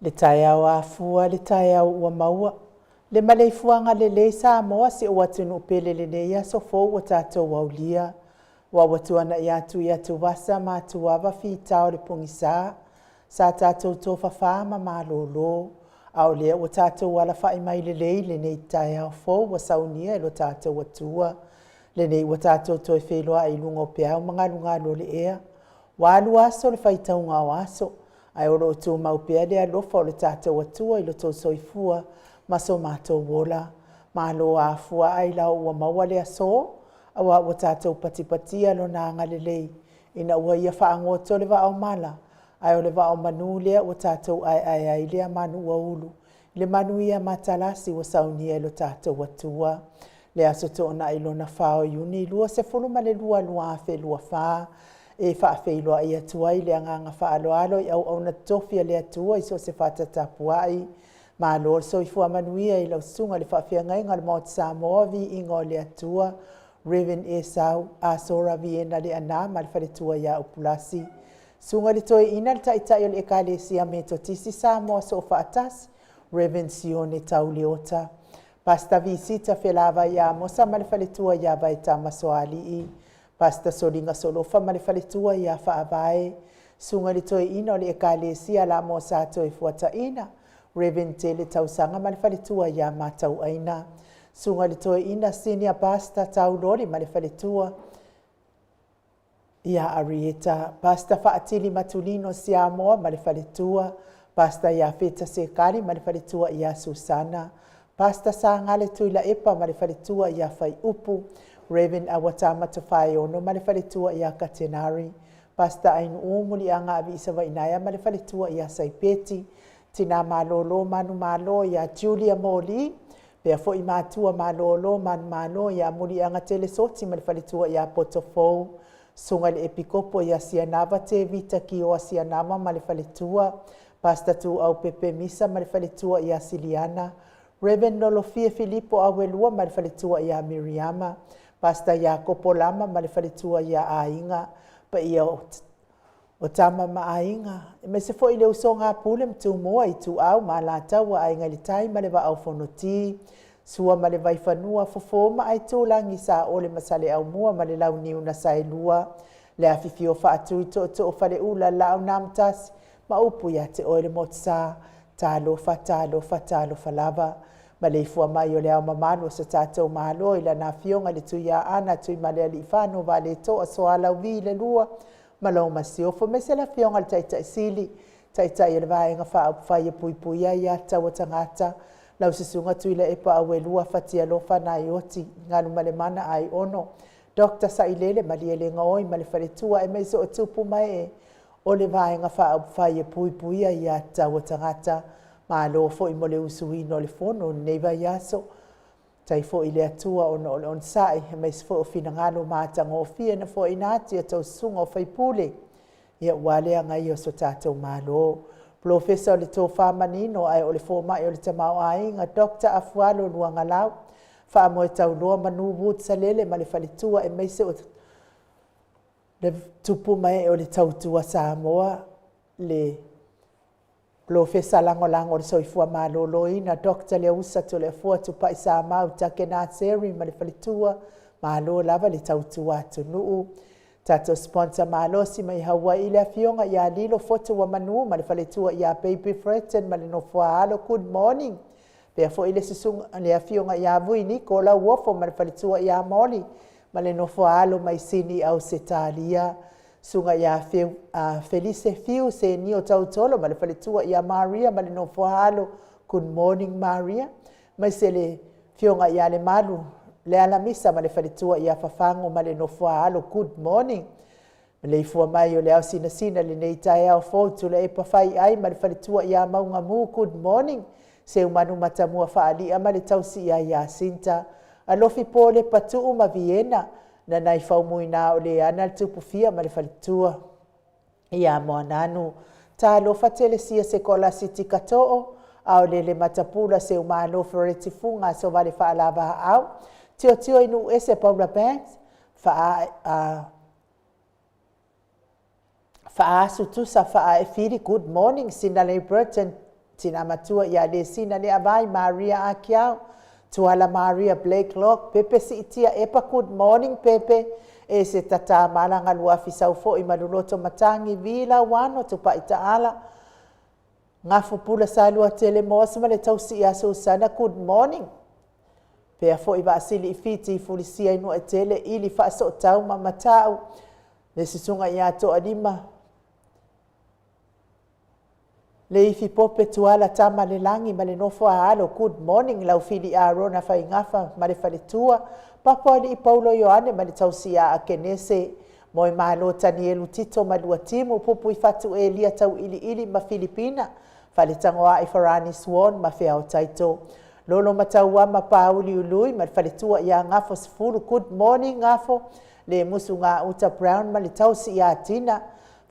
Le taeao afua, le taeao ua maua, le maleifuaga lelei Samoa si ou atunuu pele lenei aso fou ua tatou aulia. Ua ua tuanai atu i atuvasa ma atuava fita o le pogisa, sa tatou tofafa ma malolo, a o lea ua tatou alafai mai lelei i lenei taeao fou ua saunia e lo tatou Atua. Lenei ua tatou toe feiloai i luga o peau ma galugalu o le ea. Ua alu aso le faitauga o aso, ae o lo o tumau pea le alofa o le tatou Atua i lo outou soifua ma so matou ola. Malo afua ailao ua maua le aso, aua ua tatou patipatia Lona agalelei ina ua Ia faagoto le vaa o mala, ae o le vaa o manu lea ua tatou aeae ai lea manu ua ulu i le manuia matalasi ua saunia e lo tatou Atua. Le Aso Toonai lona 4 o Iuni 2022 2024, e faafeiloai atu ai le agaga faaaloalo i auauna totofi a le Atua i so o se fata tapuai. Malo le soifua manuia i lau Susuga i le Faafeagaiga o le Maota Samoa, Viiga o le Atua, Reverend Esau Asora Viena Leaana ma le faletua ia Upulasi. Susuga i le Toeaina le Taitai o le Ekalesia Metotisi Samoa Soofaatasi, Reverend Sione Tau Leota. Pastor Visita Felavai Amosa ma le faletua ia Vaetama Soalii. Pastor Soliga Solofa ma le faletua ia Faavae. Susuga i le Toeaina o le Ekalesia Lamua Sa Toefuataina, Reverend Tele Tausaga ma le faletua ia Matauaina. Susuga i le Toeaina Senior Pastor Tauloli ma le faletua ia Arieta. Pastor Faatili Matulino Siamoa ma le faletua. Pastor Iafeta Sekali ma le faletua ia Susana. Pastor Sagale Tuilaepa ma le faletua ia Faiupu. Reverend Awatama Tofaeono ma le faletua ia Katenari. Pastor Ainuu Muliaga Aviisavainaea ma le faletua ia Saipeti. Tina Malolo Manumalo ia Julia Moli. Pea foi matua malolo manumalo ia Muliaga Telesoti ma le faletua ia Potofou. Susuga i le Epikopo ia Sianava Tevita Kioa Sianama ma le faletua. Pastor Tuau Pepe Misa ma le faletua ia Siliana. Reverend Lolofia Filipo Awelua ma le faletua ia Miriama. Pastor Iakopo Lama ma le faletua ia Aiga. Paia o Tama ma Aiga, aemaise foi le usoga a Pule ma Tumua, Ituau ma Alataua, Aiga i le Tai ma le Vaa o Fonoti, Sua ma le Vaifanua, Fofo ma Aitulagi, Saole ma Saleaaumua ma le Launiu na Saelua, le afifio o Faatui Tootoo o Faleula, Laau na Amotasi ma upu ia te oe le Motusa. Talofa, talofa, talofa lava. Maleifua mai o le Ao Mamalu o so tatou Malo i lana Afioga i le Tuiaana Tuimalealiifano Vaaletoa Sualauvi II ma lau Masiofo, aemaise le Afioga i le Taitai Sili, Taitai o le Vaega Faaupufai e Puipuia Aia Tatau a Tagata, lau Susuga Tuilaepa Auelua Fatialofa Naioti Galumalemana Aiono Dr. Sailele Malielegaoi ma le faletua, aemaise o tupu ma ee o le Vaega Faaupufai e Puipuia Aia Tatau a Tagata. Malo foi mo le usuina o le fono i lenei vaiaso. Faafetai foi i le Atua ona o le onosai, aemaise foi o finagalo matagofie na foaiina atu i a outou susuga o faipule, ia aua le agaia o so tatou Malo. Polofesa o le Tofa Manino ae o le Fomai o le Tamaoaiga, Dr. Afualo Luagalau, Faamoe Tauloa Manu Wood Salele ma le faletua, aemaise o le tupu ma ee o le tautua Samoa, le Polofesa Lagolago o le Soifua Maloloina, Dr. Leausa Toleafoa Tupai Samau Takena Seri ma le faletua, malo lava le tautua atunuu. Tatou sponsor malosi mai Hawaii, le afioga ia Lilo Fotu wa Manu ma le faletua ia Baby Fredson ma le nofoa alo, good morning. Pea foi le susuga le afioga ia Vui Niko Lauofo ma le faletua ia Moli ma le nofoa alo mai Sini Ausetalia. Susuga ia Felise Fiu Senio Tautolo ma le faletua ia Maria ma le nofoa alo, good morning Maria. Aemaise le afioga ia Lemalu Lealamisa ma le faletua ia Fafago ma le nofoa alo, good morning. Maleifua mai o le ao sinasina lenei taeao fou, Tuilaepa Faiai ma le faletua ia Maugamu, good morning. Seumanu Matamua Faalia ma le tausi ia Iasinta. Alofi Pole Patuu ma Viena, Nanai Faumuina o Leana le Tupufia ma le faletua ia Moananu. Talofa Telesia Sekolasi Tikatoo, Aolele Matapula Seumalo Fereti Fuga Sovale Faalavaau, Tiotio i Nuuese Paula Banks, Faasu Tusa Faaefili, good morning. Sinalei Burton Tina Matua ia Lesina Leavai, Maria Akiau, Tuala Maria Blakelock, Pepe Siitia Epa, good morning Pepe, e se tata malanga luafi saufo i maluloto matangi vila wano tupai taala, Ngafo pula salua tele moas ma le tausi ia Susana, good morning. Pea foi vaasili i Fiti fulisia i nua tele ili faasootau ma matau, le susuga ia Toalima, le ifi pope tuala tama le lagi ma le nofo a alo, good morning lau fili Arona faigafa ma le faletua, Papa alii Paulo Ioane ma le tausi ia Akenese, moe malo Tanielu Tito ma Luatimu, pupu i fatu Elia tau iliili ma Filipina, faletagoai Farani Swan ma Feao Taito, Lolo Matauama Pauli Ului ma le faletua ia Gafo Sefulu, good morning Gafo, le musu Gauta Brown ma le tausi ia Tina,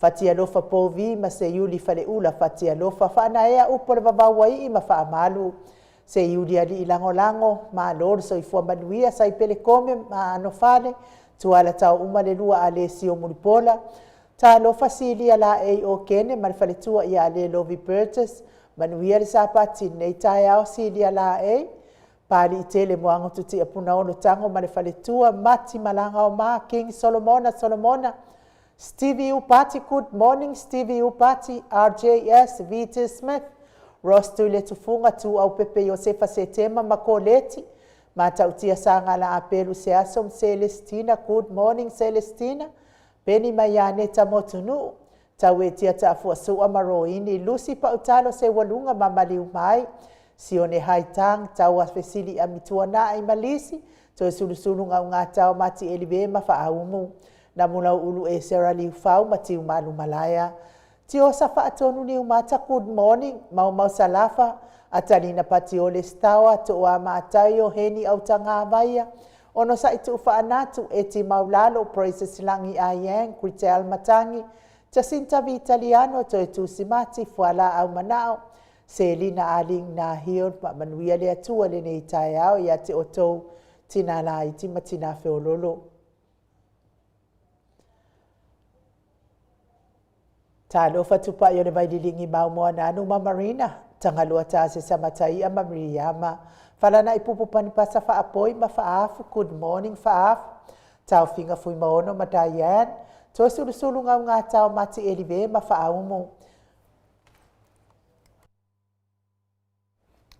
Fatialofa Povi ma Seiuli Faleula, Fatialofa Faanaea upu o le vavau ai ma faamalu, Seiuli alii lagolago, malo le soifua manuia, Saipele Kome ma Anofale, Tuala tau uma le lua a Lesio Mulipola, Talofa Silia Laei o Kene ma le faletua ia Le Lovi Burgess, manuia le sapati nei taeao Silia Laei, Pali tele moango tuti apuna ono tango ma le faletua, Mati Malanga o Ma, King Solomona Solomona, Stevie Upati, good morning Stevie Upati, RJS, VT Smith, Ross Tule Tufunga, Tu Au Pepe Josefa Setema Makoleti, Matautia Sangala Apelu Seasom Celestina, good morning Celestina, Penny Maianeta Motunu, Tauetia Taafua Sua Maroini, Lucy Pautalo Sewalunga Mamaliu Mai, Sione Haitang, Taua Fesili Amituana i Malisi, Toe Sulusulu Ngau Ngā Mati Elive ma Faaumu, Namulau Ulu e Sarah Liufau ma Tiu Malu Malaya, Tiosa Faatonu ni Umata, good morning, Mau Mau Salafa, Atalina Patiole Stawa, Toa Maataio, Heni Autanga Vaia, Ono sa itu whaanatu, Eti Maulalo, Praises Langi Ayang, Kritel Matangi, Jacinta Vitaliano, Toe Tusimati, Fuala Au Manao, Selina Aling Na Hion, ma manuia le atua le nei taeao ia te otou, tina la iti ma tina feololo. Talofa tupai o le vaililingi maumoa nanu ma Marina, Tangalua tase samatai ma Miriama, Falana ipupu panipasa faapoi ma faafu, good morning faafu, Taufinga fui maono ma Diane, Toe sulusulu ngau ngā tau mati elive ma faaumu.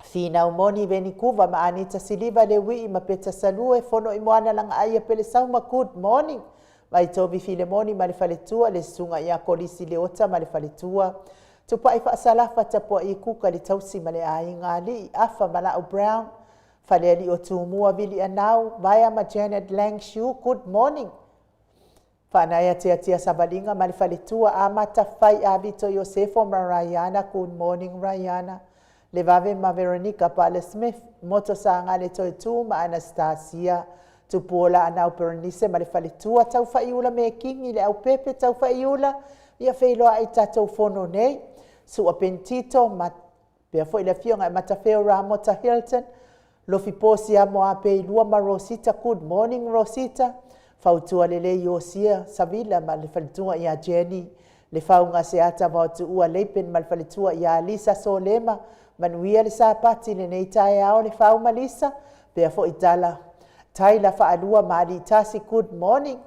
Finau moni Venikuva ma Anita Siliva le wii ma Peta Salue, fono i moana langa aia pele sauma, good morning. Mai Tovi Filemoni ma le faletua, le sunga ia Kolisi Leota ma le faletua. Tupai faasalafa tapua i kuka le tausi ma le aiga alii, Afa Malau Brown, Faleali o Tumua Vili Anau, Vaea ma Janet Langshu, good morning. Whanaia tia tia sabalinga ma le faletua, Amata Fai Avito Iosefo ma Rayana, good morning Rayana. Le vave ma Veronica Pale Smith, Moto Sanga le Toitu ma Anastasia, Tupuola anau Peronise ma le faletua, tau whaiula me kingi le au pepe tau whaiula, ia wheiloa i tātou fono nei, Sua Pentito, ma pea foi le fionga e Matawheo Ramota Hilton, Lofi Posi a moa pe lua ma Rosita, good morning Rosita, Fautua lele Iosia Savila ma le faletua ia Jenny, le faunga se ata vautu ua leipen ma le faletua ia Lisa Solema, manuia le sapati le nei taeao le fau malisa, pea foi tala, Taila whaalua ma ali tasi, good morning.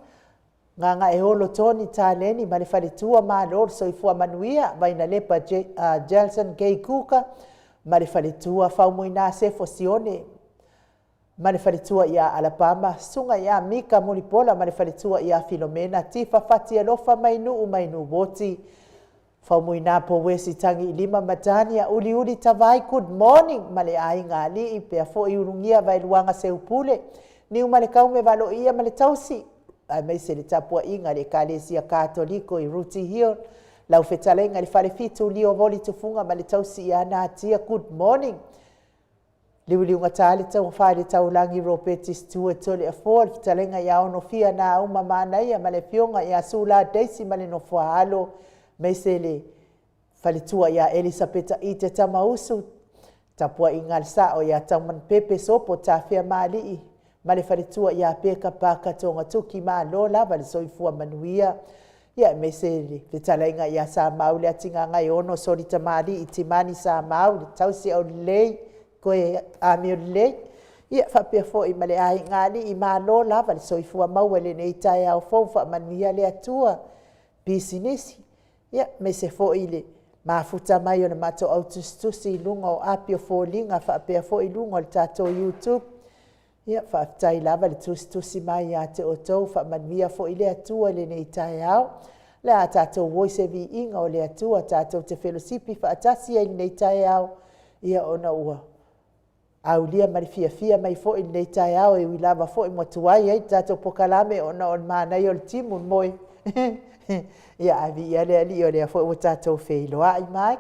Nganga e holo toni tāleni ma le faletua ma lor soifua manuia, vaina lepa Jelson Gay Kuka, ma le faletua faumuina sefo sione, ma le faletua ia Alabama, sunga ia Mika Mulipola ma le faletua ia Filomena, Tifa Fati Alofa Mainu Mainu Woti, faumuina po wesi tangi lima matania, uli uli tawai, good morning, ma le aiga alii, pea foi ulungia vailuanga seupule, niu ma le kaume valo ia ma le tausi, ai mai se le tapua inga le kalesia katoliko i Ruti Hill, lau fetalenga le falefitu lio voli tufunga ma le tausi ia Natia, good morning. Liuliuga tale tau whaere taulangi Robeti Stewart tole afoa, le fetalenga ia ono fia nā uma manaia ma le fionga ia Sula Daisy ma le nofoa alo, me se le faletua ia Elisapeta i te tamausu, tapua i ngā sao ia tauman pepe sopo tāwhea maalii, ma le faletua ia Peka Paka tonga tuki ma lo lava le soifua manuia. Ia aemaise le fetalaiga ia Samau Leatigagaeono Soli Tamalii Timani Samau le tausi aulelei toe amio lelei. Ia faapea foi ma le aigaalii, malo lava le soifua maua i lenei taeao fou, faamanuia le Atua i pisinisi, aemaise foi le mafuta mai o le matou au tusitusi i luga o api o foliga faapea foi luga o le tatou youtube. Ia faafetai lava le tusitusi mai ia te outou, faamanuia foi le Atua i lenei taeao. O le a tatou o i se viiga o le Atua tatou te felosipi faatasi ai i lenei taeao, ona ua aulia ma le fiafia mai foi lenei taeao, e ui lava foi ua tuai ai le tatou polokalame ona o le manaia o le timu i le moe, ae viia le Alii o lea foi ua tatou feiloai mai.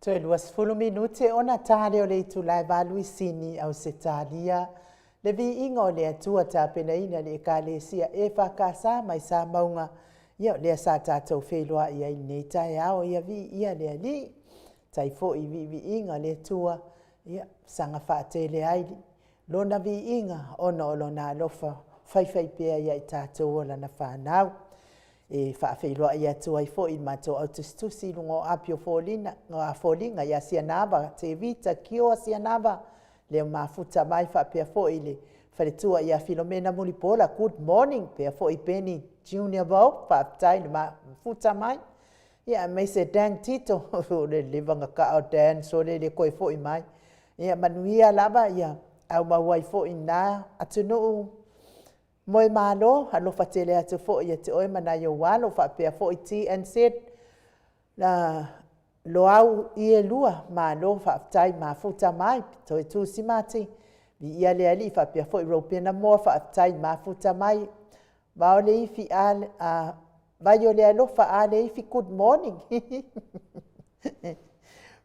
Toe 20 minute ona ta lea o le itula e 8 i Sini, Ausetalia. Le viiga o le Atua tapenaina e le Ekalesia EFKS mai Samauga. Ia o lea sa tatou feiloai ai i lenei taeao, ia viia le Alii. Tai foi i viiviiga a le Atua, ia saga faatele ai Lona viiga ona o Lona alofa faifaipea ia i tatou o Lana fanau. E faafeiloai atu ai foi i le matou au tusitusi i luga o api o foliga ia Sianava Tevita Kioa Sianava, lea ua mafuta mai faapea foi le faletua ia Filomena Mulipola, good morning. Faapea foi Peni Junior Vo, faafetai le mafuta mai. Ia aemaise Dan Tito, o le leva ona taa o Dan sole e le toe foi mai. Ia manuia lava, ia aumau ai foi i lena atunuu moemalo, alofa tele atu foi ia te oe ma nai ou alo faapea foi TNZ Loau Ielua, malo faafetai mafuta mai, Toetu Simati, viia le Alii. Faapea foi Ropena Moa, faafetai mafuta mai. Vaiolealofa Aleifi, good morning.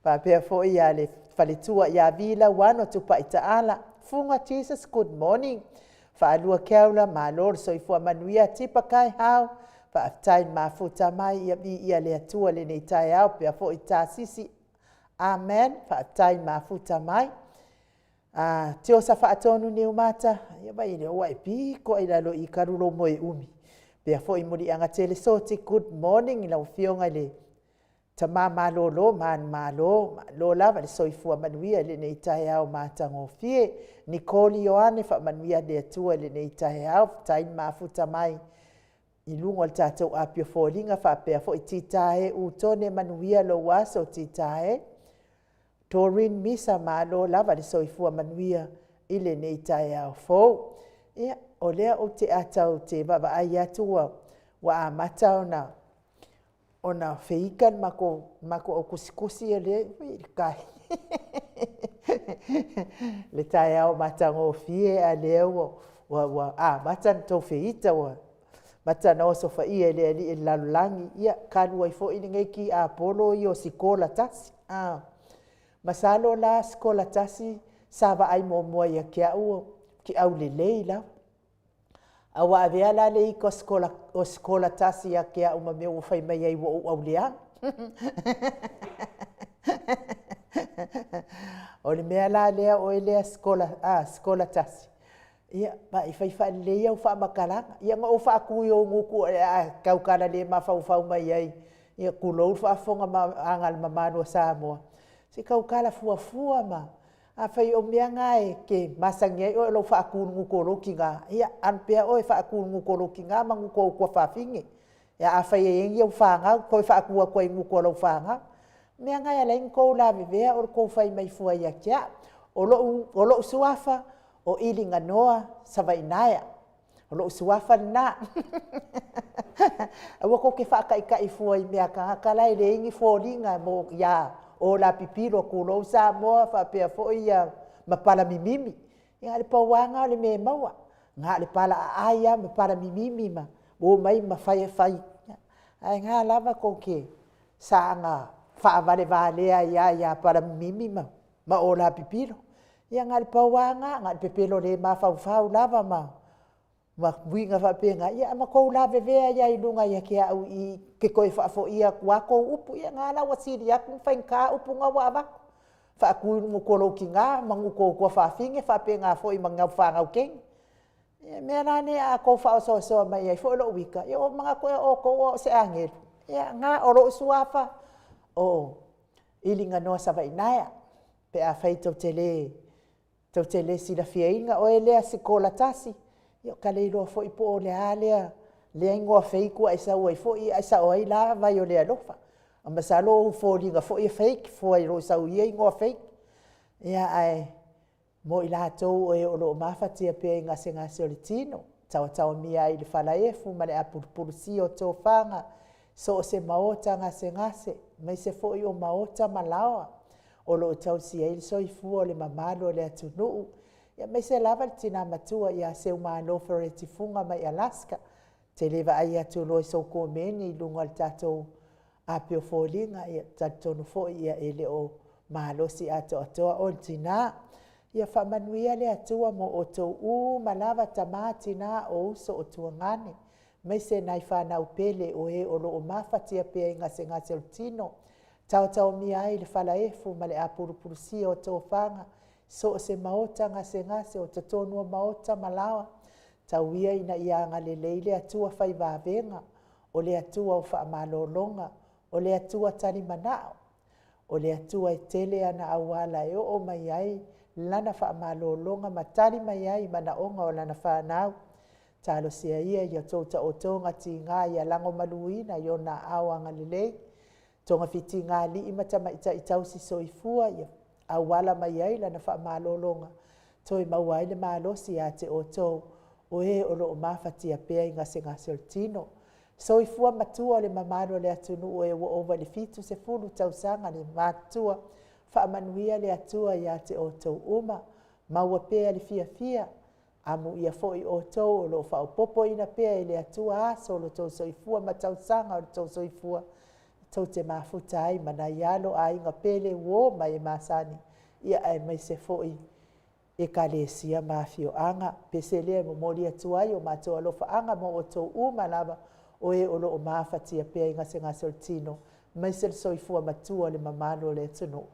Faapea foi le faletua ia Vi Lauano Tupai Taala, Fuga Jesus, good morning. Faalua Keaula, malo le soifua manuia. Tipa Kaihau, faafetai mafuta mai, ia viia le Atua i lenei taeao. Faapea foi Tasisi Amen, faafetai mafuta mai. Tiosa Faatonu Niumata, ia vaai o lea ua e pito lava i lalo i i talu lou moe umi. Faapea foi Muliaga Telesoti, good morning i lau Afioga i le tama malolo manumalo, malo lava le soifua manuia i lenei taeao matagofie. Nicole Ioane, faamanuia le Atua i lenei taeao, faafetai le mafuta mai i luga o le tatou api o foliga. Faapea foi Tita e Utone, manuia lou aso Tita e. Doreen Misa, malo lava le soifua manuia i lenei taeao fou. Ia, o lea ou te vaavaai atu ua amata ona feita le matou au tusitusi lea. Le taeao matagofie, a o lea ua amata ona outou feita, ua amata ona osofaia e le Alii o le lalolagi, ia talu ai foi lenei tiapolo ia o sikola tasi. Masalo la sikola tasi sa vaai muamua ia te au ou te aulelei lava. Ae ua avea la le ita o sikola tasi ia te au ma mea ua fai mai ai ua ou auleaga. O le mea la lea oe lea sikola tasi, ia vaai e fai faalelei au faamatalaga. Ia na ou faatu i ou gutu o le a e tautala le mafaufau mai ai, ia tulou le faafofogaaga a le mamalu o Samoa, se i tautala fuafua ma… Afai o mea na e te masani ai oe o lou faatu i le gutu o lou tina, ia alu pea oe e faatu i le gutu o lou tina ma gutu o ou tuafafine. Ia afai e i ai ni au fanau, toe faatu atu ai i gutu o lau fanau. O le mea lena e ala ai ona outou lavevea o le tou fai mai fua ia te au. O lou suafa o Iliganoa Savaiinaea, o lou suafa lena. Aua tou te faataitai fua i mea a tagata la e leai ni foliga ia Ola pipilo tulou Samoa faapea foi ma palamimimi. Ia na o le pau lava lena o le mea e maua, na o le pala aai lava ma palamimimi ma omai ma fai, ae na lava tou te saga faavalevalea ai lava ia palamimimi ma Ola pipilo. Ia na o le pau lava lena, na o le pepelo le mafaufau lava ma uiga faapena, ia ma tou lavevea ai lava i luga ia te au i i ou te toe faafoia atu lava tou upu. Ia lena la ua sili atu ona faigata upu na ua avatu, faatu i le gutu o lou tina ma gutu o ou tuafafine, faapena foi ma ni au fanau teine. Ia o le mea la lea a outou faaosoasoa mai ai foi lou ita, ia ua ou manatu ea o outou o au o se agelu? Ia na, o lou suafa o Iliganoa Savaiinaea, pe afai tou te le silafiaina oe lea Sikola 1, ia ou te le iloa foi po o le a lea igoa fake ua e sau ai foi, ae sao ai la Vaiolealofa. Masalo o ou foliga foi e fake fua i lou sau i ia igoa fake. Ia, ae mo i latou o e o lo o mafatia pea i gasegase o le tino, taotaomia ai i le falaefu ma le apulupulusia o tofaga, so o se maota gasegase, aemaise foi o maota ma laoa o lo o tausia ai le soifua o le mamalu o le atunuu, aemaise lava le tina matua ia Seumalo Fareti Fuga mai Alaska. Ou te le vaai atu loa i sou komeni i luga o le tatou api o foliga, ia e talitonu foi e le o malosi atoatoa oe le tina. Ia faamanuia le Atua mo outou uma lava, tama, tina, o uso, o tuagane, aemaise nai fanau pele o e o lo o mafatia pea i gasegase o le tino. Taotaomia ai le falaefu ma le apulupulusia o tofaga i so o se maota gasegase o totonu o maota ma laoa. Tau ia ina ia agalelei le Atua fai vavega, o le Atua o faamalologa, o le Atua talimanao, o le Atua e tele ana auala e oo mai ai Lana faamalologa ma tali mai ai i manaoga o Lana fanau. Talosia ia i a outou taotoga tiga ia lagomaluina i Ona aao agalelei togafitiga a alii ma tamaitai tausisoifua ia auala mai ai Lana faamalologa, toe maua ai le malosi ia te outou o e o lo o mafatia pea i gasegase o le tino. Soifua matua o le mamalu o le atunuu e ua ova i le 70 tausaga le matutua, faamanuia le Atua ia te outou uma, maua pea le fiafia. Amuia foi outou o lo o faaopoopoina pea e le Atua aso o lo outou soifua ma tausaga o lo outou soifua, tou te mafuta ai ma nai alo, aiga pele, uo ma e masani, aemaise foi ekalesia ma afioaga. O le pese lea e momoli atu ai o matou alofaaga mo outou uma lava o e o lo o mafatia pea i gasegase o le tino, aemaise le soifua matua o le mamalu o le atunuu.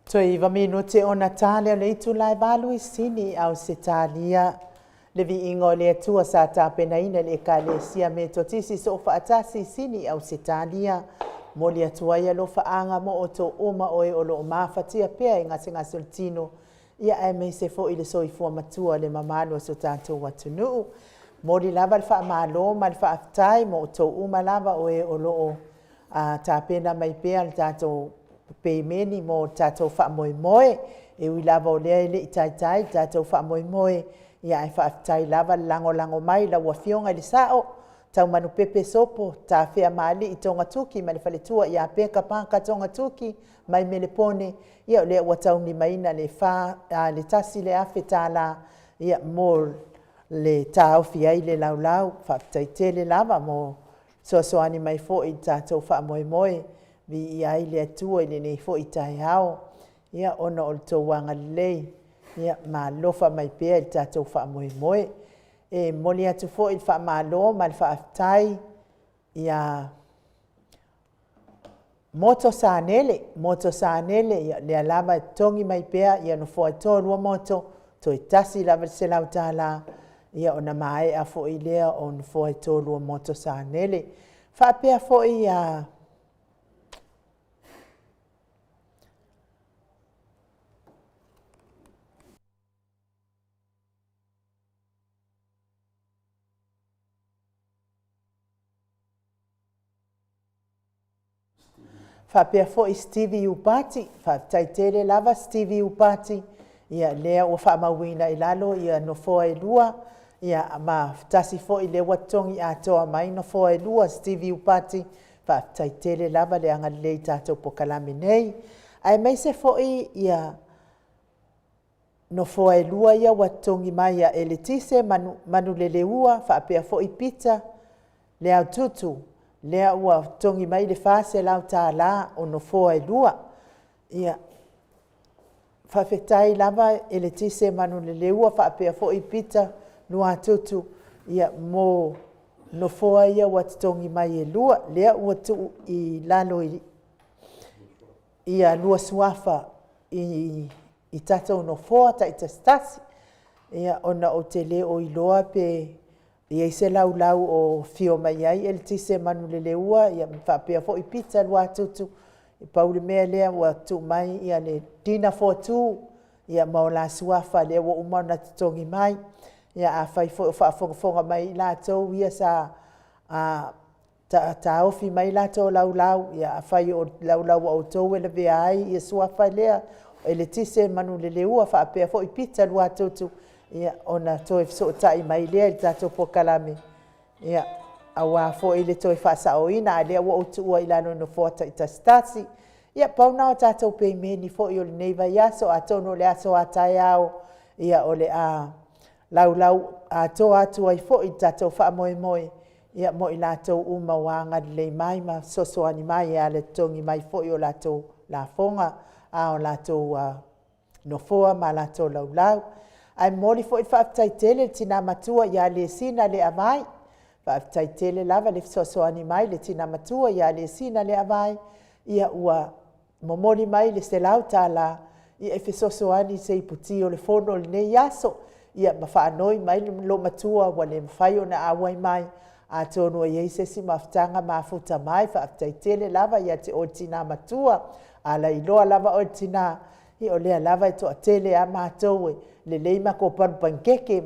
Toe 9 minute ona ta lea o le itula e 8 i Sini, Ausetalia. Le viiga o le Atua sa tapenaina e le Ekalesia Metotisi Soofaatasi i Sini, Ausetalia. Momoli atu ai alofaaga mo outou uma o e o lo o mafatia pea i gasegase o le tino, ia aemaise foi le soifua matua o le mamalu o si o tatou atunuu. Momoli lava le faamalo ma le faafetai mo outou uma lava o e o lo o tapena mai pea le tatou pemeni mo le tatou faamoemoe. E ui lava o lea e le i taitai le tatou faamoemoe, ia ae faafetai lava le lagolago mai i lau Afioga i le Sao Taumanupepe Sopo Tafeamalii Togatuki ma le faletua ia Peka Paka Togatuki mai Melepone. Ia o lea ua taulimaina le $1,000 mo le taofi ai le laulau. Faafetai tele lava mo fesoasoani mai foi i le tatou faamoemoe. Viia ai le Atua i lenei foi taeao, ona o le tou agalelei ma alofa mai pea i le tatou faamoemoe. E momoli atu foi le faamalo ma le faafetai ia Moto Sanele, Moto Sanele, ia lea lava e totogi mai pea nofoa e 3 moto, toe $1 lava le $100 ona maea foi lea o nofoa e 3 o Moto Sanele. Faapea foi ia Stevie Iupati. Faafetai tele lava Stevie Iupati, ia lea ua faamauina i lalo nofoa e 2, ia ma tasi foi lea ua totogi atoa mai nofoa e 2 Stevie Iupati. Faafetai tele lava le agalelei i tatou polokalame nei, aemaise foi ia nofoa e 2 ia ua totogi mai ia Eletise Manuleleua, faapea foi Pita Leaututu, lea ua totogi mai le $400 o nofoa e 2. Ia, faafetai lava Eletise Manuleleua faapea foi Pita Luatutu mo nofoa ia ua totogi mai e 2, lea ua tuu i lalo i lua suafa i tatou nofoa taitasitasi. Ia, ona ou te le o iloa pe i ai se laulau o afio mai ai Eletise Manuleleua faapea foi Pita Luatutu. Pau le mea lea ua tuu mai le dinner for two ma o la suafa lea ua uma ona totogi mai. Ia afai foi o faafogafoga mai i latou ia sa taofi mai latou laulau, ia afai o laulau a outou e lavea ai suafa ia o Eletise Manuleleua faapea foi Pita Luatutu, ia ona toe fesootai mai lea i le tatou polokalame aua foi le toe faasaoina, a o lea ua ou tuua i lalo i nofoa taitasitasi. Ia, pau lena o tatou pemeni foi o lenei vaiaso. Atonu o le aso a taeao o le a laulau atoa atu ai foi le tatou faamoemoe mo i latou uma ua agalelei mai ma fesoasoani mai e ala i le totogi mai foi o latou lafoga, a o latou nofoa ma latou laulau. Ae momoli foi le faafetai tele i le tina matua ia Lesina Leavai. Faafetai tele lava le fesoasoani mai i le tina matua ia Lesina Leavai, ua momoli mai le $100 e fesoasoani i se iputi o le fono i lenei aso, ma faanoi mai le loomatua ua le mafai ona auai mai. Atonu e i ai se isi mafutaga mafuta mai. Faafetai tele lava ia te oe le tina matua. A lailoa lava oe e le tina, ia o lea lava e toatele lava matou e lelei matou palu panikeke.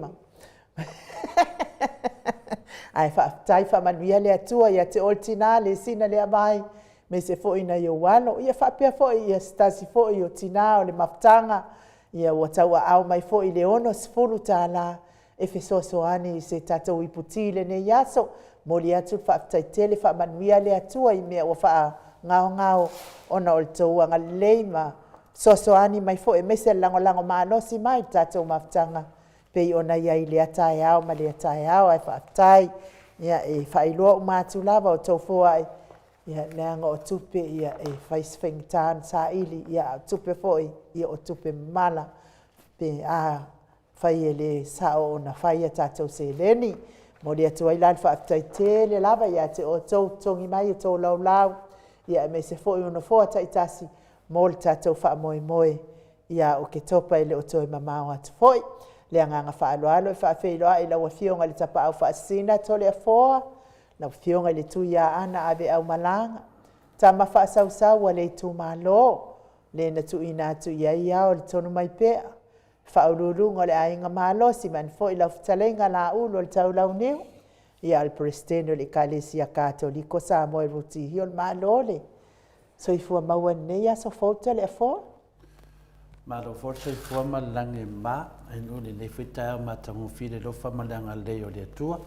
Ae faafetai, faamanuia le Atua ia te oe le tina Lesina Leavai, aemaise foi nai ou alo, ia faapea foi se tasi foi o tina o le mafutaga ua tauaao mai foi le $60 e fesoasoani i se tatou iputi i lenei aso. E momoli atu le faafetai tele, faamanuia le Atua i mea ua faagaogao ona o le tou agalelei ma fesoasoani mai foi, aemaise le lagolago malosi mai i le tatou mafutaga e pei ona i ai i lea taeao ma lea taeao. Ae faafetai. E faailoa uma atu lava, o tou foai, leaga o tupe e fai si faigata ona saili, a o tupe foi o tupe mamala pe afai e le sao ona fai a tatou seleni. E momoli atu ai la le faafetai tele lava ia te outou ua totogi mai a outou laulau, aemaise foi o nofoa taitasi. mo le tatou faamoemoe ia Oketopa e le o toe mamao atu foi. Le agaga faaaloalo e faafeiloai i lau Afioga i le Tapaau Faasisina Toleafoa, lau Afioga i le Tuiaana Aveaumalaga, tama faasausau a le itumalo, le na tuuina atu i ai ao o le tonu mai pea, faauluuluga o le Aiga Malosi, vaeane foi lau fetalaiga Laulu o le Taulauniu, ia o le Peresetene o le Ekalesia Katoliko Samoa i Rutihio. Malo le soifua maua i lenei aso fou Toleafoa. Malo foi le soifua ma le lagi e mama, ae i lenei foi taeao matagofie le alofa ma le agalelei o le Atua.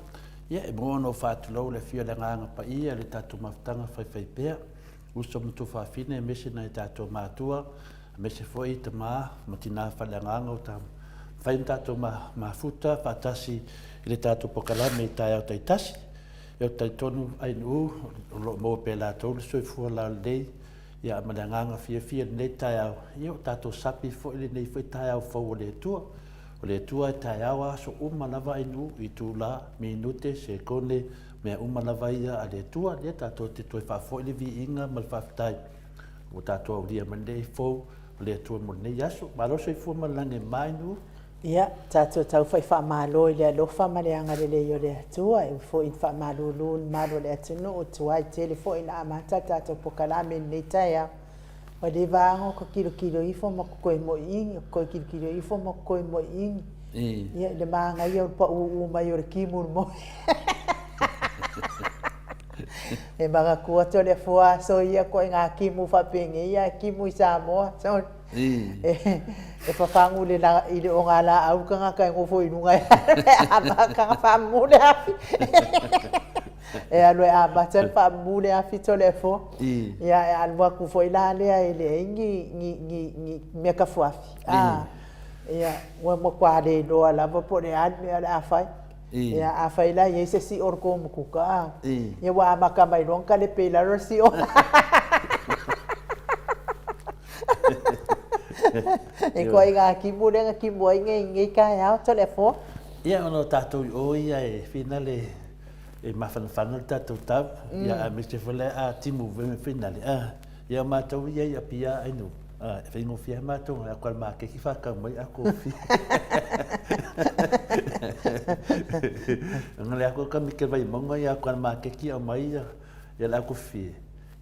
Ia, e mua ona ou faatulou le afio o le Agaga Paia i le tatou mafutaga faifaipea, uso ma tuafafine aemaise nai tatou matua, aemaise foi tama ma tina faaleagaga ua mafai ona tatou mafuta faatasi i le tatou polokalame i taeao taitasi. Ia, ou te talitonu ainuu o lo o maua pea e latou le soifua laulelei, ia ma le agaga fiafia i lenei taeao, ia ua tatou sapi foi lenei foi taeao fou o le Atua. O le Atua e taeao aso uma lava ainuu, itula, minute, sekone, mea uma lava ia a le Atua. Ia tatou te toe faafoi le viiga ma le faafetai ua tatou aulia mai lenei fou o le Atua mo lenei aso. Malo le soifua ma le lagi e mama ainuu. Ia, tatou tau fai faamalo i le alofa ma le agalelei o le Atua, e ui foi ina faamalulu le mamalu o le atunuu, tuai tele foi ina amata le tatou polokalame i lenei taeao. Ua leva lava ona ou tilotilo ifo ma toe moiigi, toe tilotilo ifo ma toe moiigi. Ia, i le manaia o le pauu mai o le timu i le moe. E manatua Toleafoa aso ia, ituaiga timu faapenei ae timu i Samoa. E fafagu i le ogalaau le tagata e nofo i luga e amata ona faamumu le afi. E alu e amata ona faamumu le afi Toleafoa. Ia e alu atu foi la lea e leai ni mea tafuafi. Ia, ua matua le iloa lava po o le a le mea o le a fai. Ia afai la e i ai se sio o le komukuka, a, ia ua amata mai loa ona talepe i lalo le sio. E ituaiga timu lea na timu ai nei i lenei taeao Toleafoa. Ia ona o tatou i o ia e finale e mafanafana le tatou tau, ia aemaise foi le a timu finale, a, ia o matou ia i Apia ainu, a, e faigofie lava matou, e atu lava i le maketi faatau mai a kofi. Ona le atu ka mike Vaimauga ia atu lava i le maketi aumai ia le autofie.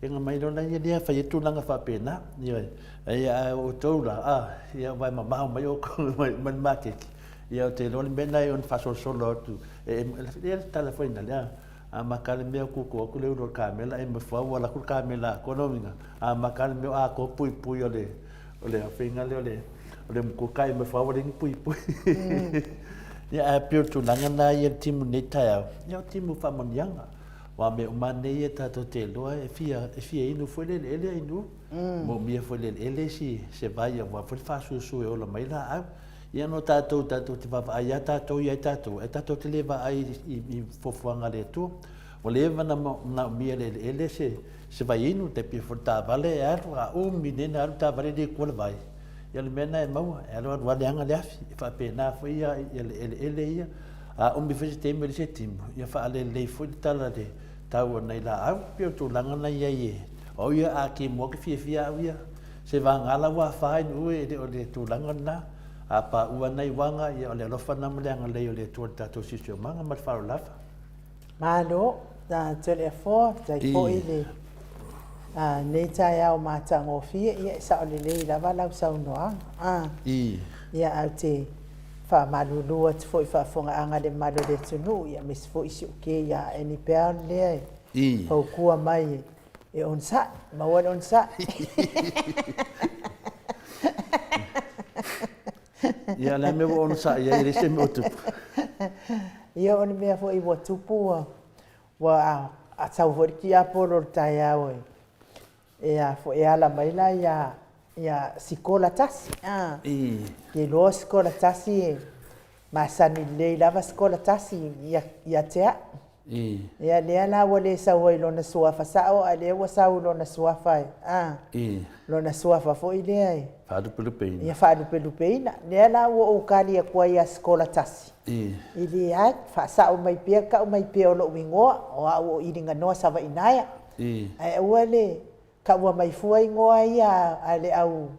Ia ona mai loa lea lea fai ai tulaga faapena. Ioe. Ae a outou la, a, ia aua e mamao mai outou mai le maketi, ia ou te iloa le mea lena e ono faasolosolo atu. E, e, le tala foi na lea, a maka le mea o kuku atu le ulu o le kamela, e mafua ua alu atu le kamela atoa lona uiga, a maka le mea o atoa puipui o le, o le faiga lea o le, o le mukuka e mafua ua leai ni puipui. Ia ae pei o le tulaga lena ia i le timu i lenei taeao, ia o timu faamanuiaga. Aua mea uma lava nei ia tatou te iloa e fia, e fia inu foi le eleele a inu. Moomia foi le eleele si, se vai aua foi le faasuasu e ola mai laau. Ia no tatou, tatou te vaavaai lava tatou ia i tatou, ae tatou te le vaai i, i fuafuaga a le Atua. Ua leva ona manaomia e le eleele se, se vai inu, tai pei foi o le taavale e alu, a umi nei ona alu le taavale e le i tua le vai. Ia o le mea lena e maua, e alu alu lava leaga le afi. E faapena foi ia, ia le eleele ia. A umi foi se taimi e leai se timu, ia faalelelei foi le tala i le tau o nai laau. E pei o le tulaga lena e i ai e, o au ia a timu atu fiafia au ia, se vagana la ua afaina e le o le tulaga lena. A paua nai uaga, ia o le alofa lena ma le agalelei o le Atua i le tatou siosiomaga ma le faaaloalo lava. Malo, Toleafoa, faafetai foi i le lenei taeao matagofie, ia e sao lelei lava lau saunoaga. Ia ae ou te faamalulu atu foi i faafofogaaga a le mamalu o le atunuu, ia aemaise foi si ou kē ia Annie Bell lea e fautua mai e onosai, maua le onosai. Ia, o le a le mea ua onosai ai, e leai se mea o tupu? Ia, o le mea foi ua tupu, ua sau foi le tiapolo i le taeao e a foi e ala mai la ia ia Sikola tasi. A. Te iloa o Sikola tasi e masani lelei lava Sikola tasi ia te au. Ia lea la ua le sau ai i lona suafa sao a lea ua sau i lona suafa e a. Lona suafa foi lea e faalupelupeina. Ia faalupelupeina. Lea la ua ou tali atu ai ia Sikola tasi. E leai, faasao mai pea tau mai pea o lou igoa, o au o Iliganoa Savainaea. Ae aua le Taua mai fua igoa ia a le au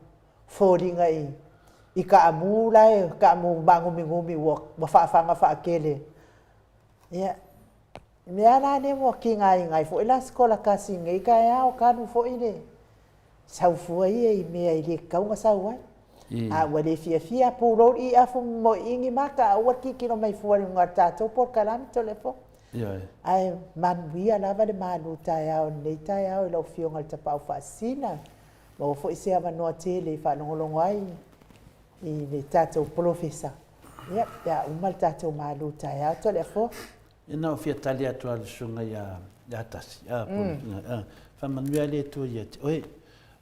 foliga i i kaamu la e kaamu maagumigumi ua ua faafaga faatele. Ia, mea la lea ua tigaina ai foi la sikolakasi i lenei taeao talu foi le sau fua ia i mea e le tatau ona sau ai. A ua le fiafia, pulou le iafu moeini mata, aua le tilotilo mai fua i luga o le tatou polokalame Toleafoa. Ae manuia lava le malu taeao i lenei taeao i lau Afioga i le Tapaau Faasisina. Maua foi se avanoa tele e faalogologo ai i le tatou polofesa, ia, pe a uma le tatou malu taeao Toleafoa. Ia na ou fia tali atu lava i le susuga ia Tasi, a, faamanuia le Atua ia te oe.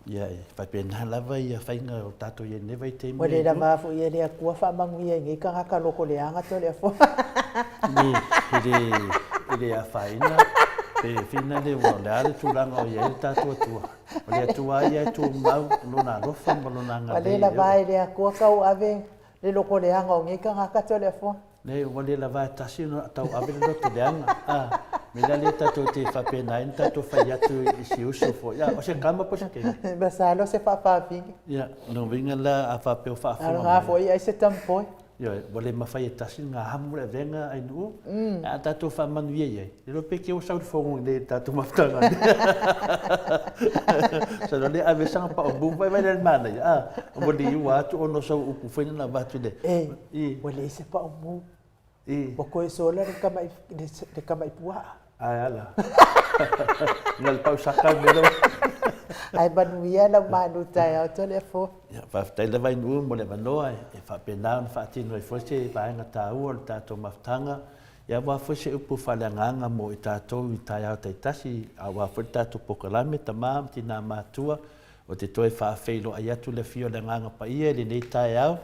Ia e faapena lava ia faiga o tatou i lenei vaitaimi. Ua le lava foi e le Atua faamanuia i nei tagata loko leaga Toleafoa. Ni, e le, e le afaina pe fina le ua o le a le tulaga o i ai le tatou Atua. O le Atua ia e tumau lona alofa ma lona agalelei. Ua le lava e le Atua tau ave le loko leaga o nei tagata Toleafoa. Leai, ua le lava e tasi ona tauave le loto leaga. A, mea la lea tatou te faapena ai ona tatou fai atu i si uso foi. A, o se tama po o se keiki? Masalo se faafafine. Ia, lona uiga la a faapea o faafofoga mai. A lona foi ai se tamapoi. Ioe, ua le mafai e tasi ona amu le avega ainuu, ae a tatou faamanuia i ai, le iloa pe ke ua sau le fono i inei i le tatou mafutaga nei. Masalo o lea e ave sana paomu, vaivai lea i le manaia, a, ua liua atu ona o sau upu foi lea na avatu i le, E, ua leai se paomu. Ua toe sola le tamai, le tamai puaa. Ae a la? Na o le pau saka le mea lea. Ae manuia lau malu taeao Toleafoa. Ia, faafetai lava i Nu'u mo le avanoa e faapena ona faatino ai foi se vaega taua o le tatou mafutaga, ia aua foi se upu faaleagaga mo i tatou i taeao taitasi, aua foi le tatou polokalame Tama ma Tina Matua Ou te toe faafeiloai atu le afio o le Agaga Paia i lenei taeao,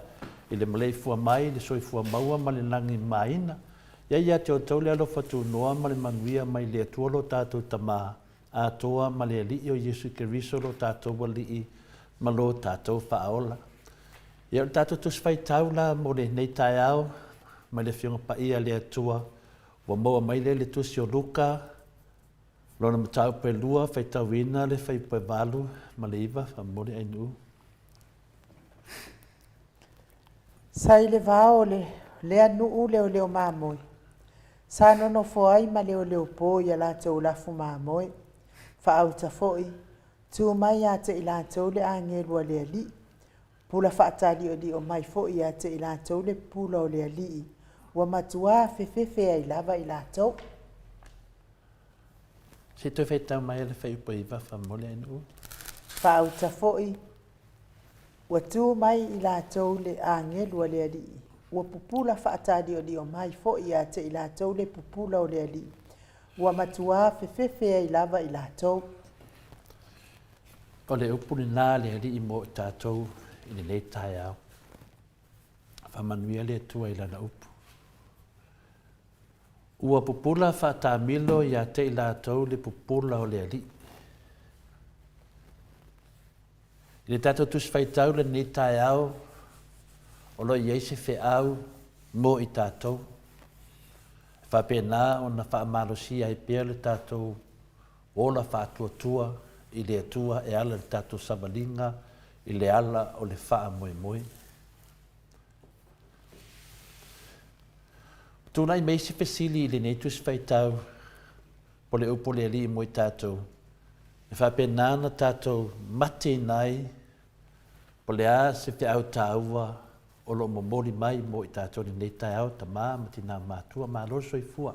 i le maleifua mai, le soifua maua ma le lagi mamaina. Ia ia te outou le alofa tunoa ma le manuia mai le Atua lo tatou Tama atoa ma le Alii o Iesu Keriso lo tatou Alii ma lo tatou Faaola. Ia o le tatou Tusi Faitau la mo lenei taeao mai le Afioga Paia a le Atua ua maua mai lea i le Tusi o Luka, Lona mataupu e lua, faitauina le fuaiupu e 8 ma le 9, faamolemole Ainuu. Sa i le vao o lea nuu leoleo mamoe, sa nonofo ai ma leoleo po i a latou lafu mamoe, faauta foi, tu mai ia te i latou le agelu a le Alii, pula faataliolio mai foi ia te i latou le pula o le Alii, ua matuā fefefe ai lava i latou. Se i toe faitau mai le fuaiupu e 9 faamolemole Ainuu. Faauta foi, ua tu mai i latou le agelu a le Alii, ua pupula faataliolio mai foi ia te i latou le pupula o le Alii, ua matuā fefefe ai lava i latou. O le upu lena a le Alii mo i tatou i lenei taeao. Faamanuia le Atua i Lana upu. Ua pupula faatamilo ia te i latou le pupula o le Alii. I le tatou Tusi Faitau lenei taeao, o lo o i ai se feau mo i tatou, e faapena ona faamalosia ai pea le tatou ola faatuatua i le Atua e ala i le tatou savaliga i le ala o le faamoemoe. Tulai mai se fesili i lenei Tusi Faitau po le upu o le Alii mo i tatou, e faapena ona tatou mateina ai po le a se feau taua o lo o momoli mai mo i tatou i lenei taeao, tama ma tina matua, malo le soifua.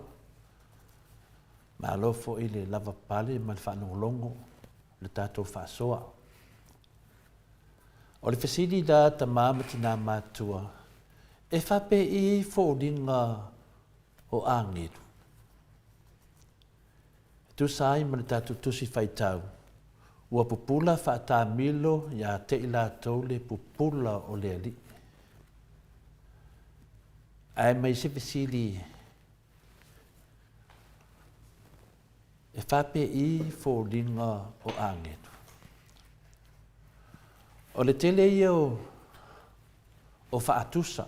Malo foi le lavapapale ma le faalogologo i le tatou faasoa. O le fesili la tama ma tina matua, e faapei foliga o agelu? E tusa ai ma le tatou tusi faitau, ua pupula faatamilo ia te i latou le pupula o le Alii. Ae mai se fesili E faapei foliga o agelu. O le tele ia o faatusa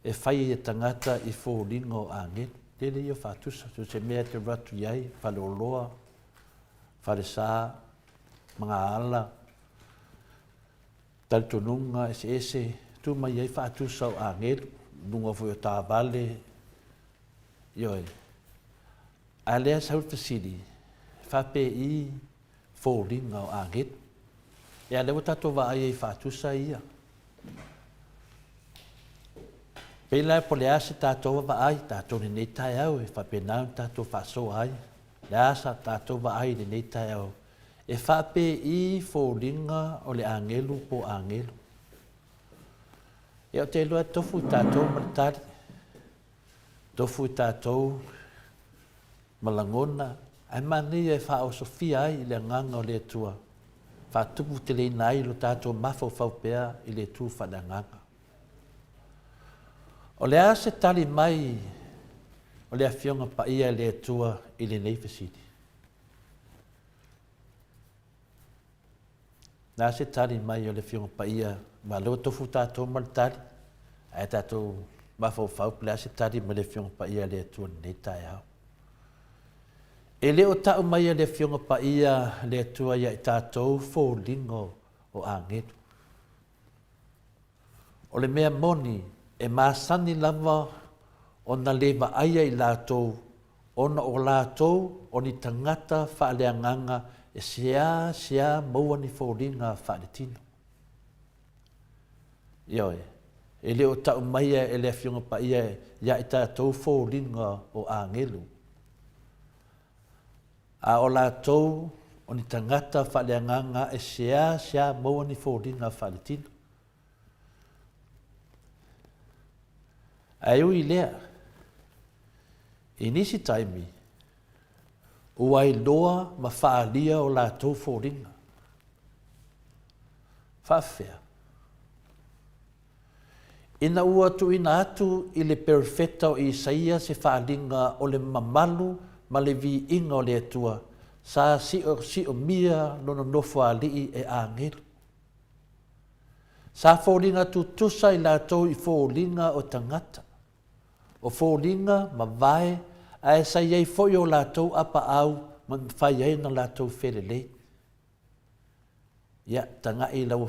e fai e tagata i foliga o agelu. Tele ia o faatusa, so o se mea e te alu atu i ai, faleoloa, falesa. Magaala, talitonuga eseese, tu mai ai faatusa o agelu, luga foi o taavale, ioe. A lea sau le fesili, e faapei foliga o agelu? Ia, lea ua tatou vaai ai i faatusa ia. Pei la po o le a se tatou vaavaai, tatou i lenei taeao e faapena ona tatou faasoa ai. Le a sa tatou vaai i lenei taeao e faapei foliga o le agelu po o agelu. Ia, ou te iloa e tofu i tatou ma le tali, tofu i tatou ma lagona, ae manaia e faaosofia ai i le agaga o le Atua, faatuputeleina ai lo tatou mafaufau pea i le itu faaleagaga. O le a se tali mai o le Afioga Paia e le Atua i lenei fesili? Le a se tali mai o le Afioga Paia? Malo ua tofu tatou ma le tali, ae tatou mafaufau po o le a se tali mai le Afioga Paia a le Atua i lenei taeao. E le o tau mai e le Afioga Paia a le Atua ia i tatou foliga o agelu. O le mea moni, e masani lava ona le vaaia i latou ona o latou o ni tagata faaleagaga e seāseā maua ni foliga faaletino. Ioe, e le o tau maia e le Afioga Paia ia i tatou foliga o agelu, a o latou o ni tagata faaleagaga e seāseā maua ni foliga faaletino. Ae ui i lea, i nisi taimi, ua iloa ma faaalia o latou foliga. Faafefea? Ina ua tuuina atu i le perofeta o Isaia se faaaliga o le mamalu ma le viiga o le Atua, sa siosiomia lona nofoalii e agelu. Sa foliga tutusa i latou i foliga o tagata, o foliga mavae ae sa i ai foi o latou apaau ma mafai ai ona latou felelei. Ia, tagai i lau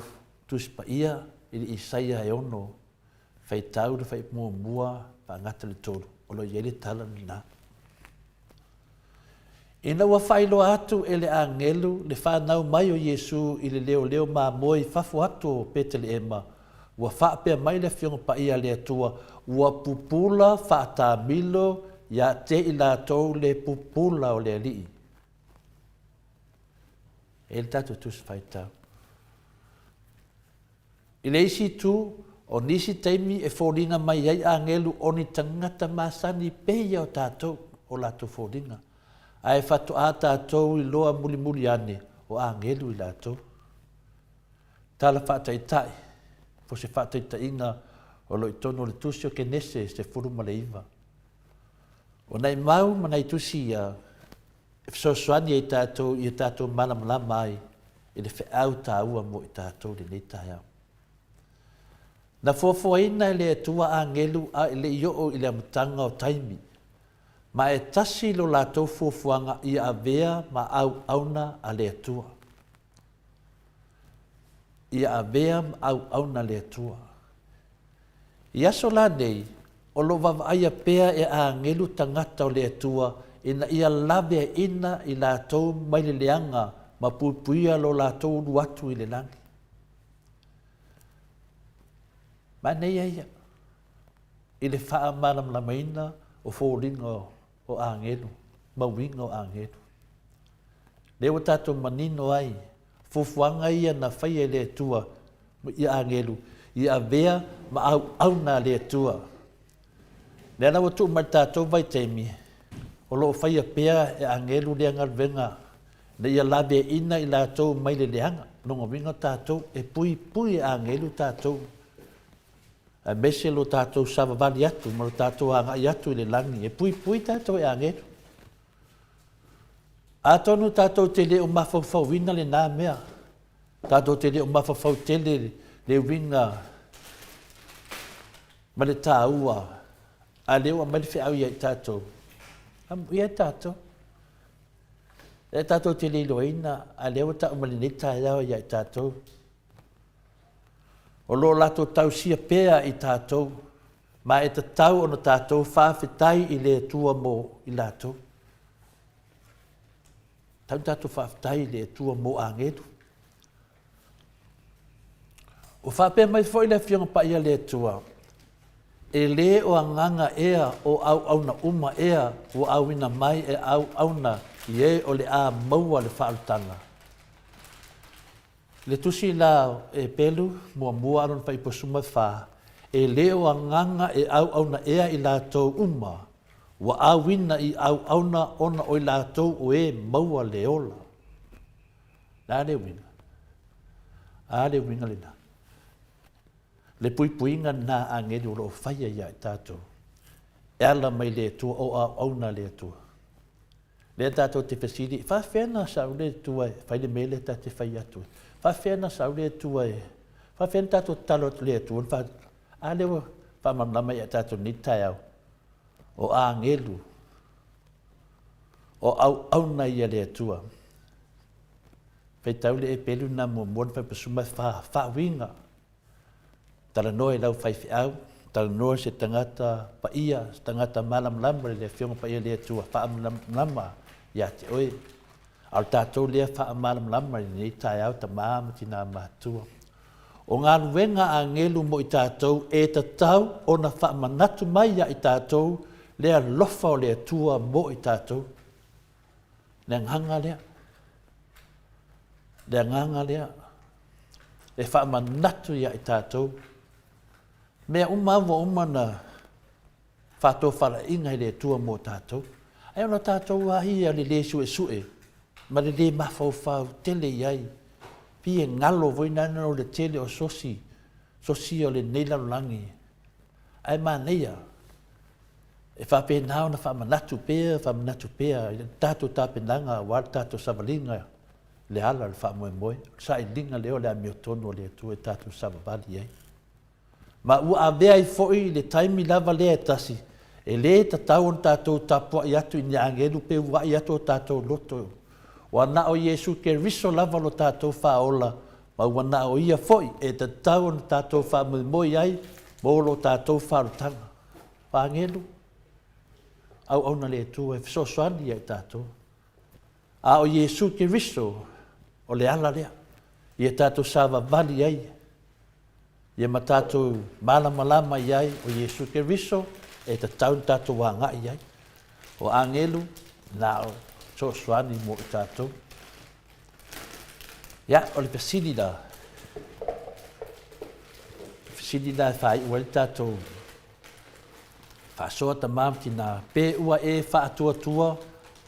Tusi Paia i le Isaia e ono faitau le fuaiupu muamua faagata le tolu, o lo o i ai le tala lena. Ina ua faailoa atu e le agelu le fanau mai o Iesu i le leoleo mamoe i fafo atu o Peteleema, ua faapea mai le Afioga Paia a le Atua, Ua pupula faatamilo ia te i latou le pupula o le Alii. E i ai le tatou Tusi Faitau. I le isi itu, o nisi taimi e foliga mai ai agelu o ni tagata masani pei o tatou, o latou foliga, ae faatoa tatou iloa mulimuli ane o agelu i latou. Tala faataitai, po se faataitaiga o lo o i totonu o le Tusi o Kenese 19. O nai mau ma nai tusi ia e fesoasoani ai tatou ia tatou malamalama ai i le feau taua mo i tatou i lenei taeao. Na fuafuaina e le Atua agelu a e le i oo i le amataga o taimi, ma e tasi lo latou fuafuaga ia avea ma auauna a le Atua. Ia avea ma auauna a le Atua. I aso la nei, o lo o vaavaaia pea e agelu tagata o le Atua ina ia laveaiina i latou mai le leaga ma puipuia lo latou ulu atu i le lagi. Manaia ia i le faamalamalamaina o foliga o agelu ma uiga o agelu. Lea ua tatou manino ai, fuafuaga ia na faia e le Atua i agelu, ia avea ma auauna a le Atua. Lea la ua tuu mai i le tatou vaitaimi, o lo o faia pea e agelu lea galuega ina ia laveaiina i latou mai le leaga. Lona uiga o tatou, e puipui e agelu tatou, aemaise lo tatou savavali atu ma lo tatou agai atu i le lagi, e puipui tatou e agelu. Atonu tatou te le o mafaufauina lena mea, tatou te le o mafaufau tele le uiga ma le taua, a lea ua aumai le feau ia i tatou, amuia tatou. E tatou te le iloaina, a lea ua tau mai lenei taeao ia i tatou. O lo o latou tausia pea i tatou, ma e tatau ona tatou faafetai i le Atua mo i latou. Tau tatou faafetai i le Atua mo agelu. Ua faapea mai foi le Afioga Paia a le Atua, E lē o agaga ea o auauna uma ea ua auina mai e auauna i e o le a maua le faaolataga. Le tusi la o Epelu muamua a lona faiposuma fa, e lē o agaga e auauna ea i latou uma ua auina i auauna ona o i latou o e maua le ola. Le a le uiga? A le uiga lena? Le puipuiga lena a agelu o lo o faia ia i tatou, e ala mai le Atua o auauna a le Atua. Lea tatou te fesili, faafefea na sau le Atua e fai le mea lea ta te fai atu ai? Faafefea na sau le Atua e... Faafefea na tatou tatalo atu le Atua? Na A lea ua faamalamalama ia tatou nei taeao, o agelu, o auauna ia le Atua. Faitau le epelu na muamua na faipasuma e fa, faauiga. Talanoa i lau faifeau, talanoa i se tagata paia, se tagata malamalama i le Afioga Paia le Atua, faamalamalama ia te oe. A o le tatou lea faamalamalama i lenei taeao, tama ma tina matutua. O galuega a agelu mo i tatou e tatau ona faamanatu mai ia i tatou le alofa o le Atua mo i tatou. Le agaga lea. Le agaga lea e faamanatu ia i tatou mea uma ua uma na faatofalaiga i le Atua mo tatou. Ae ona tatou a ia le lē suesue ma le lē mafaufau tele i ai, pei e galo foi nana o le tele o sosi, sosi o lenei lalolagi. Ae manaia e faapena ona faamanatu pea, faamanatu pea i le tatou tapenaga aua le tatou savaliga le ala o le faamoemoe, o le sailiga lea o le amiotonu a le Atua e tatou savavali ai. Ma ua avea ai foi le taimi lava lea e tasi, e lē tatau ona tatou tapuai atu i ni agelu pe ua'i atu o tatou loto. Ua na o Iesu Keriso lava lo tatou Faaola, ma ua na o Ia foi e tatau ona tatou faamoemoe ai mo lo tatou faaolataga. O agelu, auauna le Atua e fesoasoani ia i tatou. A o Iesu Keriso, o le ala lea, ia tatou savavali ai, ia ma tatou malamalama i ai o Iesu Keriso e tatau ona tatou agai i ai. O agelu, na o fesoasoani mo i tatou. Ia, o le fesili la, fesili la e faaiu ai le tatou faasoa tama ma tina, pe ua e faatuatua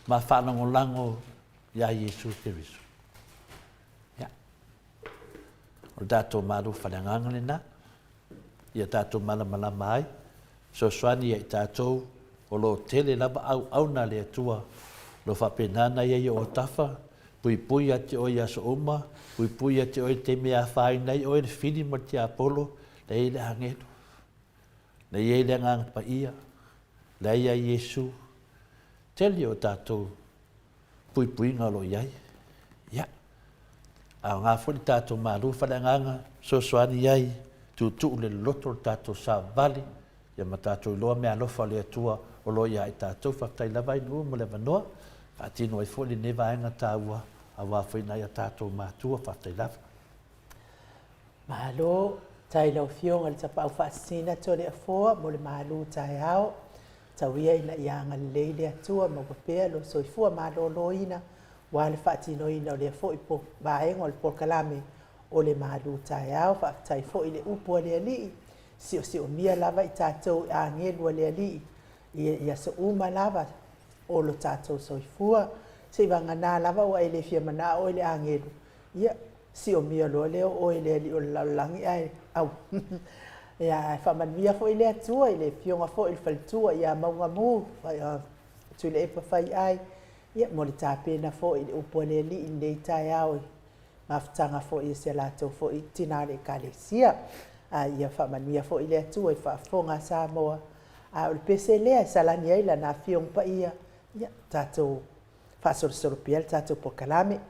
ma faalagolago iā Iesu Keriso. Ia, o le tatou malu faleagaga lena, ia tatou malamalama ai, fesoasoani ia i tatou o lo o tele lava auauna a le Atua o lo o faapena ona i ai i ou autafa, puipui ia te oe i aso uma, puipui ia te oe i le taimi e afaina ai oe le fili ma le tiapolo, la e i ai le agelu, la e i ai le Agaga Paia, la e i ai Iesu. Tele o tatou puipuiga o lo o i ai. Ia, aoga foi le tatou malu faaleagaga, fesoasoani i ai, tuutuu le loloto o le tatou savavali, ia ma tatou iloa meaalofa a le Atua o lo o ia i tatou. Faafetai lava Ainuu mo le avanoa, faatino ai foi lenei vaega taua aua foi nai a tatou matua. Faafetai lava. Malo, tai lau Afioga i le Tapaau Faasisina Toleafoa mo le malu taeao. Tau ia ina ia agalelei le Atua maua pea lou soifua maloloina aua le faatinoina o lea foi vaega o le polokalame o le malu taeao. Faafetai foi i le upu a le Alii, siosiomia lava i tatou i agelu a le Alii i aso uma lava o lo tatou soifua. Seivagana lava ua e le fia manao oe i le agelu, ia siomia loa lea o oe e le Alii o le lalolagi ae au. Ia, ae faamanuia foi le Atua i le afioga foi i le faletua ia Maugamu, Tuilaepa Faiai, ia, mo le tapena foi i le upu a le Alii i lenei taeao i mafutaga foi a si a latou foi tina o le Ekalesia. A ia faamanuia foi le Atua i le faafofoga a Samoa. A o le pese lea e salani ai Lana Afioga Paia, ia, tatou. Faasolosolo pea le tatou polokalame.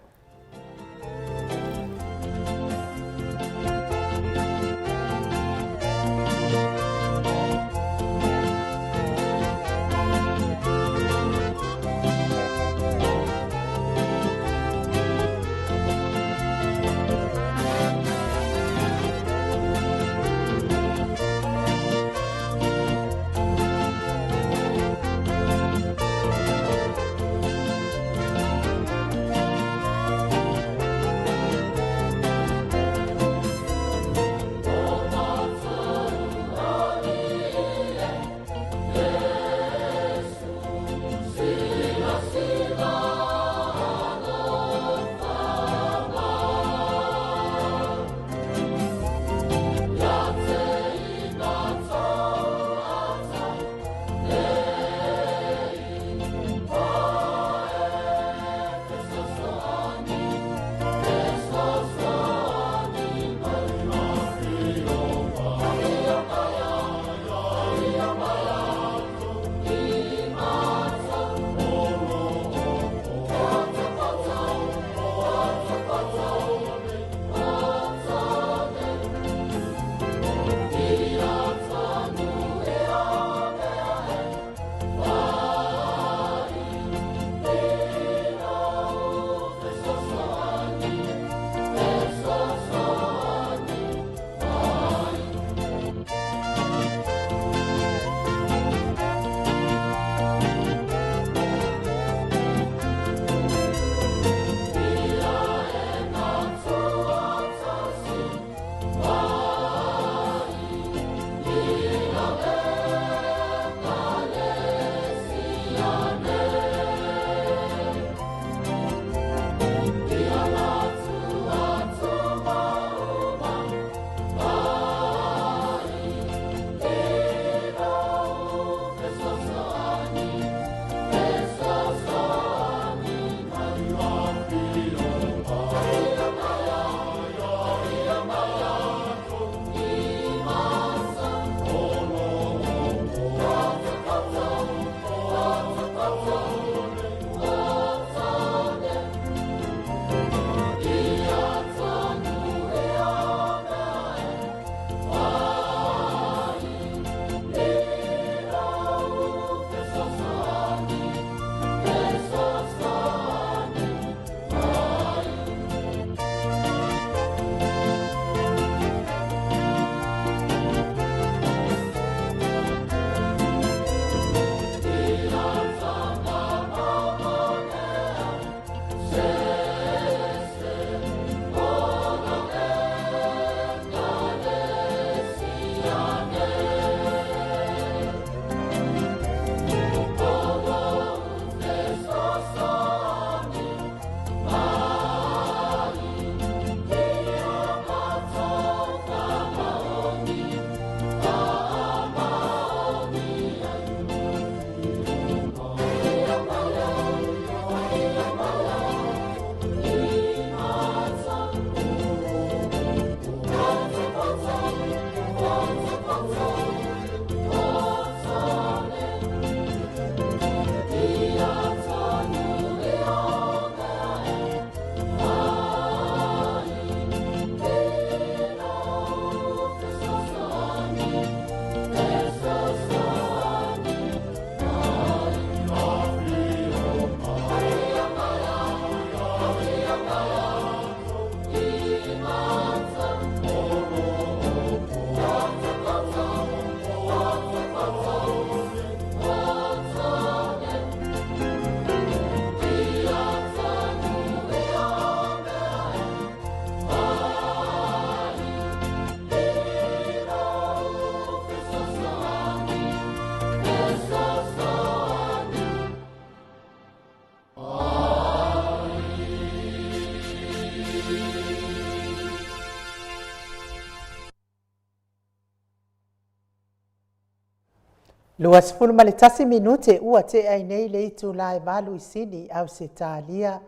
21 minute ua tea ai nei le itula e 8 i Sini, Ausetalia.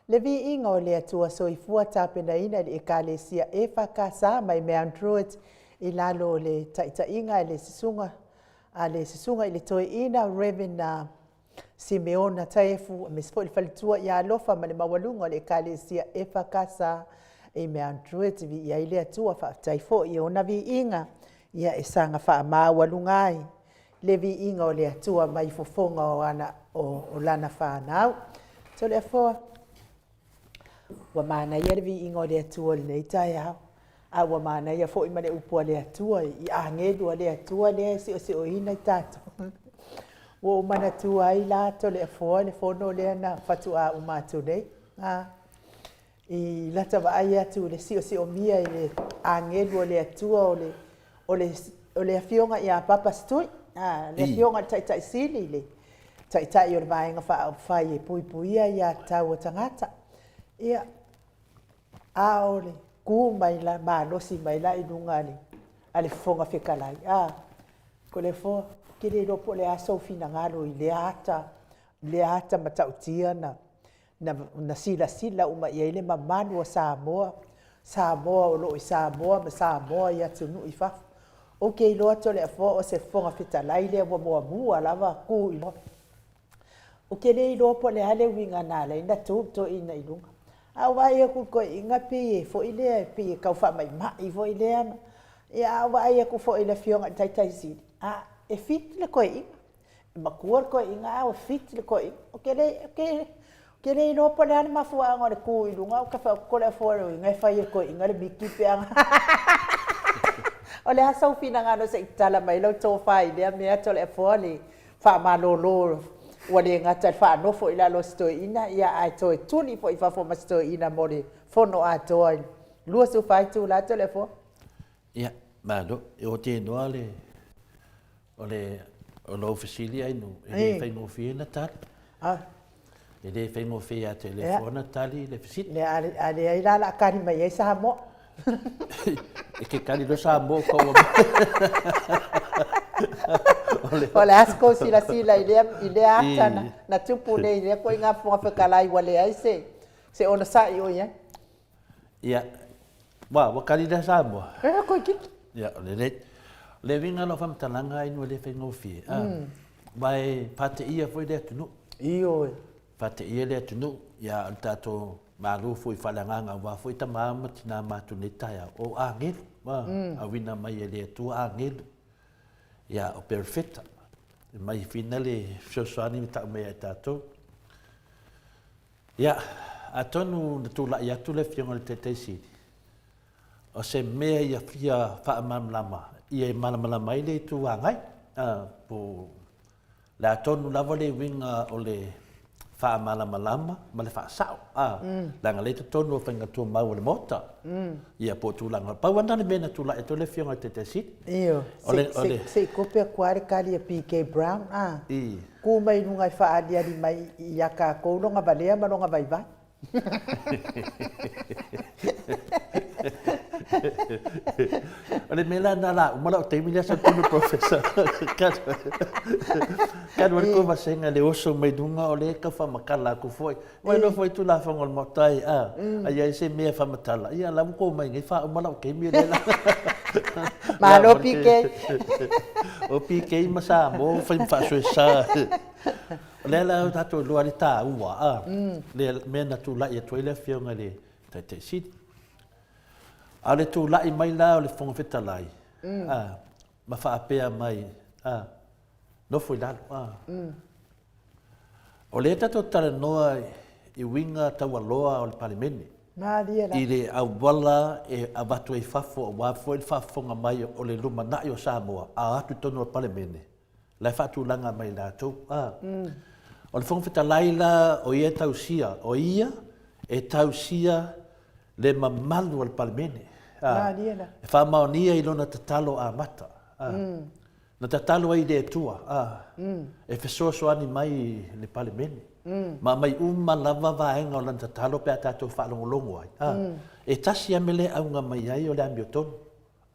Le viiga o le Atua Soifua tapenaina e le Ekalesia EFKS mai Mount Druitt i lalo o le taitaiga a le Susuga a le Susuga i le Toeaina Reverend Simeona Taefu, aemaise foi le faletua ia Alofa ma le maualuga o le Ekalesia EFKS i Mount Druitt. Viia ai le Atua, faafetai foi i ona viiga ia e saga faamaualuga ai le viiga o le Atua mai fofoga o ana o lana fanau. Toleafoa, ua manaia le viiga o le Atua i lenei taeao, a ua manaia foi ma le upu a le Atua i agelu a le Atua lea e seoseoina i tatou. Ua ou manatua ai la Toleafoa le fono lea na faatoa uma atu nei, i lata vaai atu i le sioosiomia i le agelu o le Atua o le Afioga ia Papa Setui, le Afioga i le Taitai Sili, le Taitai o le Vaega Faaupufai e Puipuia Aia Tatau a Tagata. Ia, a o le tu mai la malosi mai la i luga a le Fofoga Fetalai, Toleafoa, ou te le iloa po o le a sou finagalo i lea ata matautia na silasila uma i ai le mamalu o Samoa, Samoa o lo o i Samoa ma Samoa i atunuu i fafo. Ou te iloa Toleafoa o se Fofoga Fetalai lea ua muamua lava tu i luga. Ou te le iloa po o le a le uiga na ala ai ona tu le toeaina i luga. Ae ou vaai atu i le toeaina pei e foi lea, e pei e tau faamaimai foi lea. Ia a ou vaai atu foi i le Afioga i le Taitai Sili, a, e fit le toeaina, e matua le toeaina a ua fit le toeaina. Ou te le, ou te le iloa po o le a le mafuaaga o le tu i luga, ou te fai atu, Toleafoa o lona uiga e fai e le toeaina le miti pe a O le a sou finagalo se i tatala mai lau tofa i lea mea Toleafoa, le faamalolo ua le gata i le faanofo i lalo o si toeaina, ae toe tuli foi i fafo ma si toeaina mo le fono atoa i le 24 itula Toleafoa? Ia, malo. E te iloa le, o le, o lou fesili Ainu, e le faigofie ona tali. E le faigofie ia te Toleafoa ona tali le fesili. A leai la o le a tali mai ai Samoa. E te tali loa Samoa ua tau O le a se tou silasila i lea ata na tupu nei i lea ituaiga Fofoga Fetalai ua leai se onosai o i ai? Ia, ua tali lea Samoa? Ea, toeitiiti. Ia, o lelei. O le uiga o lau faamatalaga Ainu e le faigofie, aua e faateia foi le atunuu. Ioe. Faateia le atunuu, ia o le tatou Malo foi faaleagaga aua foi tama ma tina matou nei taeao, o agelu, auina mai e le Atua agelu, ia o perofeta, e mai fina le fesoasoani ma tau mai ia i tatou. Ia, atonu na tulai atu le Afioga i le Taitai Sili, o se mea ia fia faamalamalama, ia e malamalama ai le Itu Agai, po o le a tonu lava le uiga o le faamalamalama ma le faasao, leaga o lea e i totonu o faiga tumau a le Maota, ia po o tulaga. Pau lava lena o le mea na tulai atu ai le Afioga i le Taitai Sili. Ioe, se i kope atu lava le tali a PK Brown, a. Tu mai i luga e faaaliali mai ia tatou lona valea ma lona vaivai. O le mea la lena o le a uma lau taimi lea sa tonu Professor. Talu ai le tou vasega i le oso mai luga o lea e tau faamatala atu foi. Ua iloa foi Tulafono a le Maota e a, a i ai se mea e faamatala, ia la ua tou omai nei faauma lau taimi lea la. Malo PK. O PK ma Samoa ua fai ma faasoesa. O lea la ua tatou iloa le taua a, le mea na tulai atu ai le Afioga i le Taitai Sili. A o le tulai mai la o le Fofoga Fetalai, a, ma faapea mai, a, nofo i lalo, a. O lea tatou te talanoa i uiga taualoa o le Palemene. Malie la. I le auala e avatu ai i fafo aua foi le faafofoga mai o le lumanai o Samoa a o atu i totonu o le Palemene, la e faatulaga mai e latou. A. O le Fofoga Fetalai la o ia e tausia, o ia e tausia le mamalu o le Palemene. A. Malie la. E faamaonia i lona tatalo amata. A. Na tatalo ai i le Atua, a, e fesoasoani mai i le Palemene, ma aumai uma lava vaega o lana tatalo pe a tatou faalogologo ai, a. E tasi lava mea lea e auga mai ai o le amiotonu,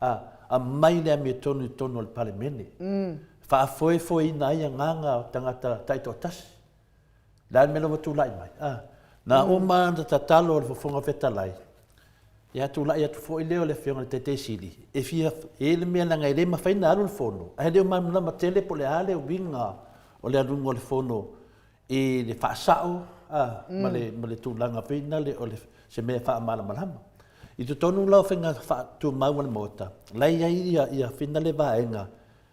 a, aumai le amiotonu i totonu o le Palemene, faafoefoeina ai agaga o tagata taitoatasi. O le a le mea la ua tulai mai? A, na uma ona tatalo le Fofoga Fetalai, ia tulai atu foi lea o le Afioga i le Taitai Sili, e fia, e i ai le mea leaga e le mafai ona alu le Fono, ae le o malamalama tele po o le a le uiga o le aluga o le Fono. i le faasao a, ma le, ma le tulaga foi lea o le, se mea e faamalamalama. I totonu la o faiga faatumau a le Maota, la e i ai ia, ia fina le vaega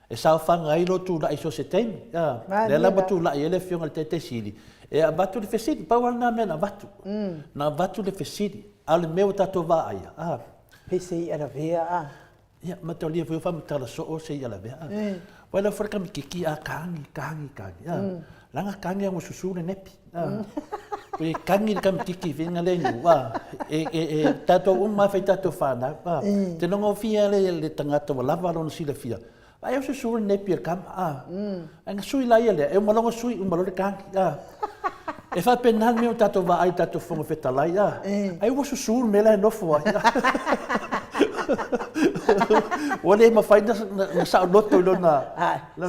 e saofaga ai lou tulai i so o se taimi. A, lea la ua tulai ai le Afioga i le Taitai Sili e avatu le fesili. Pau lava lena mea na avatu. Na avatu le fesili, a o le mea ua tatou vaaia, a. Pei se i'a lavea a. Ia, mataulia foi o faamatala soo se i'a lavea a. Uai lau foi le kamititi a kagi, kagi, kagi a. Leaga kagi a ua susu le nepi a. Pe kagi le kamititi fina le nu a. E, e, e, tatou uma fai tatou whanau a. Te nongofia le, le tagata ua lava lona silafia. Ai o susu le nepi e kama a. Ai na sui la ia lea, e uma loa sui, uma loa le kagi a. E faapena le mea o tatou vaai i tatou Fofoga Fetalai a. Ai ua susu le mea la e nofo ai. Ua le mafai na saoloto i lona...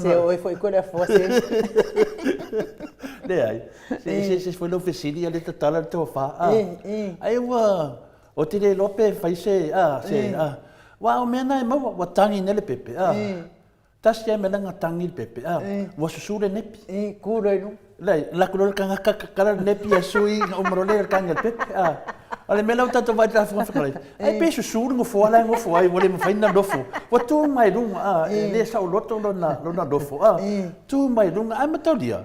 Se oe foi koe le afoa se. Leai, se se foi lau fesili ia le tatala le tofa a. Ai ua ou te le iloa pe fai se a se a. Aua o mea na e maua, ua tagi nei le pepe a. Tasi lava mea la na tagi le pepe a. Ua susu le nepi. Ku loa i luga. Leai, lako loa le tagata kakala le nepi e sui na uma loa le tagi a le pepe a. O le mea la ua tatou vaai i le Fofoga Fetalai, ai pe susu le nofoa la e nofo ai ua le mafai ona nofo. Ua tu mai luga a, e le saoloto lona lona nofo a. Tu mai luga ae mataulia,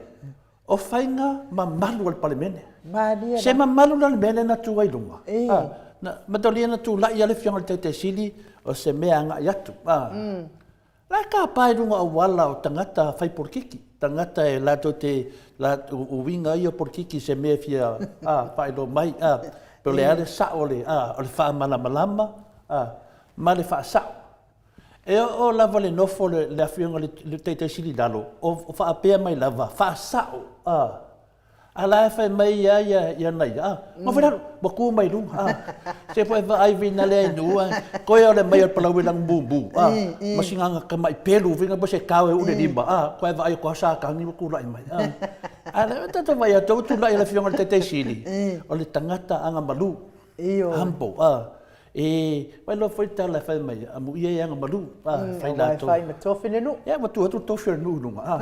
o faiga mamalu a le Palemene. Malie Se mamalu la le mea lea na tu ai luga. A, na, mataulia na tulai lava le Afioga i le Taitai Sili o se mea agai atu a. La e tapa i luga auala o tagata fai polokiki, tagata e latou te uiga ia o polokiki i se mea e fia faailoa mai, pe o le a le sao o le, o le faamalamalama ma le faasao. E oo lava le nofo le afioga i le Taitai Sili i lalo, o faapea mai lava, faasao. A la e fai mai ia ia ia na ia, ma fai lalo, ua tu mai luga, a. Se po e vaai vina lea i nuu, a, koe o le mai o le palau e lanu mumu, a, ma sina aga tamai pelu vina po se kao e uu le lima, a, koe vaai o koa sa kagi ua tulai mai, a. A lea ua tatou vaai atu, ua tulai le afioga i le Taitai Sili, o le tagata agamalu, humble, a. E, wai loa foi tala e fai mai, amuia e agamalu, a, fai latou. Aua e fai ma tofi le nuu. Ia, ua tuu atu le tofi o le nuu i luga, a.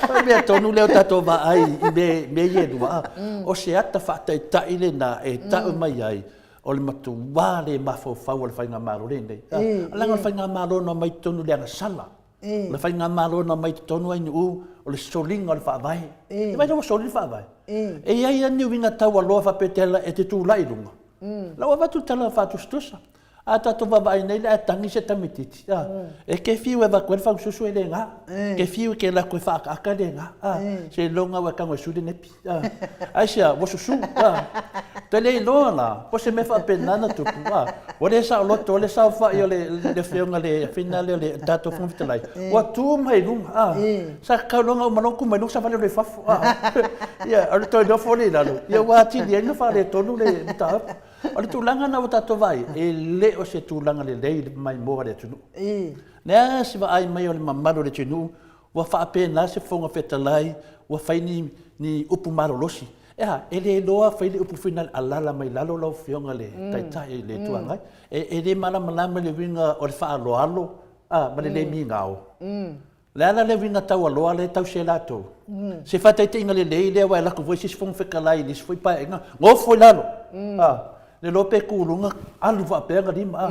O le mea tonu lea o tatou vaai i mea, mea ia e lua, a. O se ata faataitai lena e tau mai ai, o le matuā le mafaufau o le Faigamalo lenei. A, leaga o le Faigamalo na omai i totonu i le agasala. O le faigamalo na omai i totonu ai Nu'u, o le soliga o le faavae. E vaai la ua soli le faavae. E i ai lava ni uiga taualoa faapea te ala e te tulai i luga. La ua avatu le tala faatusatusa. A tatou vaavaai nei la e tagi se tamaitiiti, a, e ke fiu e avatu ai le faususu e le na. Ke fiu e ke lako e faaakaaka e le na. A, seiloga ua e tago e sui le nepi. Aisea, ua susu, a. Toe le iloa la, po o se mea faapena na tupu, a. Ua le saoloto, ua le saofai o le, le afioga le afina lea o le tatou Fofoga Fetalai, ua tu mai i luga, a. Sa tatau loa ona uma loa ona tu mai i luga savali loa i fafo, a. Ia, o le toe nofo lea i lalo, ia ua atili ai ona faaletonu le mataupu. O le tulaga lena ua tatou vaai, e le o se tulaga lelei le maimoa a le atunuu. Le a se vaai mai o le mamalu o le atunuu, Ua faapena se Fofoga Fetalai ua fai ni, ni upu malolosi. E a, e le iloa fai le upu foi lea alala mai lalo lau Afioga i le Taitai i le Itu Agai. E, e le malamalama le uiga o le faaaloalo a, ma le le migao. O le a la le uiga taualoa lea e tausi ai latou? Se faataitaiga lelei lea aua e alu atu foi se isi Fofoga Fetalai i le isi foi Paeaiga, nofo i lalo, a, le iloa pe tu i luga, alu faapea ona lima, a.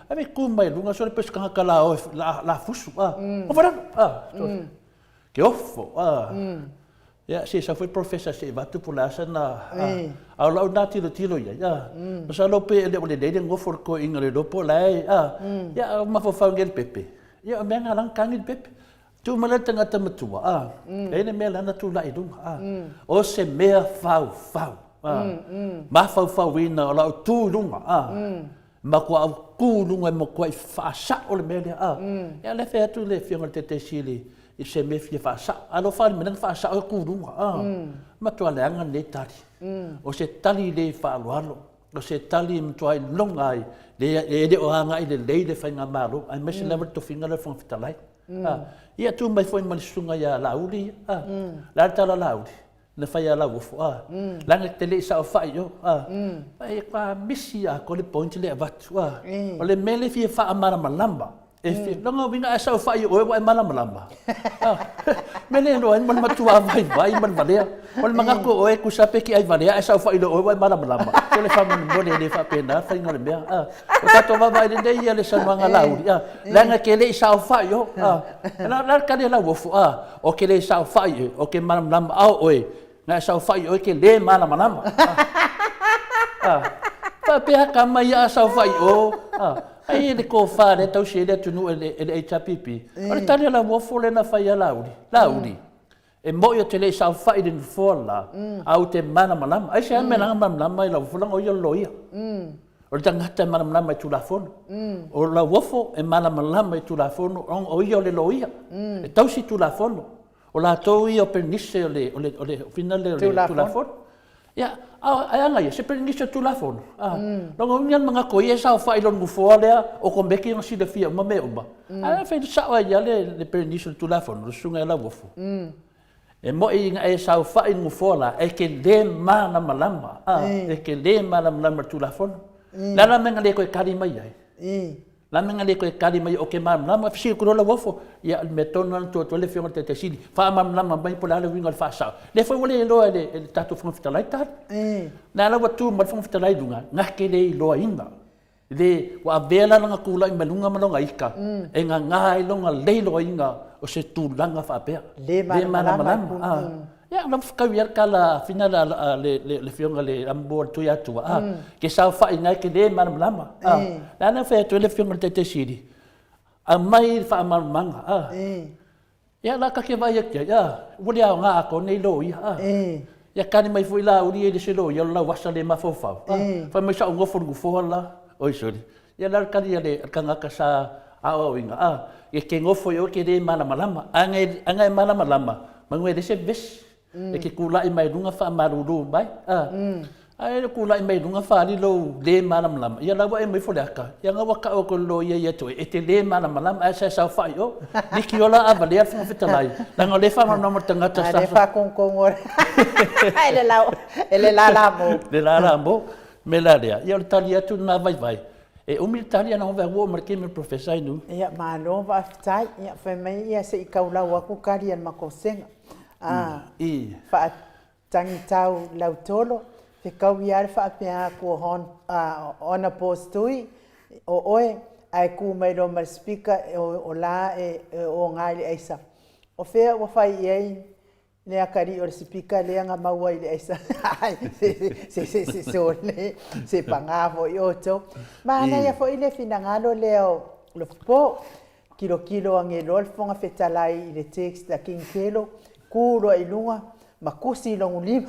Ae pe tu mai luga, sole pei o se tagata la o, la fusu, a. Nofo i lalo, a. Ke ofo, a. Ia, se i sau foi le Professor se i avatu po o le a sana, a. A o lau lena tilotilo i ai, a. Masalo pe le o lelei le nofo o le toeaina le iloa po o la e, a. Ia, mafaufau nei i le pepe. Ia, o mea na ala ai ona tagi le pepe. Tuu mai la le tagata matua, a, e i ai le mea la na tulai i luga, a, o se mea faufau, a, mafaufauina o lau tu i luga, a, matua au tu i luga e matuai faasao le mea lea, a. Ia o lea e fai atu le Afioga i le Taitai Sili i se mea e fia faasao, a o lou faalimea na faasao e tu i luga, a, matua leaga lenei tali. O se tali le faaaloalo. O se tali e matua iloga ai, e le o agai lelei le faigamalo, aemaise lava le tofiga lea o le Fofoga Fetalai. Ia tu mai foi ma le susuga ia Laauli, o le a le tala a Laauli? Na fai ia Lauofo, leaga e te le i saofai i o, e matua misi atoa le point lea e avatu. O le mea lea e fia faamalamalama. E fi, lona uiga a saofai i oe ua e malamalama. Mea le iloa ai ma le matua vaivai ma le valea. O le manatu o oe tusa pe te ai valea ae saofai loa oe ua e malamalama. Se o le faamolemole e le faapena le faiga o le mea. O tatou vaavaai lelei ia le saunoaga a Laauli, leaga e te le i saofai o. O le a le tali a Lauofo, ou te le saofai oe, ou te malamalama, a o oe, Na e saofai oe ke le malamalama. Faapea tama ia a saofai o. Ai e le tofa lea tausi ai le atunuu e le HRPP. O le tali a Lauofo lea na fai ia Laauli. Laauli, e moi ou te le i saofai i le nofoa le la, a ou te malamalama. Aisea mea leaga malamalama ai Lauofo leaga o ia o le loia. O le tagata e malamalama i Tulafono. O Lauofo e malamalama i Tulafono ona o ia o le loia. E tausi Tulafono. O latou ia o Perenise o le, o le, o le, fina lea o le Tulafono. Ia, a, e aga ia, se Perenise o le Tulafono. A, lona uiga le manatu o ia e saofai i lona nofoa lea, okomeki ona silafia uma mea uma. Ae fai sao ai lava le, le Perenise o le Tulafono, le susuga ia Lauofo. E moi ina e saofai i le nofoa la, e te le malamalama, a, e te le malamalama i le Tulafono. O le a la le mea na le toe tali mai ai? La mea na le toe tali mai o ke malamalama, fesili atu loa Lauofo, ia o le mea tonu lava na tuu atu ai le Afioga i le Taitai Sili, faamalamalama mai po o le a le uiga o le faasao. Lea foi ua le iloa e le, e le tatou Fofoga Fetalai tali. Lea la ua tu mai le Fofoga Fetalai i luga, na te le iloaina. Le, ua avea la lona tulai mai luga ma lona ita, e nana ai lona le iloaina o se tulaga faapea. Le malamalama. Ia, na fetaui lava le tala a Fina le, le, le Afioga i le Amua o le Tuiatua, a, ke saofai ina e te le malamalama. A, le a na fai atu ai le Afioga i le Taitai Sili, aumai le faamalamalamaga, a. Ia, la ta te vaai atu i ai, a, ua le aoga atoa nei loia, a. Ia, tali mai foi Laauli ia i le isi loia o le Lauasa le mafaufau, a. Fai mai sa ou nofo i le nofoa le la, oi sole. Ia, le a le tali a le tagata sa aoaoina, a, e te nofo i o e te le malamalama. A na e malamalama, manu e leai se vevesi, e te tulai mai luga faamalulu mai, a. Ae le tulai mai luga faaali lou le malamalama, ia la ua e aumai Faleata, ia na ua tau atu e le loia ia te oe, e te le malamalama, ae sa e saofai i o. Liki ola a valea le Fofoga Fetalai, leaga o lea e faamalamalama le tagata sa... A lea e faatonutonu e le lala mo. Le lala mo. Mea la lea, ia o le tali atu lena vaivai. E umi le tali ana ova ua oo mai le taimi o le Professor Ainuu. Ia, malo faafetai. Ia, fai mai ia se i taulau atu tali a le matou sega. A, I. faatagitau lautolo, fetaui lava le faapea atu o Hon, a, Honourable Tui, o oe, ae tu mai loa ma le Speaker o la e oga i le aisa. O fea ua fai i ai Le atalii o le sipika lea na maua i le aisa. Se se se sole, se paga foi outou. Manaia foi le finagalo lea o Lofopo. Tilotilo ane loa le Fofoga Fetalai i le text a King Kelo, tu loa i luga ma tusi i lona lima.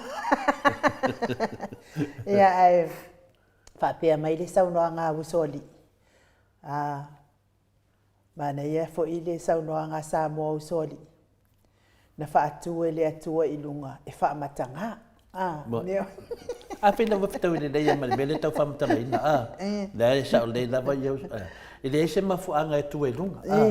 Ia ae faapea mai le saunoaga a Usoalii, a Manaia foi le saunoaga a Samoa Usoalii, na faatu e le Atua i luga e faamatagā. A, A pei lava fetaui lelei ai ma le mea lea e tau faamatalaina, a, leai e sao lelei lava ia, e leai se mafuaaga e tu ai i luga, a,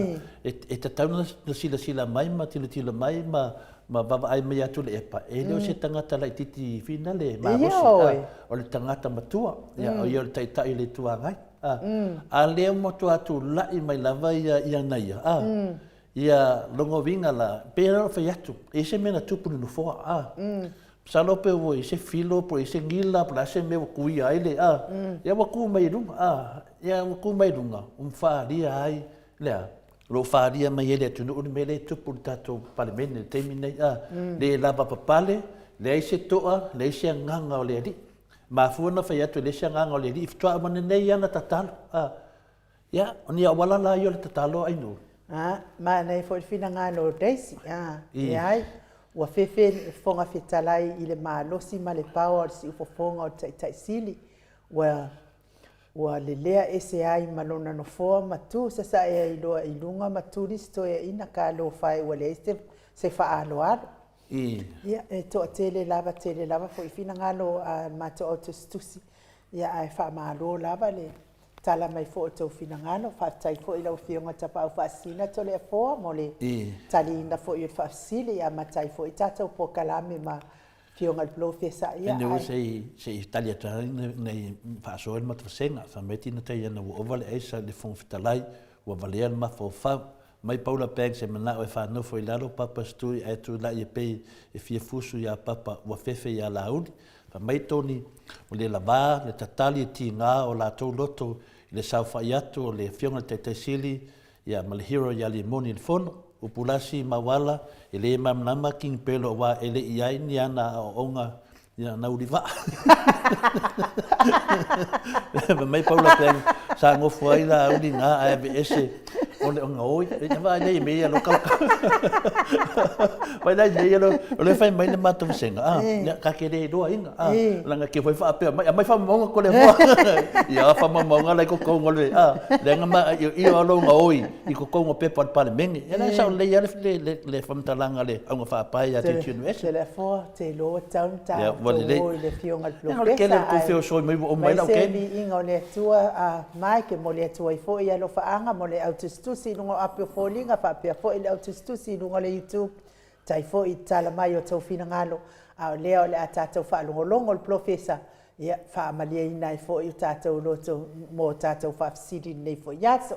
e tatau ona silasila mai ma tilotilo mai ma ma vaavaai mai ia Tuilaepa, e le o se tagata laitiiti finale malosi, a, o le tagata matua, ia, o ia o le Taitai o le Itu Agai. A, a lea ua matua tulai mai lava ia ia na ia, a, ia lona uiga la, pei ona fai atu, e i ai se mea na tupu i le nofoa, a, masalo pe ua i ai se filo po o i ai se gila po o le a se mea ua tuia ai le, a, ia ua tu mai i luga, a, ia ua tu mai i luga, ua faaalia ai le a, o lo o faaalia mai ai e le atunuu le mea lea e tupu i le tatou Palemene i le taimi lenei, a, le lavapapale, leai se toa, leai se agaga o le Alii. Mafua na fai atu e leai se agaga o le Alii, faatoa uma nei lava na tatalo. A, ia, o ni auala la ia o le tatalo Ainuu? A, manaia foi le finagalo o Daisy. A, leai, ua fefe le Fofoga Fetalai i le malosi ma le paoa o le siufofoga o le Taitai Sili, ua ua lelea ese ai ma lona nofoa ma tu sasae ai loa i luga ma tuli se toeaina talofa e ua leai se, se faaaloalo. Ia, e toatele lava, tele lava foi finagalo a le matou au tusitusi, ia ae faamalo lava le tala mai foi o tou finagalo. Faafetai foi i lau Afioga Tapaau Faasisina Toleafoa mo le taliina foi o le faafesili, ia amata ai foi tatou polokalame ma Afioga i le Polofesa. Ia, ae... Se i, se i tali atu ina i faasoa le matou vasega. Fai mai tina tai ana ua ova le aisa i le Fofoga Fetalai. Ua valea le mafaufau. Mai Paula Banks e manao e faanofo i lalo Papa Stui ae tulai e pei e fia fusu iā Papa ua fefe iā Laauli. Fai mai Tony, ua le lavā le tatali e tigā o latou loto i le saofai atu o le Afioga i le Taitai Sili ia ma le Hero iā Limoni i le fono. Upulasi Mauala, e le malamalama King Pelo aua e le i ai ni ana aoaoga Ia, na uli vaa. Fai mai Paula Peng, sa nofo ai la uli na ae ave ese o le ona oi. E vaai nei me ia lo kau. Vai lai nei lo o le fai mai le matou vasega. Ah, ia ka ke le iloa inga. Ah, langa ke foi faapea mai mai faamauga ko le hoa. Ia faamauga lai ko ko ngole. Ah, le nga ma io io lo nga oi i ko ko ngo pepa le palemenge. Ia la sa le ia le le le faamatalaga le auga faapae ia te tunu ese. Telefo te iloa tau na tatou o i le Afioga i le Polofesa, ae mai se viiga o le Atua a Mike, e momoli atu ai foi alofaaga mo le au tusitusi i luga o api o foliga faapea foi le au tusitusi i luga o le YouTube. Tai foi i tala mai o tou finagalo, a o lea o le a tatou faalogologo le Polofesa, ia faamalieina ai foi o tatou loto mo tatou faafesili i lenei foi aso.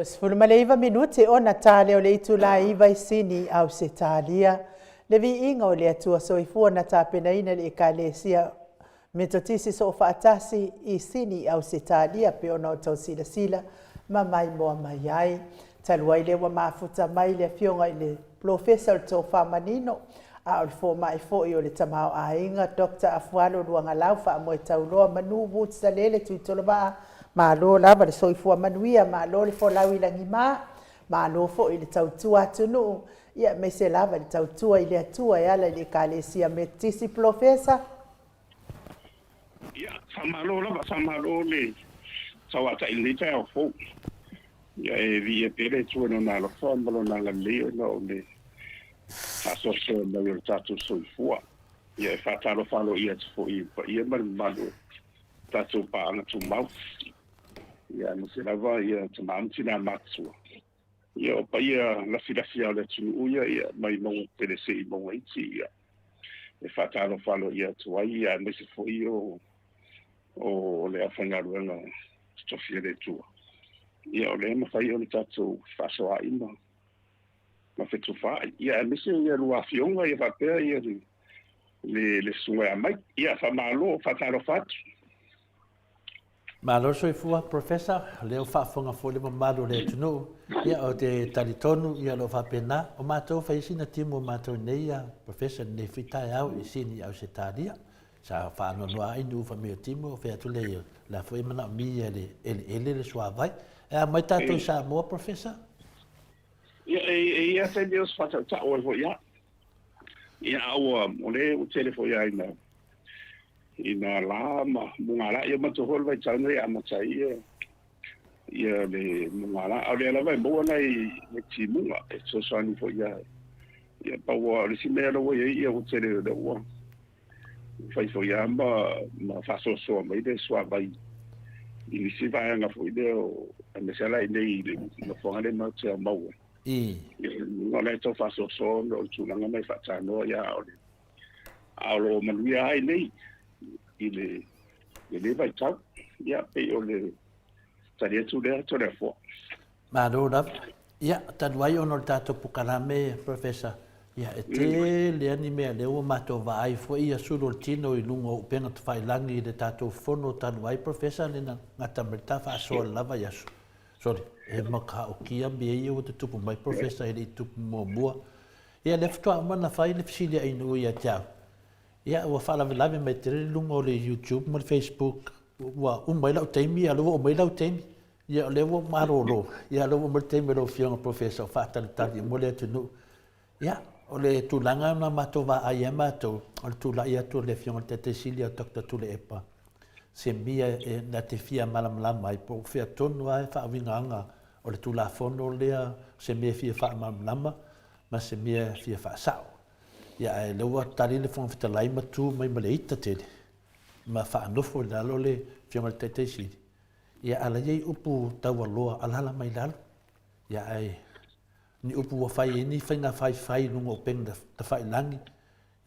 29 minute ona ta lea o le itula e 9 i Sini, Ausetalia. Le viiga o le Atua Soifua na tapenaina le Ekalesia Metotisi Soofaatasi i Sini, Ausetalia, pe ona o tausilasila ma maimoa mai ai. Talu ai lea ua mafuta mai le afioga i le Polofesa o le Tofa Manino, a o le fomai foi o le tamaoaiga, Dr. Afualo Luagalau Faamoetauloa Manu Woods Salele Tuitolovaa, malo lava le soifua manuia, malo le folau i lagima, malo foi i le tautua atunuu, ia aemaise lava i le tautua i le Atua e ala i le Ekalesia Metotisi. Polofesa. Ia, faamalo lava, faamalo le tauatai i lenei taeao fou. Ia e viia pea le Atua i Lona alofa ma Lona agalelei ona o le faasoasoa mai o le tatou soifua. Ia e faatalofa aloaia atu foi i le paia ma le mamalu o tatou paaga tumau. Ia aemaise lava ia tama ma tina matutua. Ia o paia lafilafi lava o le atunuu ia, ia mai mauga tetele seia mauga iti, ia e faatalofa aloaia atu ai, ia aemaise foi o o le aufaigaluega totofi a le Atua. Ia o lea e mafai ona tatou fefaasoaai ma ma fetufaai. Ia aemaise ia lua afioga ia faapea ia le le, le susuga ia Mike. Ia faamalo, faatalofa atu. Malo le soifua, Professor. O lea ua faafofoga foi le mamalu o le atunuu. Ia, ou te talitonu, ia, o lo o faapena. O matou, fai sina timu o matou nei, ia, Professor, lenei foi taeao i Sini, Ausetalia. Sa faanoanoa ai nuu fai mai o timu, fai atu lea, o la foi e manaomia e le eleele le suavai. E a mai tatou i Samoa, Professor? Ia, e i ai taimi o se faatautau ai foi ia. Ia, a ua, o lea ua tele foi lava ina i nā lā ma mugala. Ia manatua foi o le vaitau lenei e amata ai ia, ia le mugala. A o lea lava e maua nai timuga e fesoasoani foi ia. Ia pau lava o le isi mea lea ua i ai, ia ua tele o lea ua fai foi lava ma, ma faasoasoa mai le suavai i nisi vaega foi lea o, aemaise lava la i inei i le nofoaga lea matou te aumau ai. Ia, o la e tau faasoasoa ona o le tulaga lena e faatanoa, ia a o le A o lo o manuia ai nei i le lenei vaitau. Ia, pei o le tali atu lea Toleafoa. Malo lava. Ia, talu ai ona o le tatou polokalame, Professor, ia, e tele lava ni mea lea ua matou vaai foi ia sulu o le tino i luga o upega tafailagi i le tatou fono talu ai, Professor, le na gata mai le ta faasoa i le la vaiaso. Sorry, e matautia mea ia ua tutupu mai, Professor, e le i tupu muamua. Ia, lea faatoa uma ona fai le fesili a Ainuu ia te au. Ia, ua faalavelave mai tele le luga o le YouTube ma le Facebook, ua uma ai lau taimi, a o lea ua oo mai lau taimi. Ia, o lea ua ou malolo, ia, o lea ua oo mai le taimi o lau Afioga Professor o faatalitali uma le atunuu. Ia, o le tulaga na matou vaai ai matou, o le tulai atu o le Afioga i le Taitai Sili o Doctor Tuilaepa, se mea e na te fia malamalama ai, po o fea tonu lava e faauigaga o le Tulafono lea, o se mea e fia faamalamalama, ma se mea e fia faasao. Ia, ae lea ua tali le Fofoga Fetalai ma tu mai ma le ita tele, ma faanofo i lalo le Afioga i le Taitai Sili. Ia, a la e i ai upu taualoa alaala mai lalo. Ia, ae ni upu ua fai ai ni faiga faifai i luga o upega tafailagi,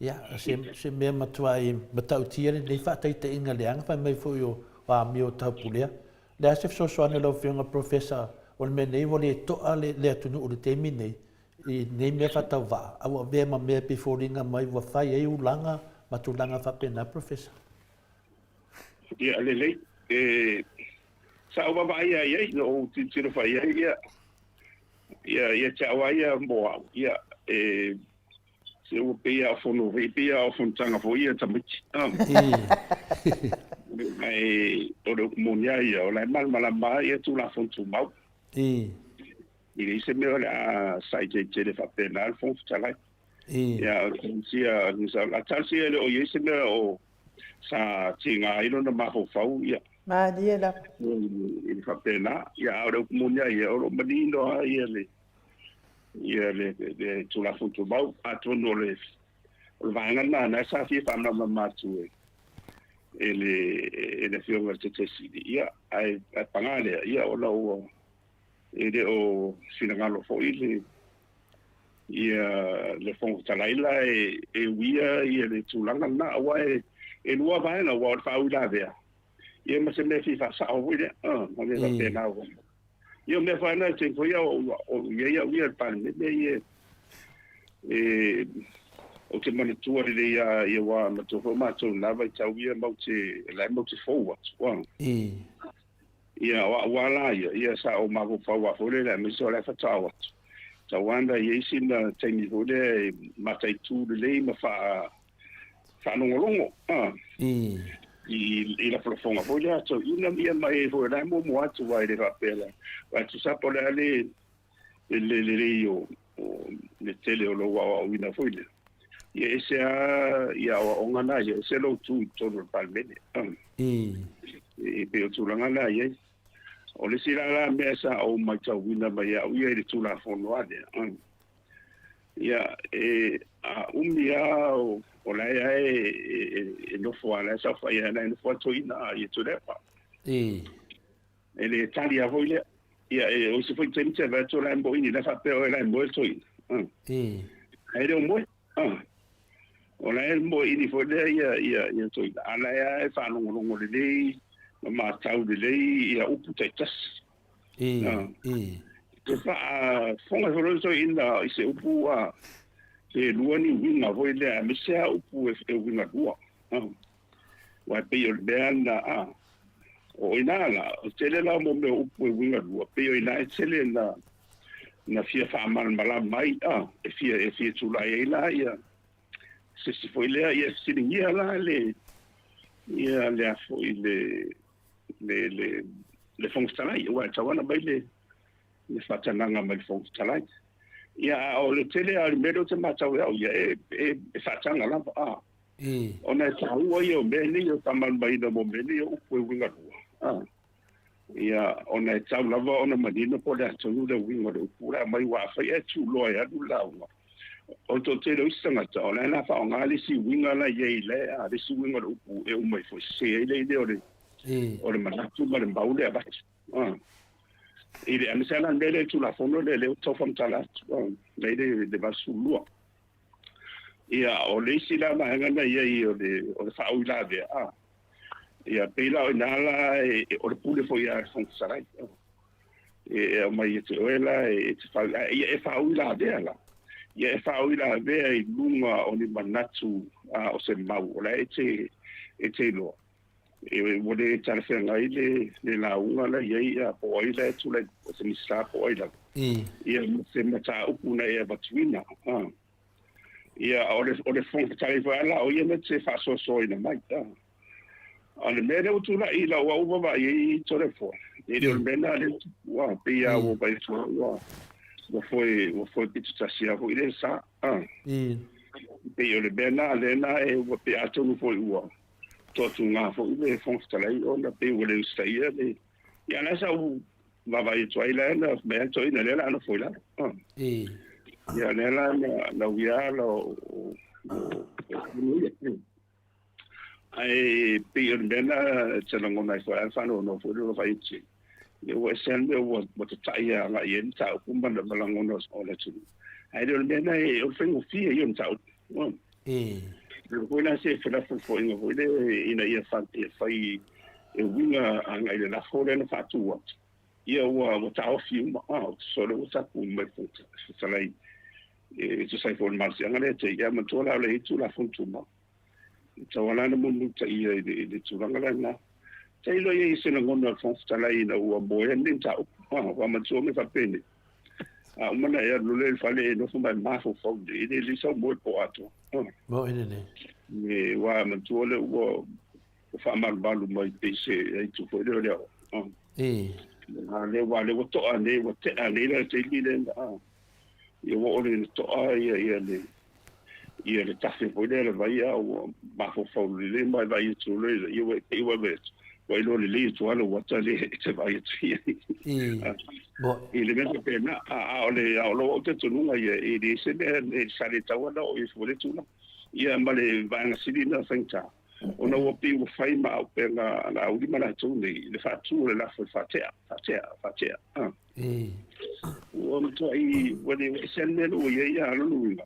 Ia, se, se mea matuai matautia lenei faataitaiga leaga fai mai foi o amio taupulea. O le a se fesoasoani a lau Afioga Professor, o le mea nei ua le to'a le, le atunuu i le taimi nei i nei mea faatauvaa, a ua avea ma mea e pei foliga mai ua fai ai ulaga ma tulaga faapena, Professor? Ia, lelei. E, sa ou vaavaai lava i ai, na ou tilotilo foi i ai, ia, ia, ia te au lava ia mo au, ia, e, Se ua pei lava o fono, e pei lava o fonotaga foi ia tamaiti. Ae o le upu moni lava ia, o la e malamalama lava ia Tulafono Tumau. E leai se mea o le a saitele faapena le Fofoga Fetalai. Ia, o le talosia, a talosia e le o i ai se mea o sa tiga ai lona mafaufau, ia. Malie lava. I le faapena. Ia, a o le upu moni lava ia, o lo o manino lava ia le ia le, le Tulafono Tumau. Atonu o le, o le vaega lena na sa fia faamalamalama atu e, e le, e le Afioga i le Taitai Sili. Ia, ae, ae paga lea, ia ona ua, e le o finagalo foi le, ia le Fofoga Fetalai la e, e uia ia le tulaga lena, aua e, e lua vaega, aua o le faauilavea, ia ma se mea e fia faasao foi lea, ma mea faapena. Ia o mea foi lena e te foi au o i ai au ia i le Palemene ia e ou te manatua lelei lava ia aua matua foi matou i lena vaitau ia matou te la e matou te fou atu a. Ia o au lava la ia, ia sa ou mafaufau lava foi lele aemaise o la e faatoa oo atu. Tau lava na i ai sina taimi foi lea e mataitu lelei ma faa faalogologo a i lafolafoga foi lea a toeaiina ia ma e foi o la e muamua atu aua e le faapea la aua e tusa lava po o le a le le lelei o le tele o lou aoaoina foi lea, ia e ese lava ia aoaoga na ia, ese lou tu i totonu o le Palemene. E pei o tulaga na e i ai. O le isi la la mea sa ou matauina mai au ia i le Tulafono lava lea, ia e a umi lava o la e e nofo lava, la e saofai lava, la e nofo lava toeaiina ia Tuilaepa. E le tali lava foi lea. Ia, e, o isi foi taimi te vaai atu o la e moe ni la faapea o la e moe le toeaina. Ae le o moe. O la e moe ini foi lea ia, ia, ia toeaina. A la e lava e faalogologo lelei ma matau lelei ia upu taitasi. E faafofoga foi le toeaina i se upu a pe lua ni uiga foi lea, aemaise lava upu e uiga lua. Aua e pei o le mea lena, a, o i ina la, o le tele la o mea o upu e uiga lua, pei o i ina e tele na, na fia faamalamalama ai, a, e fia, e fia tulai ai la ia, se isi foi lea, ia fesiligia la le, ia le a foi le, le, le, le Fofoga Fetalai, aua e tatau lava ona aumai le, le faatagaga mai le Fofoga Fetalai. Ia, a o le tele lava o le mea lea ou te matau e au ia, e, e, e faataga lava, a. Ona e taua ia o mea nei o faamalamalamaina mo mea nei o upu e uiga lua. Ia, ona e tau lava ona manino po o le a tonu le uiga o le upu la aumai aua afai ae tuuloa e alu le lauga, o le toatele o isi tagata o la e na faaaoga le isi uiga la e i ai le a le isi uiga o le upu e uma ifo e sese ai le idea o le manatu ma le mau lea e avatu. I le aemaise lava la le mea lea i le Tulafono lea lea ua tau faamatala atu, la e i le 82. Ia, o le isi la vaega na i ai o le, o le faauilavea, a, ia, pei la o i ina la e, o le pule foi a le Fofoga Fetalai, e, e aumai ia te oe la e, e te faau, a, ia e faauilavea la, ia e faauilavea i luga o ni manatu a, o se mau, o la e te, e te iloa. E, ua le talafeagai le, le lauga la i ai, a, po o ai la e tulai, o se Minisita po o ai lava. Ia, ma se mataupu na e avatuina. A. Ia, o le, o le Fofoga Fetalai foi lava la, o ia na te faasoasoaina mai. A. O le mea lea ua tulai i lau au vaavaai i ai Toleafoa, e le o le mea lena lea ua tupu, a, pei lava ua vaai atu au ua, ua foe, ua foe pitotasi lava foi le sa. A. Pei o le mea lena lea na e ua pei atonu foi ua toatuga foi le Fofoga Fetalai ona pei ua le usitaia le ia la sa ou vaavaai atu ai la na mea toeaiina lea la nofo i lalo. Ia lea la na na uia la o ae pei o le mea na te lagona ai foi a faanoanoa foi le vaai atu ia ua ese lava le mea ua ua tata'i agai i ai le mataupu ma ma lagona o le atunuu ae le o le mea na e o le faigofie ia o le mataupu. E foi la se felafolafoaiga foi lea ina ia fai e uiga agai i le lafo lea na faatu atu, ia ua taofi uma, a, ou te sole ua tapu mai le Fofoga Fetalai e tusa ai foi o le malosiaga lea te i ai. Manatua la o lea e i ai Tulafono Tumau, e tatau lava la ona mulimulitaia i le tulaga lena. Tailo i ai se lagona o le Fofoga Fetalai ina ua moea lenei mataupu, a, ua manatua mea faapenei. A uma ona e alu loa i le fale e nofo ma e mafaufau lelei, e le lelei sau moe po atoa. Moe lelei. E aua manatua lea ua faamalumalu mai pei se aitu foi lea o le ao. A lea ua lea ua toa nei, ua tea nei la le taimi lea. Ia ua oo le toa ia ia le ia le tafe foi lea le vai a ua mafaufau lelei ma e vaai atu loa ia ua pei ua vaai atu ua iloa lelei atu lava lou ata lea e te vaai atu i ai. I le mea faapena, a o le a o lou talitonuga ia e leai se mea e sa le tatau ona oo i ai fua lea tulaga. Ia ma le vaega sili lena faigata, ona ua pei ua fai ma auupega a Laauli ma latou nei i le faatu o le lafo i le faatea, faatea, faatea. Ua matuai ua le ese lava le mea lea ua i ai, a o lona uiga,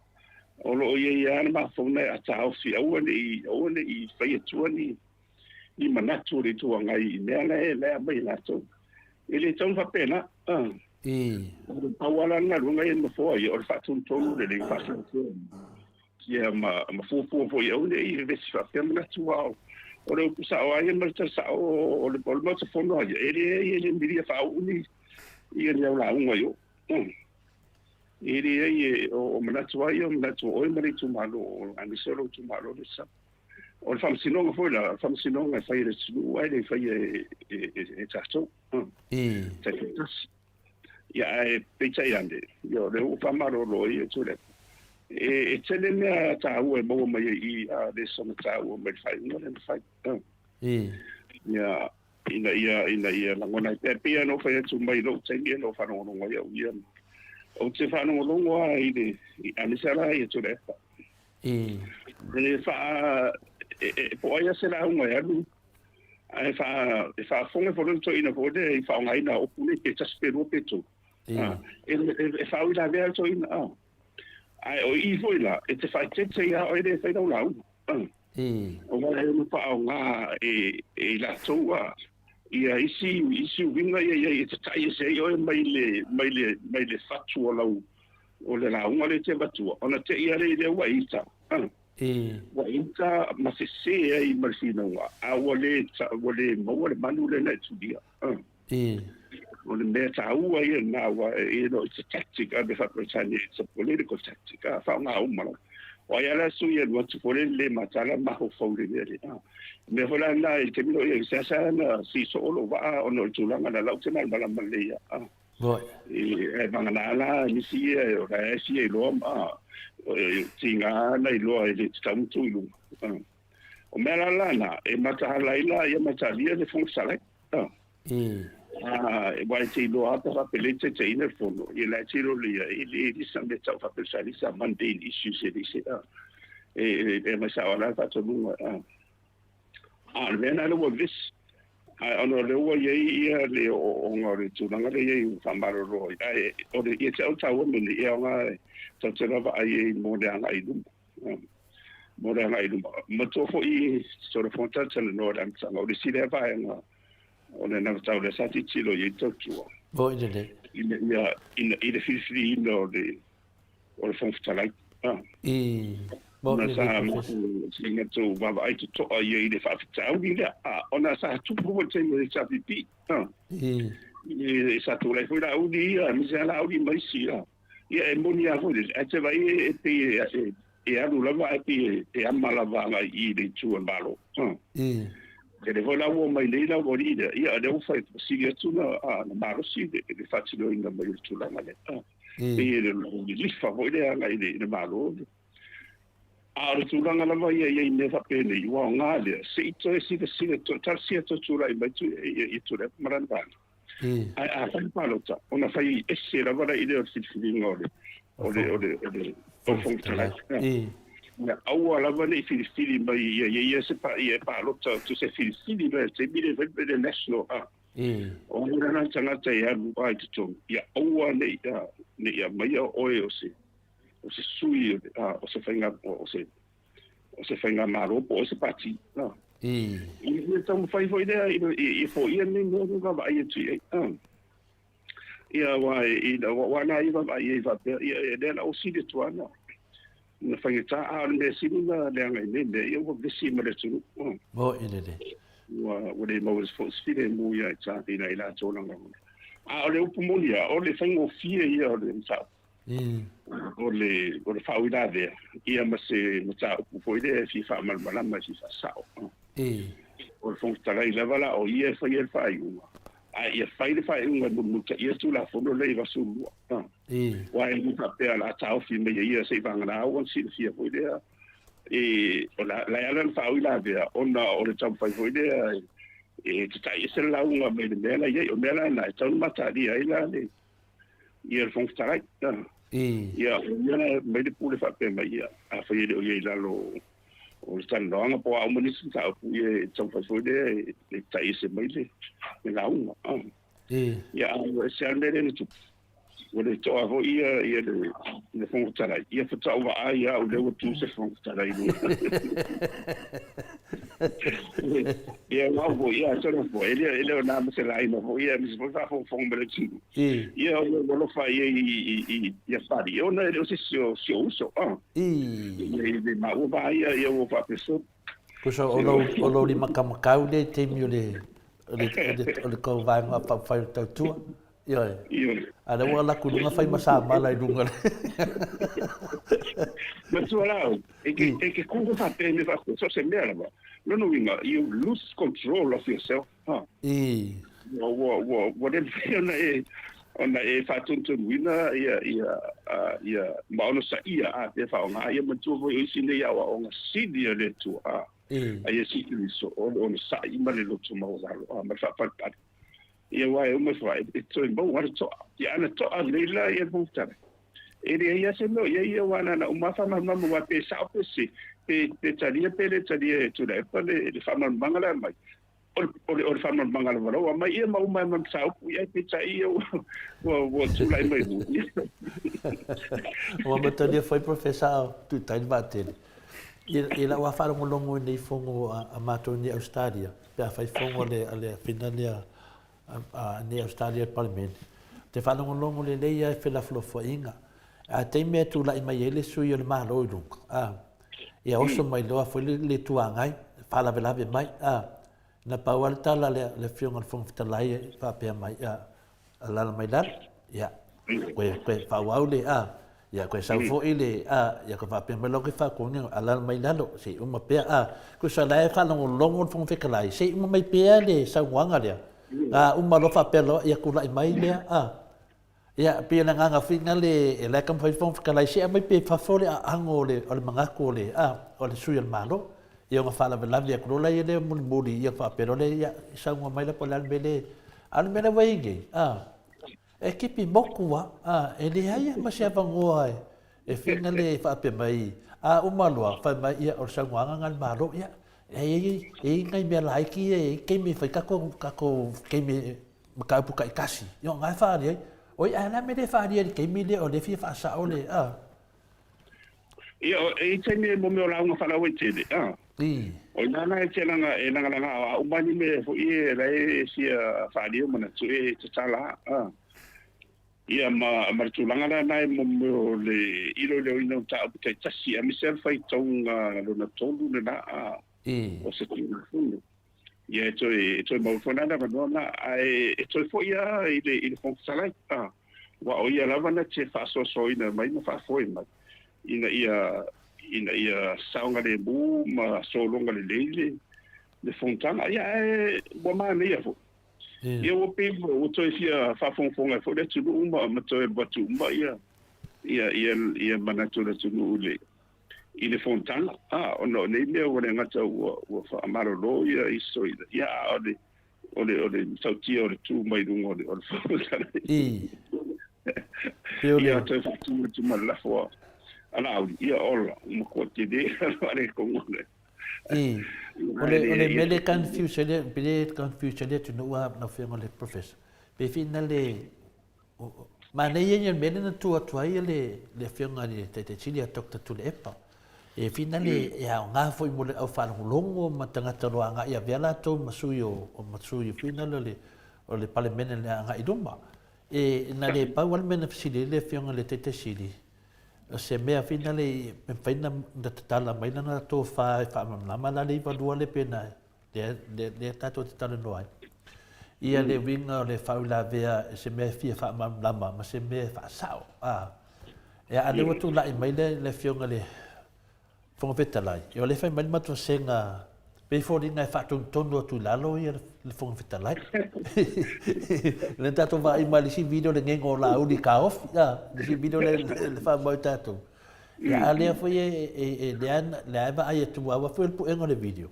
o lo o i ai lava le mafaufau e taofi aua ne i, aua ne i fai atua ni, ni manatu o le Itu Agai i mea la e aumai e latou. E le tatau ona faapena. O le pau lava la o le galuega ia i le nofoa ia, o le faatonutonu lelei, faasoasoa ia ma fuafua foi ia aua ne i vevesi faapea manatu aua o le upu sao lava ia ma le tala sao o le Maota Fono lava ia, e leai e le milia faauu ni ia ni au lauga i o. E leai o manatu lava ia o manatu o oe ma le itumalo, aemaise o lou itumalo le sao. O le faamasinoga foi la, o le faamasinoga e fai e le atunuu ae le faia e tatou. Taitoatasi. Ia ae peitai ane, ia o lea ua faamalolo ai ia Tuilaepa. E tele mea taua e maua mai ai i i, a le soona taua mai le faaiuga lea na fai. Ia, ina ia, ina ia lagona ai pea. E pei lava ona ou fai atu mai lou taimi na ou faalogologo ai au ia. Ou te faalogologo lava i le, aemaise lava ia Tuilaepa. E faa, e, po o ai lava se lauga e alu, ae faa, e faafofoga foi le toeaina foi lea i faaaogaina upu nei pe tasi pe lua pe tolu. E faauilavea le toeaina. Ae o i foi la, e te faaeteete ia oe lea e fai lau lauga. Aua e ono faaaoga e i latou ia isi isi uiga ia i ai e tatai ese ai oe mai le mai le mai le fatu o lau o le lauga lea e te avatua, ona te i lea i lea ua ita. Ua ita ma sese ai ma le finauga, a ua le ua le maua le manu lea na e tulia. O le mea taua ia lena, aua, it's a tactic, a mea faa-Peretania, it's a political tactic, a faaaoga uma lava. O ai lava la sui e alu atu foi lea le mataala mafaufau i le mea lea. O le mea foi la lena i le taimi lea o i ai, seasea na sii soo lou vaa ona o le tulaga lena, o la ou te malamalama lelei lava. E vagana la nisi ia o la e fia iloa ma tiga na iloa e le tatau ona tuu i luga. O mea la la na, e mataala ai la ia matalia le Fofoga Fetalai. Aua e te iloa lava pe faapea le taitaiina le fono, ia la e te iloa lelei lava, e le sa mea tau faapea sa mundane issues e le se e aumai sao lava la le faatonuga. A o le mea lena lea ua vevesi, ae ona o lea ua i ai ia le ooooga o le tulaga lea e i ai ua faamalolo ai, ae o le, ia te au taua mea nei, e aoga tatou te vaavaai ai mo le agai i luma, mo le agai i luma. Manatua foi solo foi tatou talanoa i le amataga, o le isi lea vaega o le anavatau lea sa tilotilo i ai tautua. Moni lelei. Ina ia, ina, i le filifiliina o le o le Fofoga Fetalai. Ona sa matou vaavaai totoa ia i le faafitauli lea, ona sa tupu foi le taimi o le HRPP. Sa tulai foi Laauli ia, aemaise lava Laauli ma isi. Ia e moni lava foi lele, ae te vaai e pei e alu lava ae pei e ama lava agai i le itu o le Malo. Lea foi la ua omai nei la ua alii lea, ia lea ua fai sili atu na malosi le faatinoina mai o le tulaga lea. Pei e lilifa foi lea agai i le Malo. A o le tulaga lava ia i ai mea faapenei, ua aoga lea, se i toe silasila, talosia toe tulai mai ia Tuilaepa ma lana vaega. Ae a fai le palota, ona fai ese lava la i lea o le filifiliga o le o le o le o le Fofoga Fetalai. Ia aua lava ne i filifili mai ia ia se pa ia palota se filifili mai le taimi lea e fai le national. O ai la tagata e alu lava i totonu, ia aua ne i aumaia oe o se o se sui o se faiga o se o se faigamalo po o se pati. Ia taumafai foi lea i foia lenei mea ua vaavaai atu i ai. Ia aua aua na ia vaavaai ai faapea, ia lea la ua sili atu lava na faigata, a o le mea sili na leaga i nei mea, ia ua vevesi ma le atunuu. Moni lelei. Ua le maua foi se filemu ia i latou lagolagona. A o le upu moni lava, o le faigofie ia o le mataupu. O le o le faauilavea ia ma se mataupu foi lea e fia faamalamalama e fia faasao. O le Fofoga Fetalai lava la o ia e faia le faaiuga, ae ia fai le faaiuga e mulimulitaia le Tulafono lea 92. Aua e le faapea o le a taofi mai e ia seivagana ua silafia foi lea e o la e ala ona faauilavea ona o le taumafai foi lea e tatai ese le lauga mai le mea la i ai. O le mea la lena e tatau ona mataalia ai la le ia le Fofoga Fetalai. Ia, ia la mai le pule faapea mai ia, afai e le o i ai i lalo o le talanoaga po o a uma nisi mataupu ia e taumafai foi lea e tatai ese mai le lauga. Ia, a ua ese lava le mea lea na tupu. Ua le toa foi ia ia le le Fofoga Fetalai. Ia faatoa ou vaai lava au lea ua tu se Fofoga Fetalai i luga. Ia, ua au foi, ia, solo foi, e le o na ma se laina foi, ia, aemaise foi faafogafoga mai le atunuu. Ia, o lou alofa i ai ia Fari, ona e le o se isi o si ou uso, a. Ia, i le maua va ia, ia ua faapea. Tusa o lou, o lou limakamakau lea i taimi o le, o le, o le, o le tou vaega faaupufai o le tautua. Ioe. Ioe. A lea ua alu atu i luga fai ma samala i luga. Matua la au, e ke, e ke kū faapea mea faapea, so o se mea lava. Lona uiga, you lose control of yourself. Ha. I. Ua, ua, ua, ua le mafai ona e, ona e faatonutonu-ina ia, ia, ia, ma onosaia, a, pe faaaoga ia matua foi o isi nei aoaoga sili a le Atua, a, a Iesu Keriso, o le onosai ma le loto maualalo, a, ma le faapalepale. Ia, aua e uma ifo e toe maua le toa. Ia, ana toa lelei la ia le Fofoga Fetalai. E leai lava se mea o i ai ia, aua na ona uma lava faamalamalama, aua pe sao pe sese, pe, pe talia pe le talia e Tuilaepa le, le faamalamalamaga la e aumai. O le, o le, o le faamalamalamaga lava la ua aumai ia ma uma ai ma le mataupu, ia peitai ia ua, ua, ua tulai mai ua. Ua matalia foi Professor a Tuitai le vaatele. I, i lau lava faalogologo i nei fono a, a matou nei Australia, pe a fai fono a le, a le afina lea a, a nei Australia i le Palemene, ou te faalogologo lelei lava i felafolafoaiga. A taimi e tulai mai ai le sui o le Malo i luga, a, ia oso mai loa foi le, le Itu Agai, faalavelave mai, a, na pau lava le tala a le, le Afioga i le Fofoga Fetalai e faapea mai, a, alaala mai lalo, ia, koe, koe faaauau le, a, ia, koe sau foi le, a, ia, koe faapea mai loa koe faatonuga, alaala mai lalo, se i uma pea, a, tusa o la e faalogologo le Fofoga Fetalai, se i uma mai pea le saunoaga lea, a uma loa faapea loa, ia tulai mai lea, a, Ia, pei o le agaga foi lena le, la e taumafai le Fofoga Fetalai, se aumai pea i fafo le aano o le, o le manatu o le, a, o le sui o le Malo. Ia ona faalavelave atu loa lea lea mulimuli, ia faapea loa lea, ia, saunoa mai la po o le a le mea lea, a o le mea lea ua i ai nei, a, e tipi motu lava, a, e leai lava ma se avanoa e, e finagalo faapea mai, a uma loa, fai mai, ia, o le saunoaga lena a le Malo, ia, e i ai, e i ai nai mea laiti ia e i ai taimi e fai tatou, tatou taimi mataupu taitasi, ia o na e faaali ai. Oi, ae o le a le mea e le faaali ai i le taimi lea o lea e fia faasao le, a? Ia, e i ai taimi e mo mea o lauga faalauaitele, a? I. O ina la e te laga, e lagalaga a uma ni mea foi e la e fia faaali ai manatu e tatala, a? Ia, ma, ma le tulaga la na e mo mea o le iloiloina o mataupu taitasi, aemaise lava le faitauga lona tolu lena, a? I. O se Tulafono. Ia, e toe, e toe maua foi la le avanoa lena, ae e toe foi lava i le, i le Fofoga Fetalai, a, aua o ia lava na te faasoasoaina mai ma faafoe mai, ina ia, ina ia saogalemu ma sologa lelei le, le fonotaga. Ia, ae ua manaia foi. Ia, ua pei ua toe fia faafogafoga ai foi le atunuu ma, ma toe avatu uma ia, ia, ia, ia manatu o le atunuu i le, i le fonotaga, a, ona o nei mea ua le gata ua, ua faamalolo ia isi toeaiina, ia, a o le, o le, o le matautia o le tu mai luga o le, o le fonotaga. I. Pei o le. Ia, toe faatu atu ma le lafo a, a Laauli, ia, ola, ua matua tele le faaletonu o le. I. O le, o le mea lea e confuse ai le, pei e confuse ai le atunuu a lau Afioga i le Professor, pei finale Manaia ia le mea lea na tu atu ai le Afioga i le Taitai Sili ia Doctor Tuilaepa. E finale e aoga foi mo le au faalogologo ma tagata o lo o agai avea latou ma sui o ma sui finale o le o le Palemene le agai i luma. E na le pau lava le mea na fesili ai le Afioga i le Taitai Sili, o se mea finale e mafai ona tatala mai lana tofa e faamalamalama la le 92 lea pe na lea, lea, lea tatou te talanoa ai. Ia le uiga o le faauilavea e se mea e fia faamalamalama ma se mea e faasao. A, e a lea ua tulai mai le, le afioga i le Fofoga Fetalai, ia o lea e fai mai le matou vasega, pei foliga e faatonutonu atu i lalo ia le Fofoga Fetalai. Lea tatou vaai mai le isi video le gego o Laauli i taofi, a, le isi video lea le faamau i tatou. Ia a lea foi e, e, e, lea, lea e vaai atu aua foi le puega o le video.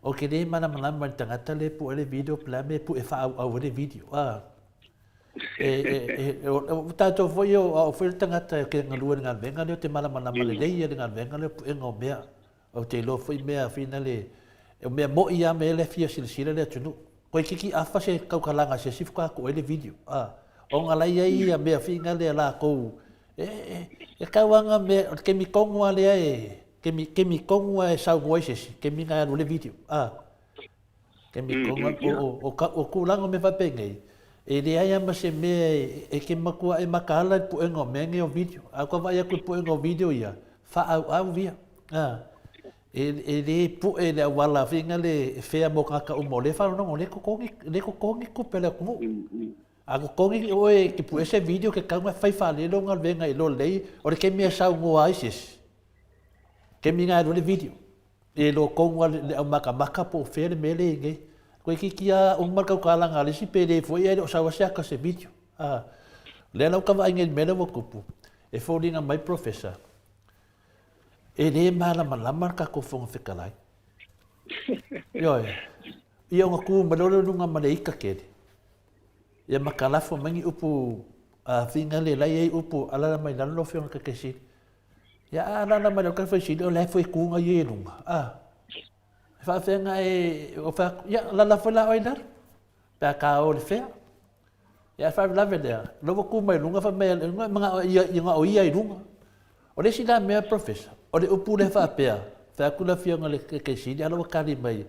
Ou te le malamalama i le tagata lea e pue le video pe le a mea e pue faaauau ai le video. A. E, e, e, o tatou foi, o au foi le tagata e ke galue i le galuega lea, ou te malamalama lelei ia le galuega lea, puega o mea. Ou te iloa foi mea fina le, o mea mo'i lava mea lea fia silasila le atunuu. Toeitiiti afa se tautalaga a se isi faatoa tuu ai le video. A. Ona la i ai ia mea fina lea latou, e, e, e tau lava na mea, o le taimi tonu lava lea e, Kemi, kemi tonu lava e saunoa ai se isi, kemi lena e alu ai le video, a. Kemi tonu lava, o, o, o, ka, o tulaga o mea faapenei, e leai lava ma se mea e, e te matua e mataala i le puega o mea nei o video. A ua vaai atu i le puega o video ia, faaauau ia, a. E, e le pue le auala foi lea e fea mo tagata uma o lea e faalogologo, o lea e totogi, o lea e totogi tupe a le atunuu. A totogi oe e te pue se video ke tatau ona fai faalele lau galuega i lo lelei, o le taimi e saunoa ai se isi, taimi lena e alu ai le video. E iloa tonu lava le aumatamata po o fea le mea lea e i ai nei. Toeitiiti lava uma le tautalaga a le isi pe le foi ae le o sau lava se ata o se video. A, o lea la ua ta vaai nei i le mea lea ua tupu, e foliga mai Professor, e le malamalama le tatou Fofoga Fetalai. Ioe. Ia ona tu mai loa lea i luga ma le ita tele. Ia ma talafo mai ni upu a finga le la e i ai upu alaala mai lalo lau Afioga i le Taitai Sili. Ia a alaala mai lalo le Taitai Sili o la e foi tu na ia i luga. A, e faafefea na e, o fai atu, ia alaala foi la oe i lalo, pe a ta o i le fea. Ia ae faalavelave lea, o lea ua tu mai luga fai mai na o ia i luga. O le isi la mea Professor, o le upu lea faapea, fai atu le Afioga i le Taitai Sili a la ua tali mai,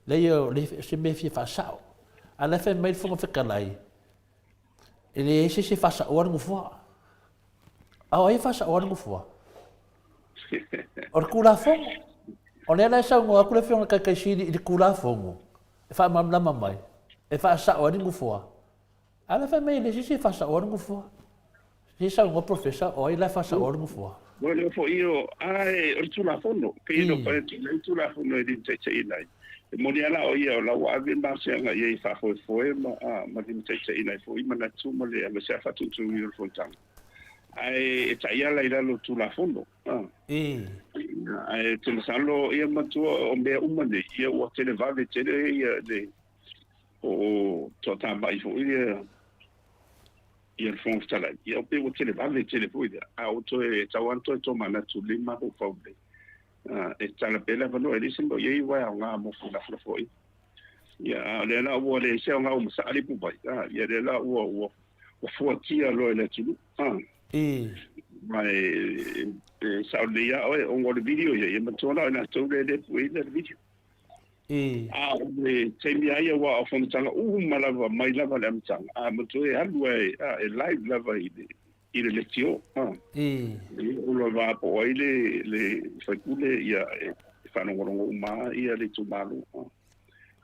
leai o se mea e fia faasao. A o la e fai mai le Fofoga Fetalai, e leai se isi e faasaoa le Nofoa. A o ai e faasaoa le Nofoa? O le Tulafono. O lea la e saunoa atu le Afioga i le Taitai Sili i le Tulafono e faamalamalama mai, e faasao ai le Nofoa. A o la e fai mai e leai se isi e faasaoa le Nofoa. Se i saunoa Professor, o ai la e faasaoa le Nofoa? Mo le foi o, ae o le Tulafono, pei ona fai atu nei Tulafono e limataitaiina ai. E moni lava la o ia o la ua ave masega i ai e faafoefoe ma, ma limataitaiina ai foi manatu ma le aemaise lava faatutunuina o le fonotaga. Ae e taiala i lalo o Tulafono. Ae ou te masalo ia matua o mea uma nei, ia ua televave tele ia le o o toatamai foi ia ia le Fofoga Fetalai, ia pei ua televave tele foi lea, a ua toe tatau lava ona toe tomanatu lelei mafaufau lelei. E tatala pea le avanoa, e leai se mea o i ai aua e aoga mo felafolafoaiga. Ia, a o lea la ua leai se aoga ua masaa le ipuvai, ia lea la ua ua ua fuatia loa e le atunuu. Ma e sao lelei lava oe, ona o le video ia, ia matua la o i latou lea e le pueina le video. A o le taimi lava ia aua o fonotaga uma lava mai lava le amataga, a matua e alu lava e live lava i le i le leitio. O le va po o ai le le faipule ia e faalogologo uma lava ia le itumalo.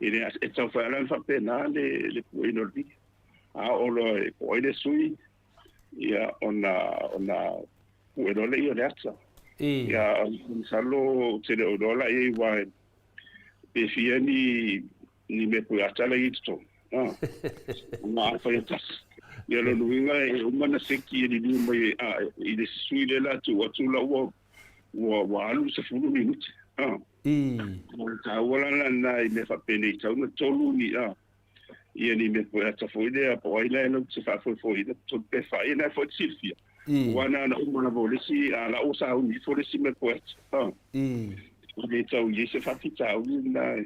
E le e tau fai ala faapena le le pueina o le video. A oo loa e po o ai le sui ia ona ona pue loa lea o le ata. Ia masalo ou te le o iloa la i ai aua pe fia ni ni mea pue ata la i ai i totonu. Ma afai e tasi. Ia lona uiga e uma ona seki e liliu mai i le isi sui lea o le a tuu atu la ua ua alu 10 minute. O le taua la lena i mea faapenei e tatau ona tolu ni ia ni mea pue ata foi lea po o ai la e latou te faafoefoeina tolu pe fa, ia lena foi e te silafia. Aua na ona uma lava o le isi, a la ua sauni ifo le isi mea pue ata. E le tau i ai se faafitauli lena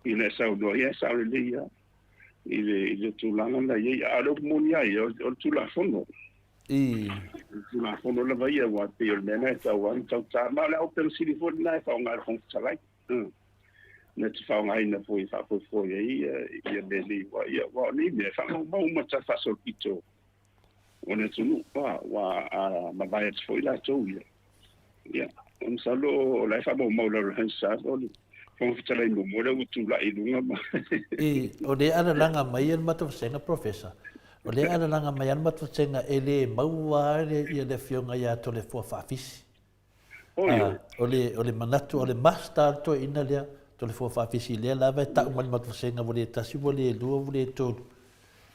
ina e saunoa, ia e sao lelei lava i le, i le tulaga na i ai. A o le upu moni lava ia, o le Tulafono. O le Tulafono lava ia, aua e pei o le mea lena e tatau lava ona tauta. Ma o le aupelasili foi lena e faaaoga e le Fofoga Fetalai. Na te faaaogaina foi e faafoefoe ai ia mea nei, aua ia, aua o nei mea e faamaumau uma ta faasolopito o le atunuu, aua a mavae atu foi latou ia, ia, masalo o la e faamaumau i lalo o le Hansard o le Fofoga Fetalai muamua lea ua tulai i luga ma I, o lea e alalaga mai e le matou vasega, Professor, o lea e alalaga mai lava le matou vasega e le maua lava le Afioga ia Toleafoa Faafisi. O le, o le manatu, o le master a le toeaina lea, Toleafoa Faafisi, lea lava e tau mai le matou vasega ua le tasi, ua le lua, ua le tolu.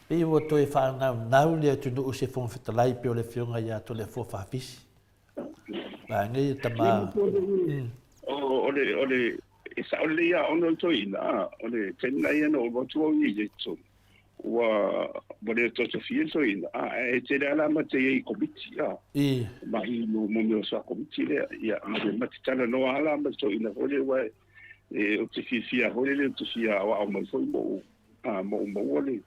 Pei ua toe faanaunau le atunuu i se Fofoga Fetalai pei o le Afioga ia Toleafoa Faafisi. Vaega ia tama. O le, o le, e sao lelei lava ona o le toeaina, o le taimi la ia na ou alu atu au i ai i totonu, ua ua le totofia le toeaina, ae tele lava la ma te i ai i komiti, ma i mo mea o soa komiti lea, ia, ma te talanoa lava la ma le toeaina foi lea, aua e, ou te fiafia foi lele, ou te fia aoao mai foi ma ou, ma ou maua le,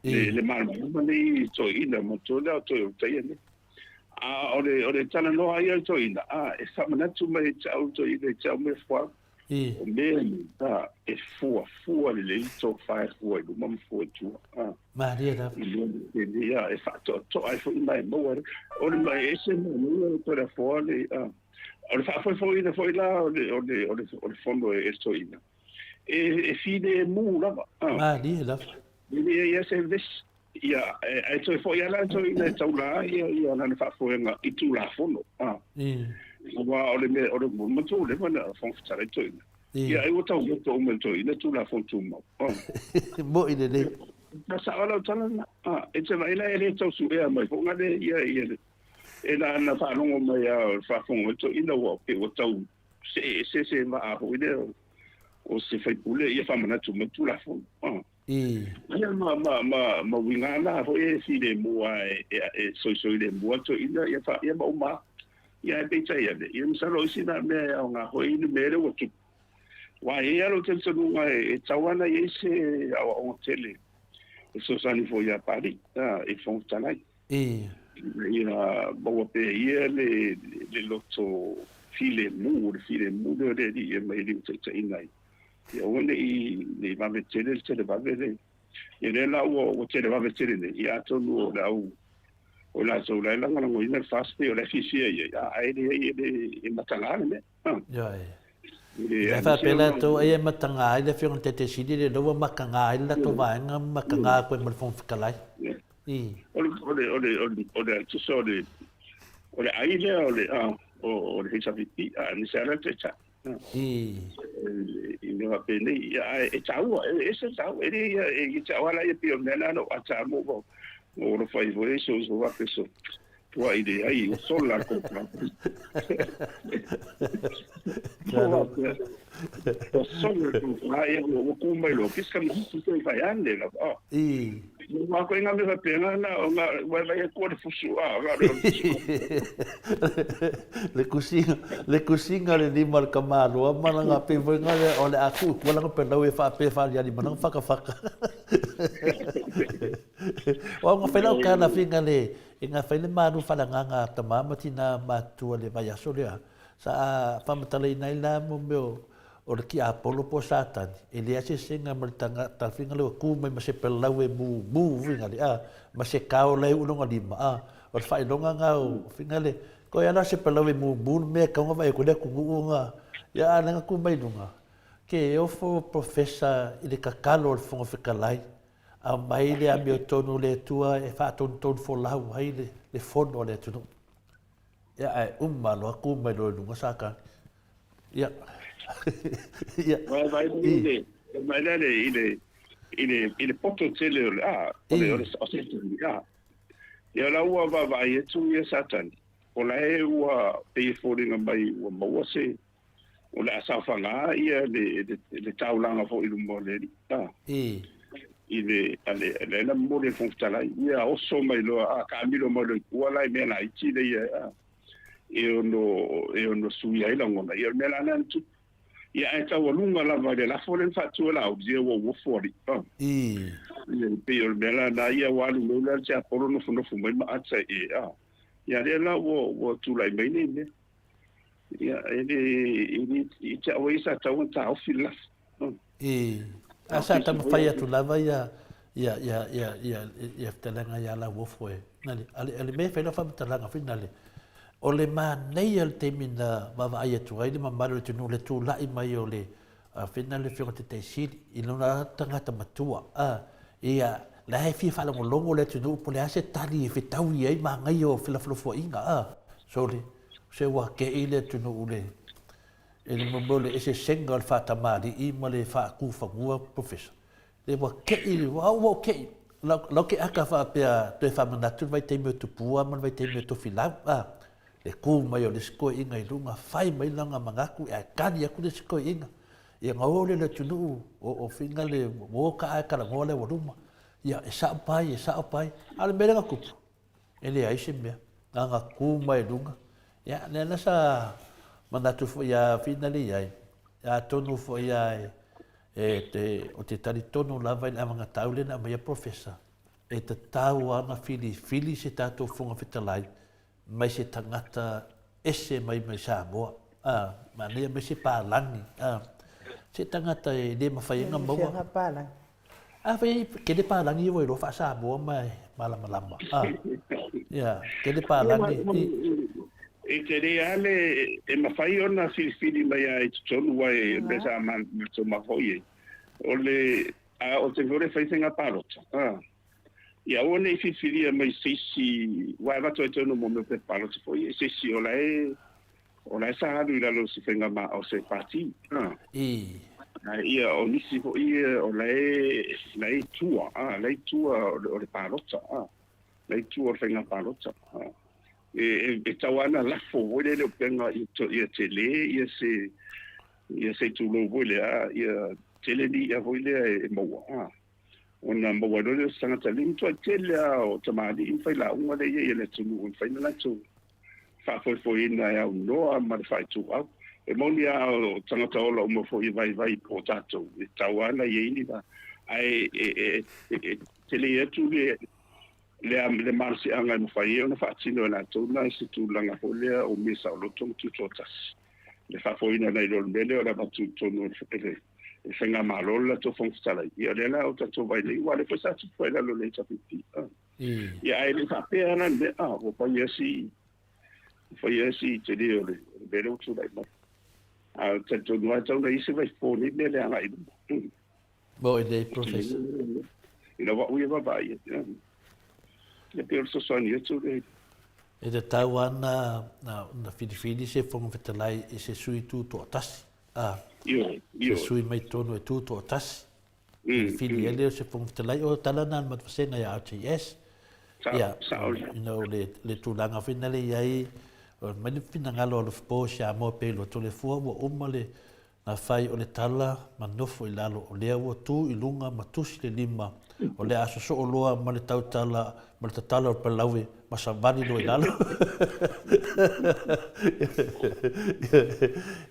le malamalama nei i toeaina, manatua lea o toe o taia nei. A o le, o le talanoa ia le toeaina, a, e faamanatu mai e te au le toeaina i te au mea fuau. O mea nei, a, e fuafua lelei le tofa e fua i luma ma fua i tua. A. Malie lava. I mea penei, a, e faatoatoa ai foi ma e maua ai. O le ma e ese mea nei o Toleafoa le, a, o le faafoefoeina foi la o le, o le, o le, o le fono e le toeaina, e, e filemu lava. A. Malie lava. E leai lava se vevesi. Ia, ae toe foi lava la le toeaina e taula ai ia, ia lana faafoega i Tulafono. A. Aua o le mea, o le matua ua leva ona Fofoga Fetalai le toeaina. Ia, ai ua tau loto uma e le toeaina Tulafono Tumau. A. Mo'i lelei. Ka sao lau tala lena. A, e te vaai la e le tau suea mai foi ngale ia, ia le, e na ana faalogo mai lava o le faafofoga mai le toeaina ua pei ua tau see ese se vaa foi lea o se faipule ia faamanatu mai Tulafono. A. Ia ma, ma, ma, ma uiga na foi e filemu a e, e, e soisoi lemu a toeaina ia fa, ia ma uma. Ia ae peitai ane, ia masalo o isi na mea e aoga foi i le mea lea ua tupu. Aua e i ai lava lou talitonuga e, e tatau lava ona i ai se aoaoga tele e fesoasoani foi ia Papalii, a, i le Fofoga Fetalai. Ina ia maua pea e ia le, le loto filemu, le filemu lea o le Alii e aumai e limataitaiina ai. Ia aua ne i, ne i vave tele le televave le, ia lea la ua, ua televave tele nei, ia atonu o le au, o latou la e lagolagoina le FAST pei o la e fiafia i ai, a, ae leai e le, e mataga le mea. Ioe. E faapea latou ai e mataga ai le Afioga i le Taitai Sili lea ua mataga ai le latou vaega ma mataga atu ai ma le Fofoga Fetalai. O le, o le, o le, o le, o le, tusa o le, o le ai lea o le, o le HRPP, a, aemaise lava la le Taitai. I mea faapenei, ia, ae e taua, e ese le taua, e le ia, e ia te au lava la ia pei o le mea lena na ou ata a mo wau, mo alofa ai foi so so faapea so, ua i leai, ua sola le kopa. Ua sola le kopa, ia, ua ku mai loa, kis ka mahutu te whai ane lava, oh. Ua koe ngā mea faapena, na, o ngā, wai wai e kua le fusu, a, ngā mea o le fusu. Le kusiga, le kusiga o le lima o le tamāloa ma lana pei foi na o le a tuu atu lana pelau e faapea e faaliali ma lana fakafaka. O au na fai lau tala finga le, e na fai le malu faaleagaga a tama ma tina matutua le vaiaso lea, sa faamatalaina ai la mo mea o O le tiapolo po o Satani, e leai se eseesega ma le tagata finagalo ua tu mai ma se pelau e mumu finagalo, a, ma se kao la e uu i lona lima, a, o le faailoga lena o finagalo, koe lava la se pelau e mumu le mea e tatau ona vaai atu ai le atunuu ona, ia a o lea na tu mai i luga, ke ofo professor i le tatalo a le Fofoga Fetalai, aumai le amiotonu o le Atua e faatonutonu folau ai le fono a le atunuu. Ia ae uma loa tu mai loa i luga Satani. Ia. Ia. Vai vai i le mai le i le i le i le poto tele o le a o le o le o se a. Ia la ua vaavaai atu ia Satani. O la e ua pei e foliga mai ua maua se o le a saofaga ia le le le taulaga foi i luma o le Alii. A. I le a le le na momoli e le Fofoga Fetalai ia oso mai loa a taamilo mai loa i tua la i mea laiti lea ia a. e ono, e ono suia ai lagona. Ia o le mea la lena na tupu. Ia ae taualuga lava i le lafo lea na faatu e Laauli, ia ua uofo alii. Oh. Ia e pei o le mea la lena ia ua alu nei la le tiapolo nofonofo mai ma ata i e, ah. Ia lea la ua, ua tulai mai nei mea. Ia e le, e le, e te au ai sa tatau ona taofi le lafo. I, a sa taumafai atu lava ia, ia, ia, ia, ia, ia fetalaiga ia Lauofo e, nale, a le, a le mea e fai lau faamatalaga foi nale, o le manaia o le taimi na vaavaai atu ai le mamalu o le atunuu i le tulai mai o le, a fai nale Afioga Taitai Sili, i lona tagata matua, a, ia, la e fia faalogologo le atunuu po o le a se tali e fetaui ai manaia o felafolafoaiga, a, sole, se ua te'i le atunuu le, E le mea o le eseesega o le faatamalii ma le faatufanua Professor. Le ua ke'i, ua au ua ke'i. Lau ke aka faapea toe faamanatu le vaitaimi o Tupua ma le vaitaimi o Tofilau, a, le kū mai o le isi toeaina i luga, fai mai lana manatu ae tali atu le isi toeaina. Ia ona o lea i le atunuu o Finga le uo ka ae talanoa lea ua luma. Ia, e sa'o pai, e sa'o pai. A o le mea lea na tupu, E leai se mea, na ona tu mai i luga. Ia, lea la sa manatu foi ia Finale i ai, atonu foi ia e, e te, o te talitonu lava i le avagatau lea na aumaia Professor, e tatau lava ona filifili se tatou Fofoga Fetalai mai se tagata ese mai mai Samoa, a, manaia mai se palagi, a, se tagata e le mafai ai ona maua. Fea palagi? A fai kele palagi ua iloa faa-Samoa ma e malamalama, a, ia, kele palagi. E tele lava le, e mafai ona filifili mai lava i totonu aua e mea sa matou mafaufau i ai, o le, a o te mea o le fai faiga palota, a. Ia aua ne i filifilia mai se isi, aua e avatu ai tonu mo mea o pepa palota foi ia, se isi o la e, o la e sa alu i lalo o se faiga ma, o se pati. A. I. A ia, o nisi foi ia o la e, la e i tua, a, la e i tua o le, o le palota, a. La e i tua o le faiga palota, a. E, e, e tau lava ona lafo foi lele o upega ia, ia tele ia se, ia se itulou foi lea, a, ia tele ni i'a foi lea e maua, a. Ona maua ai loa lea o se tagata alii, matuai tele lava o tamalii ma failauga lea e i ai i le atunuu e mafai ona latou faafoefoeina e aunoa ma le faaituau. E moni lava o tagata ola uma foi e vaivai po o tatou, e tatau lava ona i ai ni va, ae e tele atu le le malosiaga e mafai ai ona faatino e latou na i se tulaga foi lea o mea saoloto ma tutoatasi. Le faafoeina nai lo le mea lea o le avatu i totonu e le Faigamalo le latou Fofoga Fetalai. Ia o lea la ua tatou vaai nei, aua o lea foi sa tupu ai i lalo o le HRPP. Ia ae le faapea la le mea, ua fai lava si, ua fai lava si tele o le mea lea ua tulai mai. Ae ou te talitonu lava e tatau ona i ai se vaifofo o nei mea i le agai i luma. Mo i nei Professor. Ina ua ui e vaavaai atu. Ia pei o le fesoasoani atu lea. E tatau lava ona filifili se Fofoga Fetalai i se sui tutoatasi. A, Ioe, ioe. Se sui mai totonu e tutoatasi. Filifili ai lea o se Fofoga Fetalai. O tala na a le matou vasega ia RTS. Ia, sao ia. You know, le tulaga foi na le i ai, mai le finagalo a Alofipo Samoa pei loto le fua ua uma le Na fai o le tala ma nofo i lalo, o lea ua tu i luga ma tusi le lima, o le a sosoo loa ma le tautala ma le tatala o le palaue ma savali loa i lalo.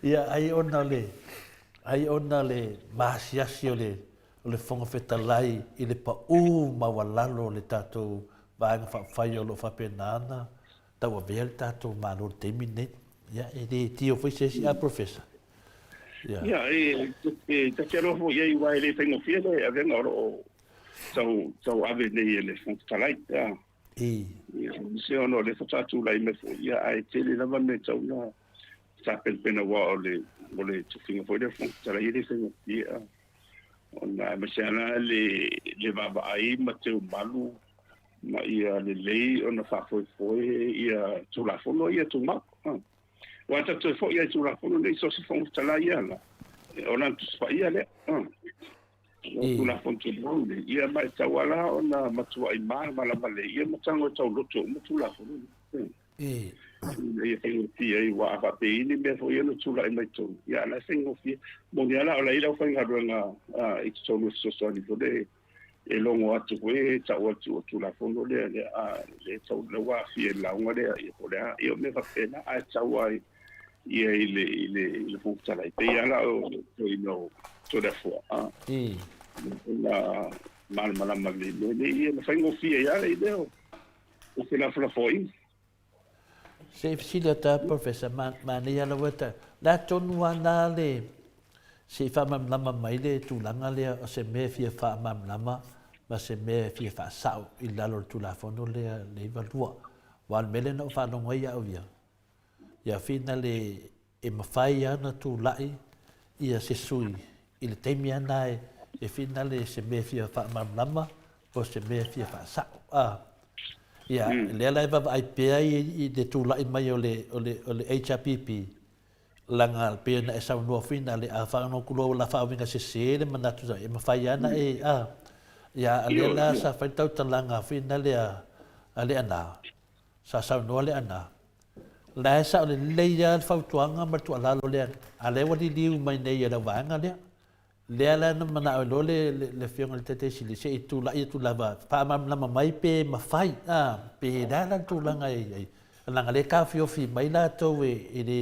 Ia, ai ona le, ai ona le maasiasi o le, o le Fofoga Fetalai i le paū maualalo o le tatou Vaega Faaupufai o lo o faapena ona tauavea le tatou Malo i le taimi lenei. Ia, e le tio foi se isi, a Professor? Ia. Ia, e, e ta te alofa foi i ai, aua e le faigofie le avega o lo o tau, tau ave nei e le Fofoga Fetalai. Ia. I. Ia, se ona o lea faatoa tulai mai foi, ia, ae tele lava mea e tatau ona tapenapena, aua o le, o le tofiga foi lea o le Fofoga Fetalai e le faigofie. Ia. Ona aemaise lava le, le vaavaai ma teumalu ma ia lelei ona faafoefoe ia Tulafono ia tumau. Aua tatou te foi lava i Tulafono nei, so o se Fofoga Fetalai ia la, o lana Tusi Paia lea. O Tulafono Tumau nei, ia ma e tatau lava la ona matuai malamalama lelei ia ma tago e tauloto uma Tulafono nei. Ina ia faigofie ai, aua a faapea e i ai ni mea foi ia na tulai mai totonu, ia a o la e faigofie. Moni lava la o la e i ai le aufaigaluega i totonu e fesoasoani foi lea e logo atu foi e tau atu o Tulafono lea lea a le tau lea ua aafia i le lauga lea ia po o le a ia o mea faapena ae tau ai ia i le i le i le Fofoga Fetalai pei lava la o toeaiina o Toleafoa a ona malamalama lelei mea nei ia na faigofie ai lava i lea o felafolafoaiga. Se i fesili atu lava Professor, manaia lava ta, le a tonu lava na le, se i faamalamalama mai le tulaga lea o se mea e fia faamalamalama ma se mea e fia faasao i lalo o le Tulafono lea le 92. Aua o le mea lea na ou faalogo ai au ia, ia finale e mafai lava ona tulai ia se sui i le taimi lava lena e finale se mea e fia faamalamalama po o se mea e fia faasao. A, ia, lea la e vaavaai pea i le tulai mai o le, o le, o le HRPP, leaga pei ona e saunoa foi na le a faanonotu loa ua faauiga sese le manatu e mafai lava ona e, a, ia, a lea la sa fai le tautalaga foi na lea a Leaana, Sa saunoa Leaana, La e sao lelei lava le fautuaga ma le tuualalo lea, a lea ua liliu mai nei e lau vaega lea. Lea la na manao ai loa le, le, le Afioga i le Taitai Sili se i tulai atu lava, faamalamalama mai pe mafai, a, pe le a la le tulaga e i ai. Leaga lea e taofiofi mai latou e, e le,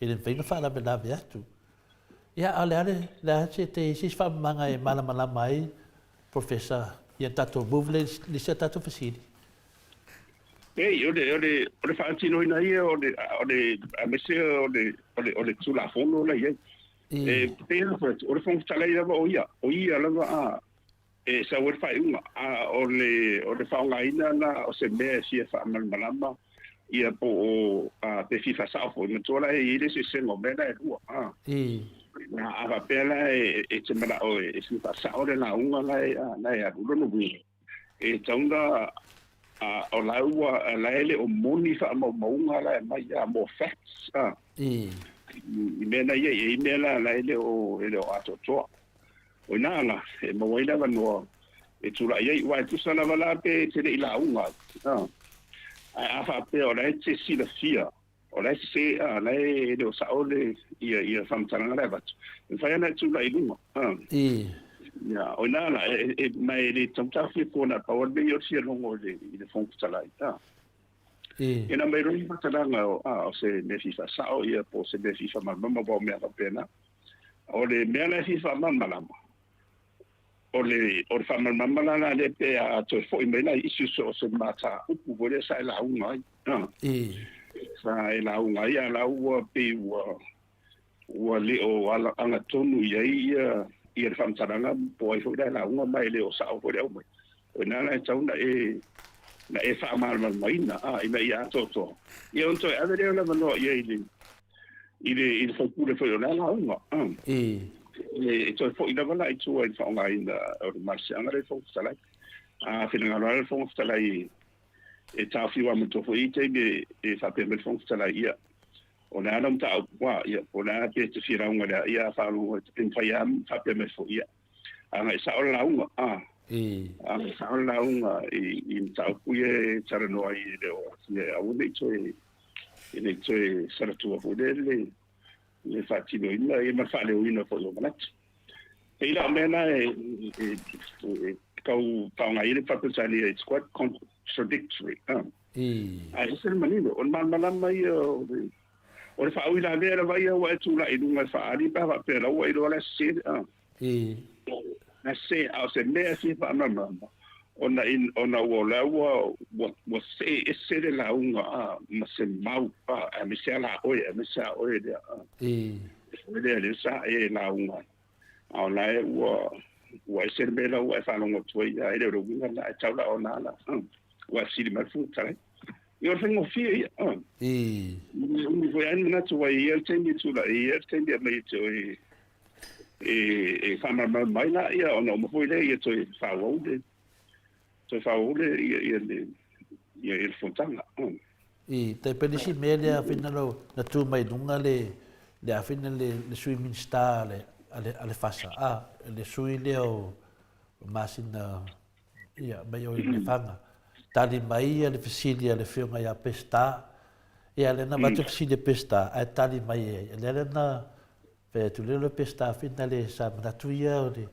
e le mafai ona faalavelave atu. Ia, a o le a le, le a se te i se isi faamamaga e malamalama ai Professor ia tatou move lea i le isi a tatou fesili. Pei, o le, o le, o le faatinoina ia o le, o le, aemaise o le, o le, o le Tulafono la i ai. E pei ona fai atu, o le Fofoga Fetalai lava o ia, o ia lava a, e sau ai le faaiuga, a o le, o le faaaogaina la o se mea e fia faamalamalama, ia po o, a, pe fia faasao foi, manatua la e i ai le eseesega o mea la e lua, a. A faapea la e, e te manao e fia faasao le lauga la e, a, la e alu, lona uiga, E tatau ona o la ua la e le o moni faamaumauga la e aumai a more facts a i mea na i ai, e i ai mea la la e le o e le o atoatoa. O ina la e maua ai le avanoa e tulai ai, aua e tusa lava la pe e te le i lauga ai a, ae a faapea o la e te silafia o la e sese a, la e le o sao le ia ia faamatalaga la e avatu, e mafai ona e tulai i luga a. Ia, o ina la, e, e, ma e le tatau taofia fua na pau a le mea ia o le fia logo i le, i le Fofoga Fetalai a. Ia na mai loa ni faamatalaga o, a, o se mea fia faasao ia po o se mea fia faamalamalama aua o mea faapena. O le mea la e fia faamalamalama, O le, o le faamalamalama la la lea pe a toe foi mai la i issues o se mataupu foi lea sa e lauga ai. A. Sa e lauga ai, a la ua pei ua, ua le o ala, agatonu i ai ia, ia le faamatalaga po o ai foi la e lauga ma e le o sao foi le aumai. O i ina la e tatau ona e, na e faamalamalamaina, a, ina ia atoatoa. Ia ona toe ave lea o le avanoa i ai i le, i le, i le faipule foi o la lauga. A. E toe foi lava la i tua i le faaaogaina o le malosiaga lea i le Fofoga Fetalai. A finagalo lava le Fofoga Fetalai e taofi aua manatua foi e i ai taimi e faapea mai le Fofoga Fetalai, ia, o le a lau mataupu, a, ia, po o le a pe te fia lauga i le a, ia, a faalogo e mafai lava ona faapea mai foi, ia, agai sao le lauga, a, agai sao le lauga i mataupu ia e talanoa ai e le o aafia, aua ne i toe, e ne i toe salatua foi lea le le faatinoina ia ma le faaleoina foi o manatu. Pei la o mea na e, e, e, tau faaaoga ai le Faa-Peretania, it's quite contradictory. Ae ese le manino, o le malamalama ia o le, o le faauilavea lava ia ua e tulai i luga e faaali pe a faapea la ua iloa la e sese. La sese, a o se mea e fia faamalamalama, ona in, ona ua o la ua, ua, ua see ese le lauga a, ma se mau a, aemaise a la oe, aemaise a oe lea a. Oe lea lea sa e lauga ai. A o la e ua, ua ese le mea la ua e faalogo atu ai, a e le o le uiga lena, e tau la ona ala, ua e fesili mai le Fofoga Fetalai. Ia o le faigofie ia. Umi foi lava ni manatu aua e i ai le taimi e tulai, e i ai le taimi e aumai e te oe e, e faamalamalama mai la, ia, ona uma foi lea ia toe faaauau le, toe faaauau le, ia, ia le, ia, ia le fonotaga. I, tai pei le isi mea lea finalo na tu mai luga le, le a fina le, le sui Minista a le, a le, a le FASA, a, le sui lea o, o Masina, ia, mai o i Lefaga. Tali mai ia le fesili a le afioga ia Peseta, ia, lea na avatu le fesili a Peseta, ae tali mai ai, lea lea na, Fai atu lea o le Peseta finale sa manatu ia o le,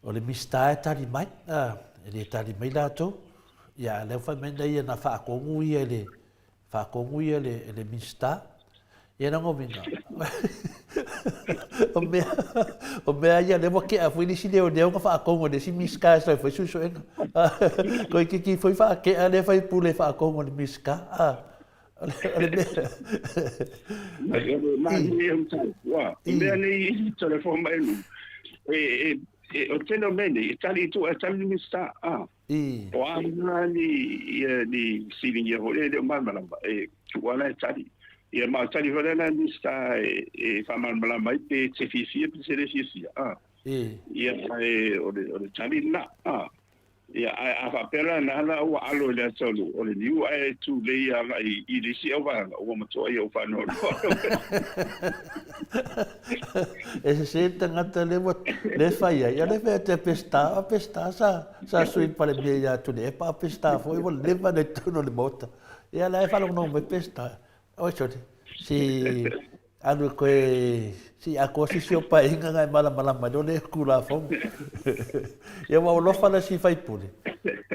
o le Minisita e tali mai, a, e le tali mai latou. Ia, a lea ua fai mai na ia na faatonu ia e le, faatonu ia e le, e le Minisita. Ia lona uiga, o mea, o mea ia lea ua tea foi le isi leoleo na faatonu e le isi Minisita e sau e fai suesuega. Toeitiiti foi faatea lea faipule e faatonu e le Minisita. A. O le mea. I mea nei i telefoni mai nu. E e e o tele o mea nei, e tali i tua, e tali le Minisita. A. O a na ni ia ni siligia foi e le o malamalama e tua la e tali. Ia ma o tali foi la Minisita e e faamalamalama ai pe te fiafia pe te le fiafia. A. Ia e o le o le tali lena. A. Ia, ae a faapea la na ala ua alo i le ata o le niu ae tulei agai i le isi auvaega, ua matua ia ou faanoanoa. E sese le tagata lea ua lea e fai ai, ia lea e fai atu ia Peseta, o Peseta sa sa Sui Palemia ia Tuilaepa, a o Peseta foi ua leva ona i totonu o le Maota. Ia la e faalogologo mai Peseta, oi sole, si Alu e koe si atoa sisi o paeaiga na e malamalama ai loa le Tulafono. Ia ua alofa la si faipule,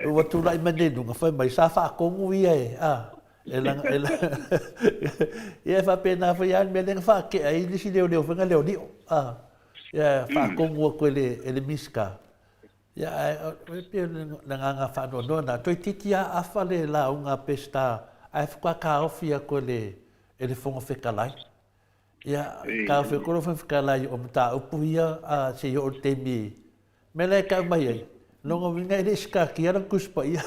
ua tulai mai nei luga, fai mai, sa faatonu ia e, a, e laga, e laga, ia e faapena foi lava le mea lea na faatea ai nisi leoleo foi na leolio, a, ia faatonu atu e le, e le Minisita. Ia, ae e pei o le agaga faanoanoa lena, toeitiiti lava afa le lauga a Peseta ae faatoa taofi atu e le e le Fofoga Fetalai. Ia, taofi atu le Fofoga Fetalai o mataupu ia a se i oo i le taimi mea la e tau mai ai, lona uiga e le i sikatia lana Tusi Paia.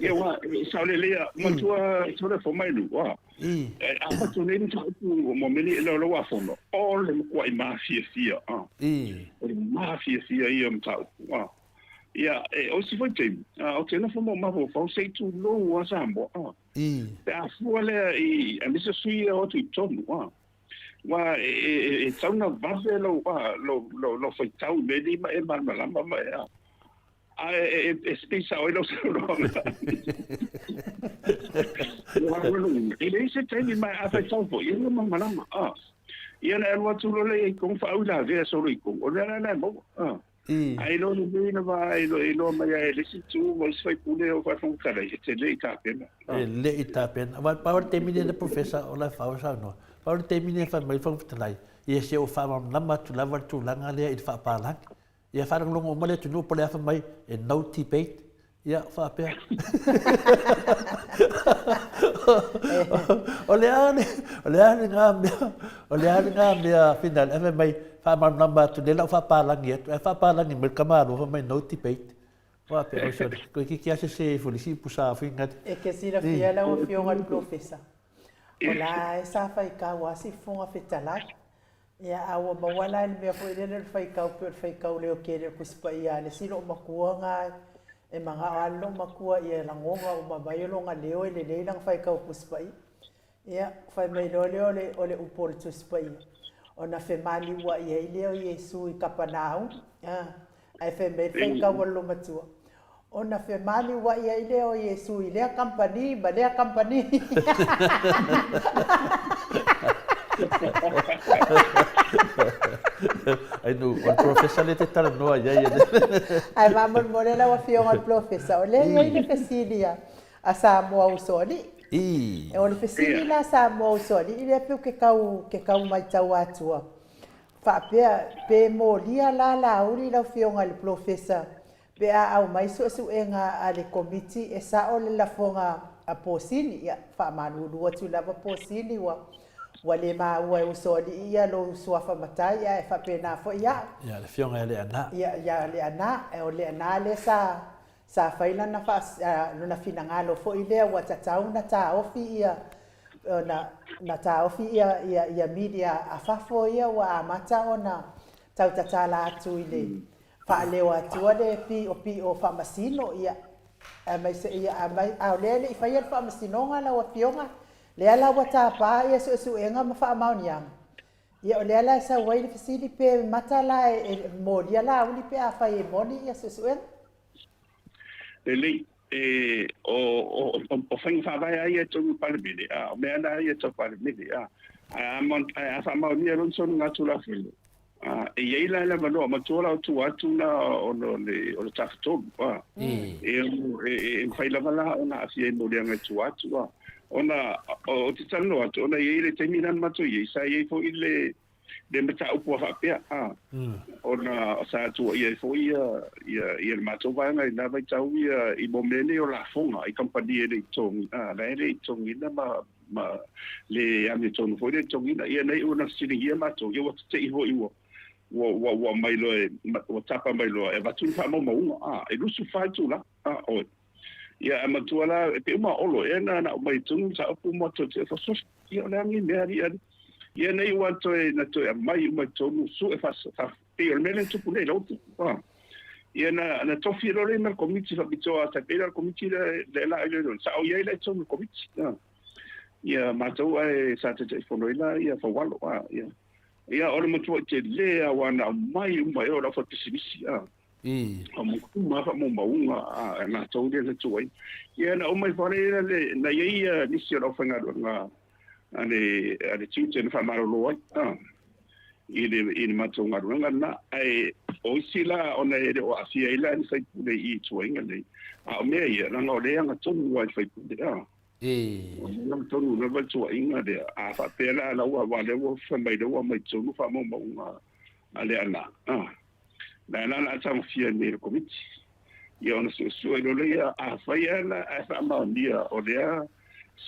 Ia, aua e sao lelei lava, matua e sole fo mai lua. A fatu nei mataupu mo mea nei e Laulau-a-Fono, o le matuai mafiafia, a. O le mafiafia ia o mataupu, a. Ia, e, o isi foi taimi, a, ou te nofo ma ou mafaufau se i tulou lava Samoa, a. Pe a fua lea i, aemaise sui ia o atu i totonu, a. Aua e, e, e, e tatau ona vave lou, a, lou, lou, lou faitau i mea nei ma e malamalama ma e, a. Ae e pei sao ai lau saunoaga. E leai se taimi ma a faitau foi, ia ua malamalama. Ah. Ia na e alu atu loa lea i totonu faauilavea solo i totonu, o le mea la lena e maua. Ah. Ae iloa lelei lava, e iloa mai lava e le isi itu ma isi faipule o Fofoga Fetalai, e te le i tapena. E le i tapena. Aua pau le taimi lea le Professor o la e fau e saunoa, pau le taimi lea e fai mai le Fofoga Fetalai, ia se i ou faamalamalama atu lava le tulaga lea i le faapalagi. Ia faalogologo uma le atunuu po o le a fai mai e no debate. Ia faapea. O le a le, o le a lena mea, o le a lena mea final ae fai mai faamalamalama atu lea la ua faapalagi atu ae faapalagi mai le tamaloa fai mai no debate. Faapea, oi sole, toeitiiti lava sese ifo i le isi pusa fingali. E te silafia lau Afioga i le Polofesa, o la e sa faitau lava si Fofoga Fetalai. Ia, a ua maua la i le mea foi lele o le faitau pei o le faitau leotele o le Tusi Paia a le isi loomatua na e manao lava le loomatua ia lagona uma mai lona leo e lelei lana faitau Tusi Paia. Ia, fai mai loa lea o le, o le upu o le Tusi Paia, ona femaliua'i ai lea o Iesu i Kapanaumu. Ae fai mai le faitau a le loomatua, Ona femaliua'i ai lea o Iesu i lea kamupani ma lea kamupani. Ai nu, o le Professor lea e te talanoa i ai. Ae faamolemole lau Afioga i le Professor, o lea e i ai le fesili a Samoa Usoalii. O le fesili la a Samoa Usoalii lea pei ke tau, ke tau matau atua, faapea, pe molia la Laauli lau Afioga i le Professor Pe a aumai suesuega a le Komiti e sao le lafoga a Posini, ia, faamalulu atu lava Posini ua, ua le maua e Usoalii ia lou suafa matai ae faapena foi au. Ia, le Afioga ia Leaana. Ia, ia Leaana, o Leaana lea sa, sa fai lana faa, lona finagalo foi lea ua tatau ona taofi ia, ona, na taofi ia, ia, ia media a fafo ia ua amata ona tau tatala atu i le, Faaleo atua le piopio faamasino, ia, aemaise, ia, aemai, a o lea e le i faia le faamasinoga lau Afioga, lea la ua tapa ia suesuega ma faamaoniaga, ia, o lea la e sau ai le fesili pe mata la e, e molia Laauli pe afai e moni ia suesuega. Lelei, e, o, o, o, o faiga faavae lava ia i totonu o le Palemene, a o mea la ia tau Palemene, a, ae a, ae a faamaonia loa ni soligatulafono, a, e i ai la le avanoa, matua la o tua atu na ona o le, o le Tafatolu, a, e, e, e mafai lava la ona aafia i moliaga i tua atu, a, ona, ou te talanoa atu, ona e i ai le taimi lena na matou i ai, sa i ai foi le, le mataupu a faapea, a, ona sa tuuaia ai foi ia, ia, ia le matou vaega i lena vaitau ia i mo mea nei o lafoga i kamupani e le i totogi, a, la e le i totogiina ma, ma le amiotonu foi le totogiina. Ia na iu ina fesiligia matou, ia ua tete'i foi ua, ua, ua, ua aumai loa e, ua tapa mai loa e avatu ni faamaumauga, a, e 24 itula, a, oi. Ia, ae matua la, e pei uma Olo ea na, na aumai i totonu mataupu ma toe te faasoso. Ia, o le a lenei mea alii, alii. Ia, nei ua toe, na toe aumai uma i totonu, sue faas, faa, pei o le mea lea na tupu nei i lau tupu. A. Ia, na, na tofi loa lea ma le komiti faapitoa, tai pei la o le komiti lea, lea la iloilo, sa ou i ai la i totonu o le komiti. A. Ia, matou ae sa Taitaifono ai la ia Faualo. A. Ia, ia o le matuai tele lava aua na aumai uma e o le aufaipisinisi. A. Uma faamaumauga a latou lea na tuu ai. Ia na uma ifo lea le na i ai nisi o le aufaigaluega a le a le tiute na faamalolo ai i le i le matou galuega lena. Ae o isi la ona e le o aafia ai la ni faipule i tuuaiga nei. A o mea ia, leaga o lea e agatonu lava i faipule. O lea e agatonu lava i le tuuaiga lea. A faapea la la ua aua o lea ua fai mai lea ua aumai totonu faamaumauga a Leaana. La la la tagofia nei le Komiti. Ia ona suesue loa lea, afai lava la ae faamaonia o lea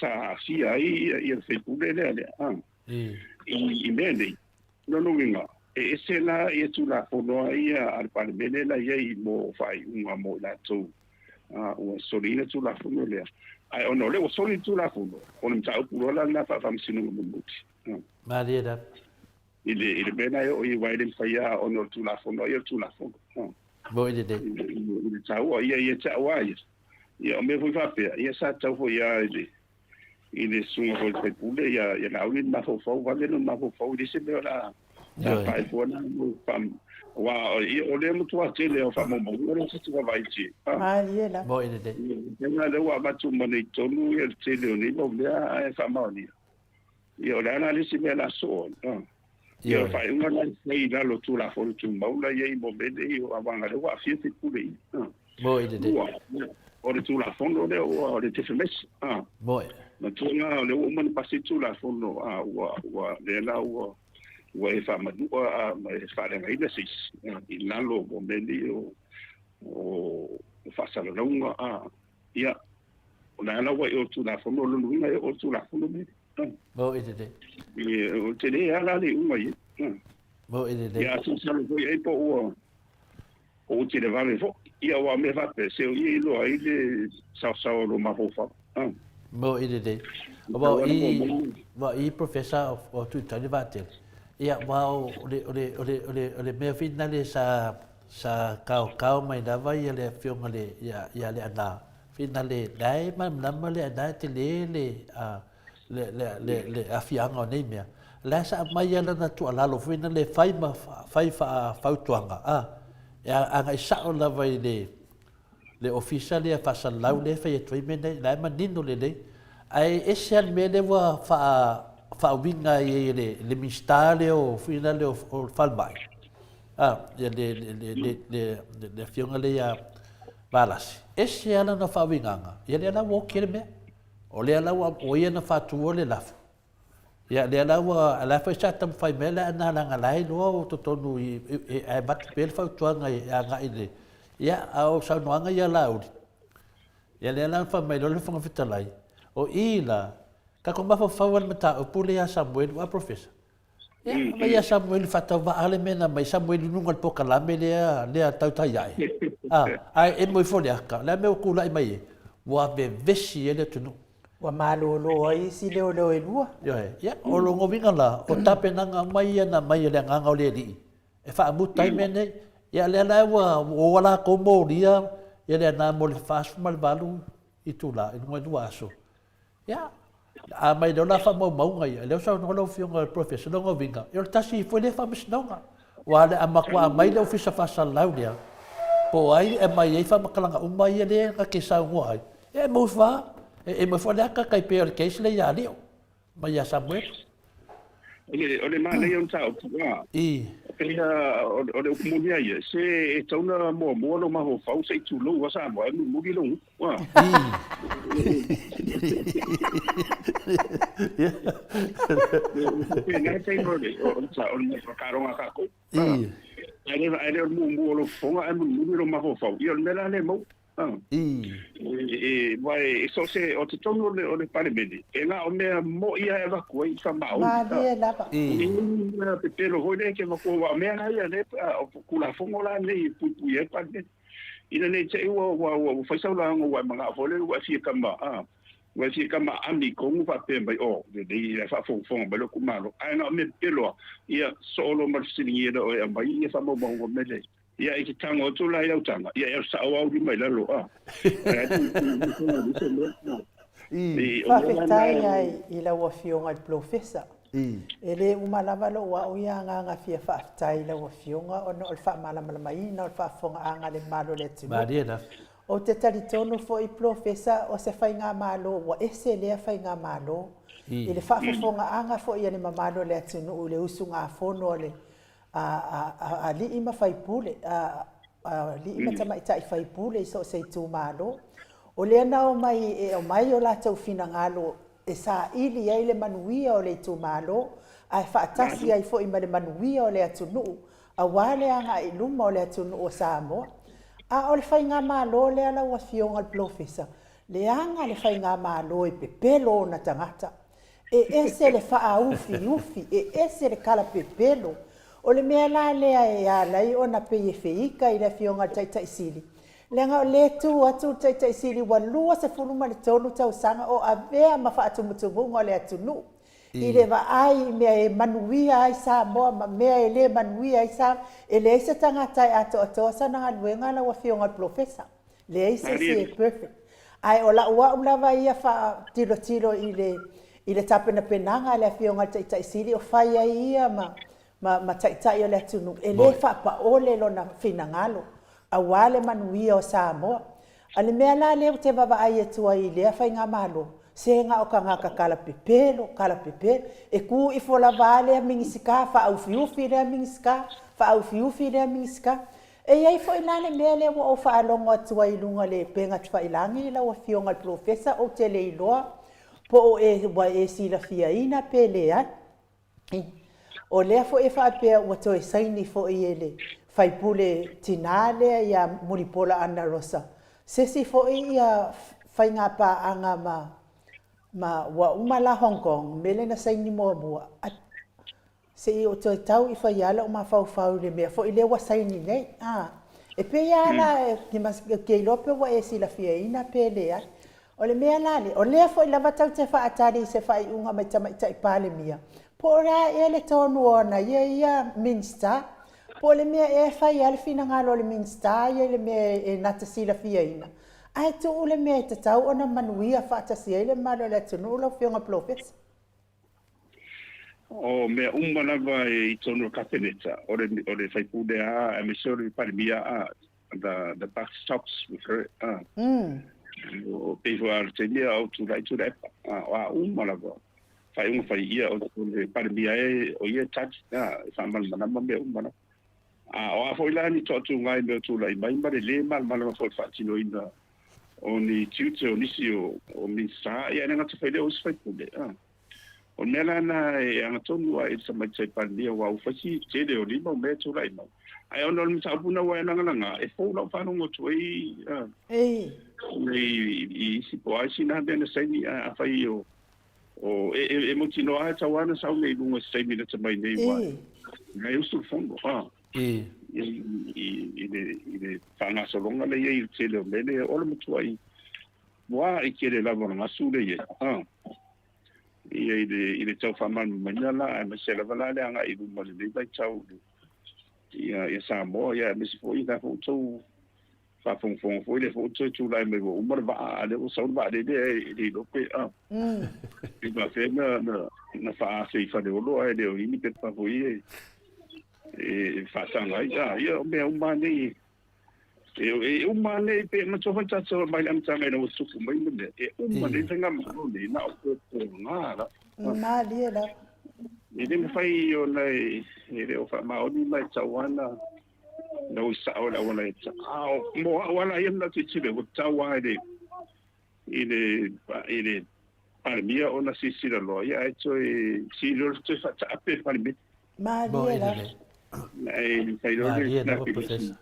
sa aafia ai ia le faipule lea lea, a, i mea nei, lona uiga, e ese la ia Tulafono a ia a le Palemene la i ai mo faaiuga mo i latou ua soliina Tulafono lea. Ae ona o lea ua soli le Tulafono, o le mataupu loa la lena faa-Faamasinoga mulimuli. Malie lava. I le, i le mea lena e oo i ai, aua e le mafai lava ona o le Tulafono, ia o le Tulafono. Moi lelei. I le taua, ia, ia te au lava ia. Ia, o mea foi faapea, ia sa tatau foi lava i le, i le susuga foi i le faipule, ia, ia Laauli le mafaufau, vave lona mafaufau, e leai se mea o le a tapa ai fua lena mo faam, aua, ia, o lea matua tele o faamaumauga lea sa te vaavaai atu i ai. Malie lava. Moi lelei. Ia, lea ua avatu uma nei i totonu ia le tele o nei mau mea ae faamaonia. Ia, o le a la le isi mea o le a soo ai? A. Ia, o le faaiuga la e fai i lalo o Tulafono Tumau la i ai mo mea nei o awaga lea ua aafia faipule ia. A. Moi lelei. Lua, o le Tulafono lea ua o le defamation. A. Moi. Matua la o lea ua uma ona pasi le Tulafono, a, ua, ua, lea la ua, ua e faamanua a, ma e faaleagaina se isi, a, i lalo o mea nei o, o faasalalauga, a. Ia, o le a la ua i o Tulafono, o lona uiga e oo le Tulafono lenei. Mo i lelei. O te le ala le uga i e. Mo i lelei. Ia, masalo foi ai po ua o ua televave foi. Ia, aua o mea faapea, se o ia i iloa ai le saosaoa o lou mafaufau. Mo i lelei. Aua o i, aua o i Professor o Tuitali Vaatele, ia, aua o le, o le, o le, o le, o le mea foi lena sa, Sa kaokao mai lava ia le afioga le ia ia Leaana fina le la e malamalama Leaana e tele le a le le le le afiaga o nei mea. La sa aumai a lana tuualalo foi na le fai ma fai faafautuaga a e agai sao lava i le le ofisa lea faasalalau lea e fai atu ai mea nei, la e manino lelei. Ae ese lava le mea lea ua faauiga ai e le le Minisita lea o foi lea o le Falemai, a, le le le le le le afioga lea ia Valasi, ese lava lana faauigaga, ia lea la ua oti le mea. O lea la ua o ia na faatuina le lafo. Ia lea la ua, la foi sa taumafai mai Leaana leaga la e iloa o totonu i, ae avatu pea le fautuaga e agai i le, ia, a o saunoaga ia a Laauli, ia lea la na fai mai loa le Fofoga Fetalai, o i la, tatou mafaufau lava i le mataupu lea ia Samuelu a Professor. Ia, aumai ia Samuelu faatauvaa le mea na aumai Samuelu i luga o le polokalame lea, lea tautai ae. A, ae emo ifo le aka, o le a le mea ua tulai mai ai? Ua vevesi ai le atunuu. Ua malolo ai isi leoleo e lua. Ioe. Ia, o lona uiga la, o tapenaga uma ia na aumai e le Agaga o le Alii e faamuta ai mea nei. Ia, lea la ua o a latou molia ia Leaana mo le 48 itula i luga i lua aso. Ia, a aumai loa la faamaumauga ia, lea ua saunoa lau Afioga i le Professor, lona uiga, ia o le tasi foi lea faamasinoga. Aua o le a matua aumai le Ofisa Faasalalau lea, po o ai e aumai ai faamatalaga uma ia lea na te saunoa ai, ia e mau ifo lava, e mau ifo le ata tai pei o le case lea ia Leo ma ia Samuelu. O le manaia o le mataupu, a, pei o le upu moni lava ia, se e tatau ona muamua lou mafaufau se i tulou lava Samoa ae mulimuli lou gutu. Faapena taimi o le taaloga a tatou. Ae le o le muamua o lou fofoga ae mulimuli lou mafaufau. Ia o le mea la lea e maua. Aua e so o se, o totonu o le Palemene, e na o mea moni lava e avatu ai faamaoni. Malie lava. E leai ni mea pepelo foi lea e te avatua, aua o mea la ia, o Tulafono la nei e puipuia ai le Palemene. Ina ne i te i ua fai sau lauga ua e manao foi lele ua e fia kama, a, ua e fia kama aami i totonu faapea mai, oh, lelei la e faafogafoga mai lou itumalo. Ae na o mea pepelo lava, ia soo loa ma le fesiligia lea o e aumai ia faamaumauga o mea nei. Ia e te tago atu la i lau taga, ia e alu sao lava ou lima i lalo, a. Faafetai ai i lau Afioga i le Polofesa. E le uma lava lou au ia agaga fia faafetai i lau Afioga ona o le faamalamalamaina o le faafofogaaga a le mamalu o le atunuu. Malie lava. Ou te talitonu foi Polofesa o se faigamalo ua ese lea faigamalo i le faafofogaaga foi a le mamalu o le atunuu i le usugafono a le alii ma faipule, alii ma tamaitai faipule i so o se itumalo. O lea na omai e aumai o latou finagalo e saili ai le manuia o le itumalo, ae faatasi ai foi ma le manuia o le atunuu, aua le agai i luma o le atunuu o Samoa. A o le faigamalo lea lau Afioga i le Polofesa, leaga le faigamalo e pepelo ona tagata. E ese le faaufiufi, e ese le kalapepelo. O le mea la lea e ala ai ona pei e feika i le Afioga i le Taitai Sili, leaga o lea e tu atu le Taitai Sili ua 23 tausaga o avea ma faatumutumuga o le atunuu i le vaai i mea e manuia ai Samoa ma mea e le manuia ai Samoa. E leai se tagata e atoatoa sana galuega lau Afioga i le Polofesa. Leai se isi e perfect. Ae o lau au lava ia faatilotilo i le i le tapenapenaga a le Afioga i le Taitai Sili o fai ai ia ma ma ma Taitai o le atunuu, e le faapaole lona finagalo aua le manuia o Samoa. A le mea la lea ou te vaavaai atu ai i lea faigamalo, se na o tagata kalapepelo, kalapepelo. E tu ifo lava a lea Minisita, faaufiufi lea Minisita, faaufiufi lea Minisita. E i ai foi la le mea lea ua ou faalogo atu ai i luga o le upega tafailagi lau Afioga i le Polofesa, ou te le iloa po o e ua e silafiaina pe leai. O lea foi e faapea ua toe saini foi e le faipule tinã lea ia Mulipola Anarosa se isi foi ia faigapaaga ma ma ua uma la Hong Kong mea lea na saini muamua se i ou toe tau i fai lava lou mafaufau i le mea foi lea ua saini nei. A, e pei lava la, ou te iloa pe ua e silafiaina pe leai. O le mea la lea, o lea foi lava tatou te faatali i se faaiuga mai Tamaitai Palemia, po o le a ea le tonu o ana ia ia Minisita, po o le mea ea e fai lava le finagalo o le Minisita ia i le mea e na te silafiaina, ae tuu le mea e tatau ona manuia faatasi ai le mamalu o le atunuu lau Afioga i le Polofesa. O mea uma lava i totonu o le Kapeneta, o le o le sui usufono lava aemaise o le Palemia a the buck stops with her. A. O pei foi o le taimi a o tulai Tuilaepa, a, o a uma lava faaiuga fai ia o le Palemia e o ia e tali, a, e faamalamalama mea uma lava. A o a foi la ni toatuga i mea o tulai mai ma le lē malamalama foi i le faatinoina o ni tiute o nisi o o Minisita, ia e le gata foi i lea o isi sui usufono. A. O le mea la lena e agatonu lava i le Tamaitai Palemia aua ua fai si tele o nei mau mea e tulai mai. Ae ona o le mataupu lena ua e lagalaga, e fou lau faalogo atu ai i isi po o a isi na mea na saini ae afai o o e e, e mautinoa lava e tatau lava ona sau nei i luga i se taimi lata mai nei aua e usu le fono. A. I i le i le faagasologa lea e i ai i le tele o mea lea o le matuai ua i tele lava o le gasu lea e i ai. A. Ia i le i le tau faamalamalamaina la aemaise lava la le agai i luma i lenei vaitau ia ia Samoa ia aemaise foi la foi ua outou faafogafoga foi lea foi ua toe tulai mai ua uma le vaa a lea ua sau le vaalele ae le iloa pe a pe faapefea na na na faaafe i Faleolo ae le o i ai ni pepa foi e e faasaga ai a ia o mea uma lava nei E uma nei pe matua foi tatou mai le amataga ina ua tupu mai le mea. E uma nei faigamalo nei na o puapuaga la. Malie la. E le mafai ona e le o faamaoni ma e tatau lava ona na ui sao i le auala e a o mo au lava la ia na tilotilo ua tatau lava i le i le i le Palemia ona silasila loa ia ae toe sili toe faataape le Palemene. Malie la. Ae fai loa le snap election.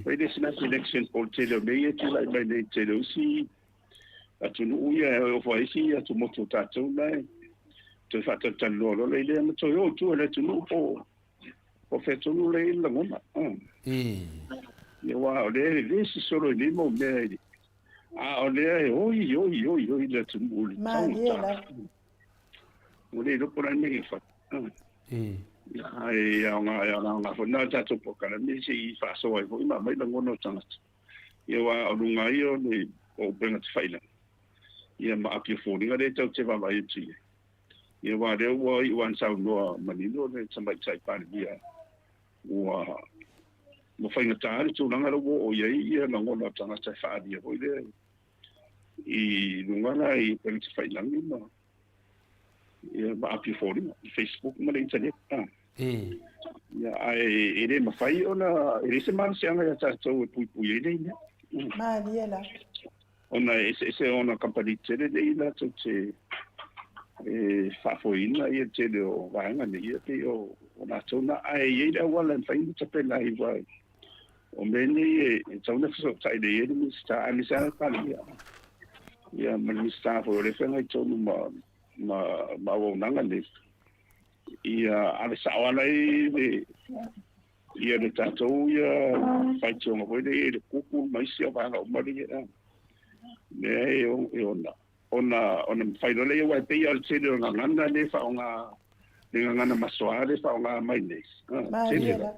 Fai le snap election po o le tele o mea ia e tulai mai nei i le tele o isi atunuu ia e oo foi isi atumotu o tatou la e toe faatalatalanoa loa lea ma toe o i tua i le atunuu po o fea tonu lea e i ai le lagona. Ia aua o lea e le sosolo i nei mau mea i a o lea e oi oi oi oi le atunuu i le taugata. Ua le iloa po o le a le mea e fai. Ia, ae aoga, e aoga foi lena i le tatou polokalame se i faasoa ai foi ma aumai lagona o tagata. Ia aua o luga ia o le o upega tafailagi, ia ma api o foliga lea tatou te vaavaai atu i ai. Ia aua o lea ua iu lava ina saunoa manino le Tamaitai Palemia ua ua faigata le tulaga lea ua oo i ai ia lagona o tagata e faaalia foi lea i luga la i upega tafailagi ma ia ma api o foliga i Facebook ma le internet. Ia, ae e le mafai ona, e leai se malosiaga ia tatou e puipui ai nei mea. Malie la. Ona e eseese ona kamupani tele nei latou te e faafoeina ia le tele o vaega nei, ia pei o o latou na, ae i ai le auala e mafai ona tapena ai, aua o mea nei e tatau ona fesootai lelei ai le Minisita aemaise lava le Palemia, ia ma le Minisita foi o lea e feagai tonu ma ma ma auaunaga nei. Ia ave sao lava i le ia le tatou ia faitioga foi lea i le Google ma isi vaega uma lea mea e ona ona ona mafai loa lea, aua e pei lava o le tele o gagana lea e faaaoga, le gagana masoa lea e faaaoga mai nei, tele lava.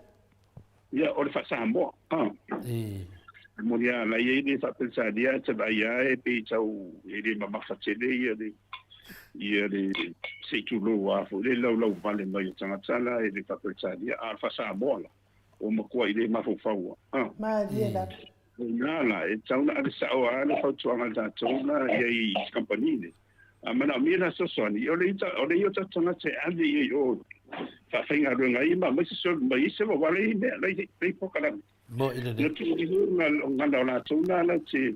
Ia, o le faa-Samoa. E moni lava la e i ai le faa-Peretania, ae te vaai lava e pei tau e le mamafa tele ia le ia le se i tulou lava foi le laulauvale mai o tagata la i le faa-Peretania, a o le faa-Samoa la, ua matuai le mafaufau lava. Malie lava. O i ina la, e tatau ona ave sao lava le fautuaga a tatou la i ai i kamupani nei. A manaomia la fesoasoani, o le ia o tatou tagata e ave i ai i o faafaigaluega ai ma aumai se ma i se wawale i mea lai lai polokalame. Mo i lelei. Na tuu i luga o gana o latou na lau te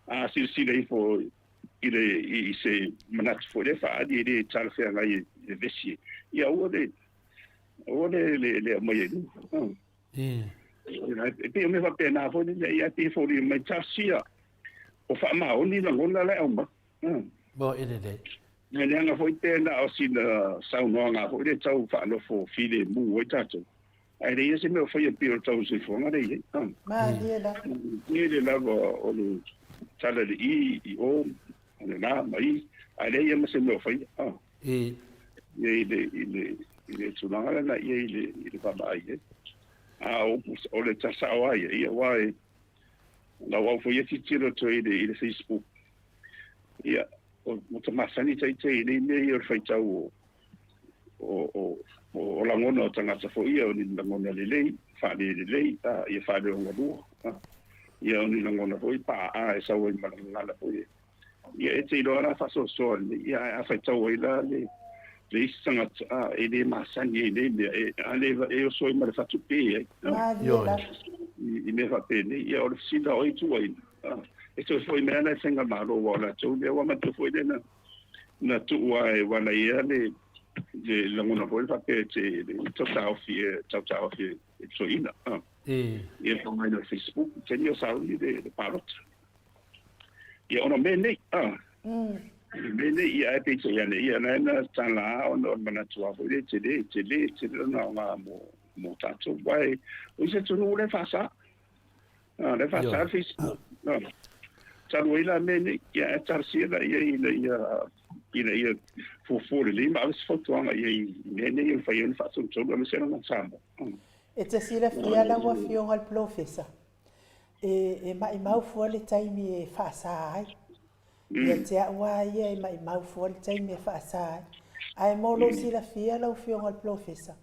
a silasila ifo i le i se manatu foi lea faaali e le talafeagai i le vesi. Ia aua le aua le le le aumaia i luga. E pei o mea faapena foi lea, ia pei e foliga mai talosia o faamaoni lagona la e aumai. Mo i lelei. E leaga foi pe na o sina saunoaga foi lea tau faanofo filemu ai tatou, ae leai se mea o faia pei o le tau o le soifuaga lea e i ai. Malie lava. Tele lava o le tala i le i, i o, o le la ma i, ae leai lava ma se mea o faia. Ia i le, i le, i le tulaga lena ia i le, i le vaavaai i ai. A o upu, o le tala sao lava ia, ia aua e lau au foi ia tilotilo atu ai i le, i le Facebook, ia, ua ta masani ita i nei mea ia o le faitau o, o, o, o lagona o tagata foi ia, o ni lagona lelei, faalelelei, a, ia faaleogalua, a, ia o ni lagona foi paaa e sau ai ma le gagana foi e Ia e te iloa la faasoasoa lelei, ia ae a faitau ai la le le isi tagata, a, e le masani ai i nei mea, e, a le, e oso ai ma le fatu pe ai, a, i, i mea faapenei. Ia o le fesili la o ai tuuaiina, a, e toe foi mai lava la i faigamalo, aua o latou lea, aua manatua foi lea na, na tuu lava e Walaia le, le lagona foi lea faapea e te, le tau taofi e, tau taofi e toeaina, a, ia faaaogaina o le Facebook, i taimi o sauni le, le palota. Ia ona o mea nei, a. Mea nei, ia ae peitai ane, ia na na tala lava ona o le manatu lava foi lea e tele, tele, tele lona aoga mo, mo tatou. Aua e, o isi atunuu la e faasa, a, la e faasa le Facebook. A, talu ai la mea nei, ia ae talosia laia ina ia, ina ia fuafua lelei ma ave se fautuaga i ai i mea nei e mafai ai ona faatonutonu aemaise lava Samoa. E te silafia lau Afioga i le Polofesa, E, e maʻimau fua le taimi e faasā ai. Ia te au lava ia e maʻimau fua le taimi e faasā ai. Ae mo lou silafia lau Afioga i le Polofesa,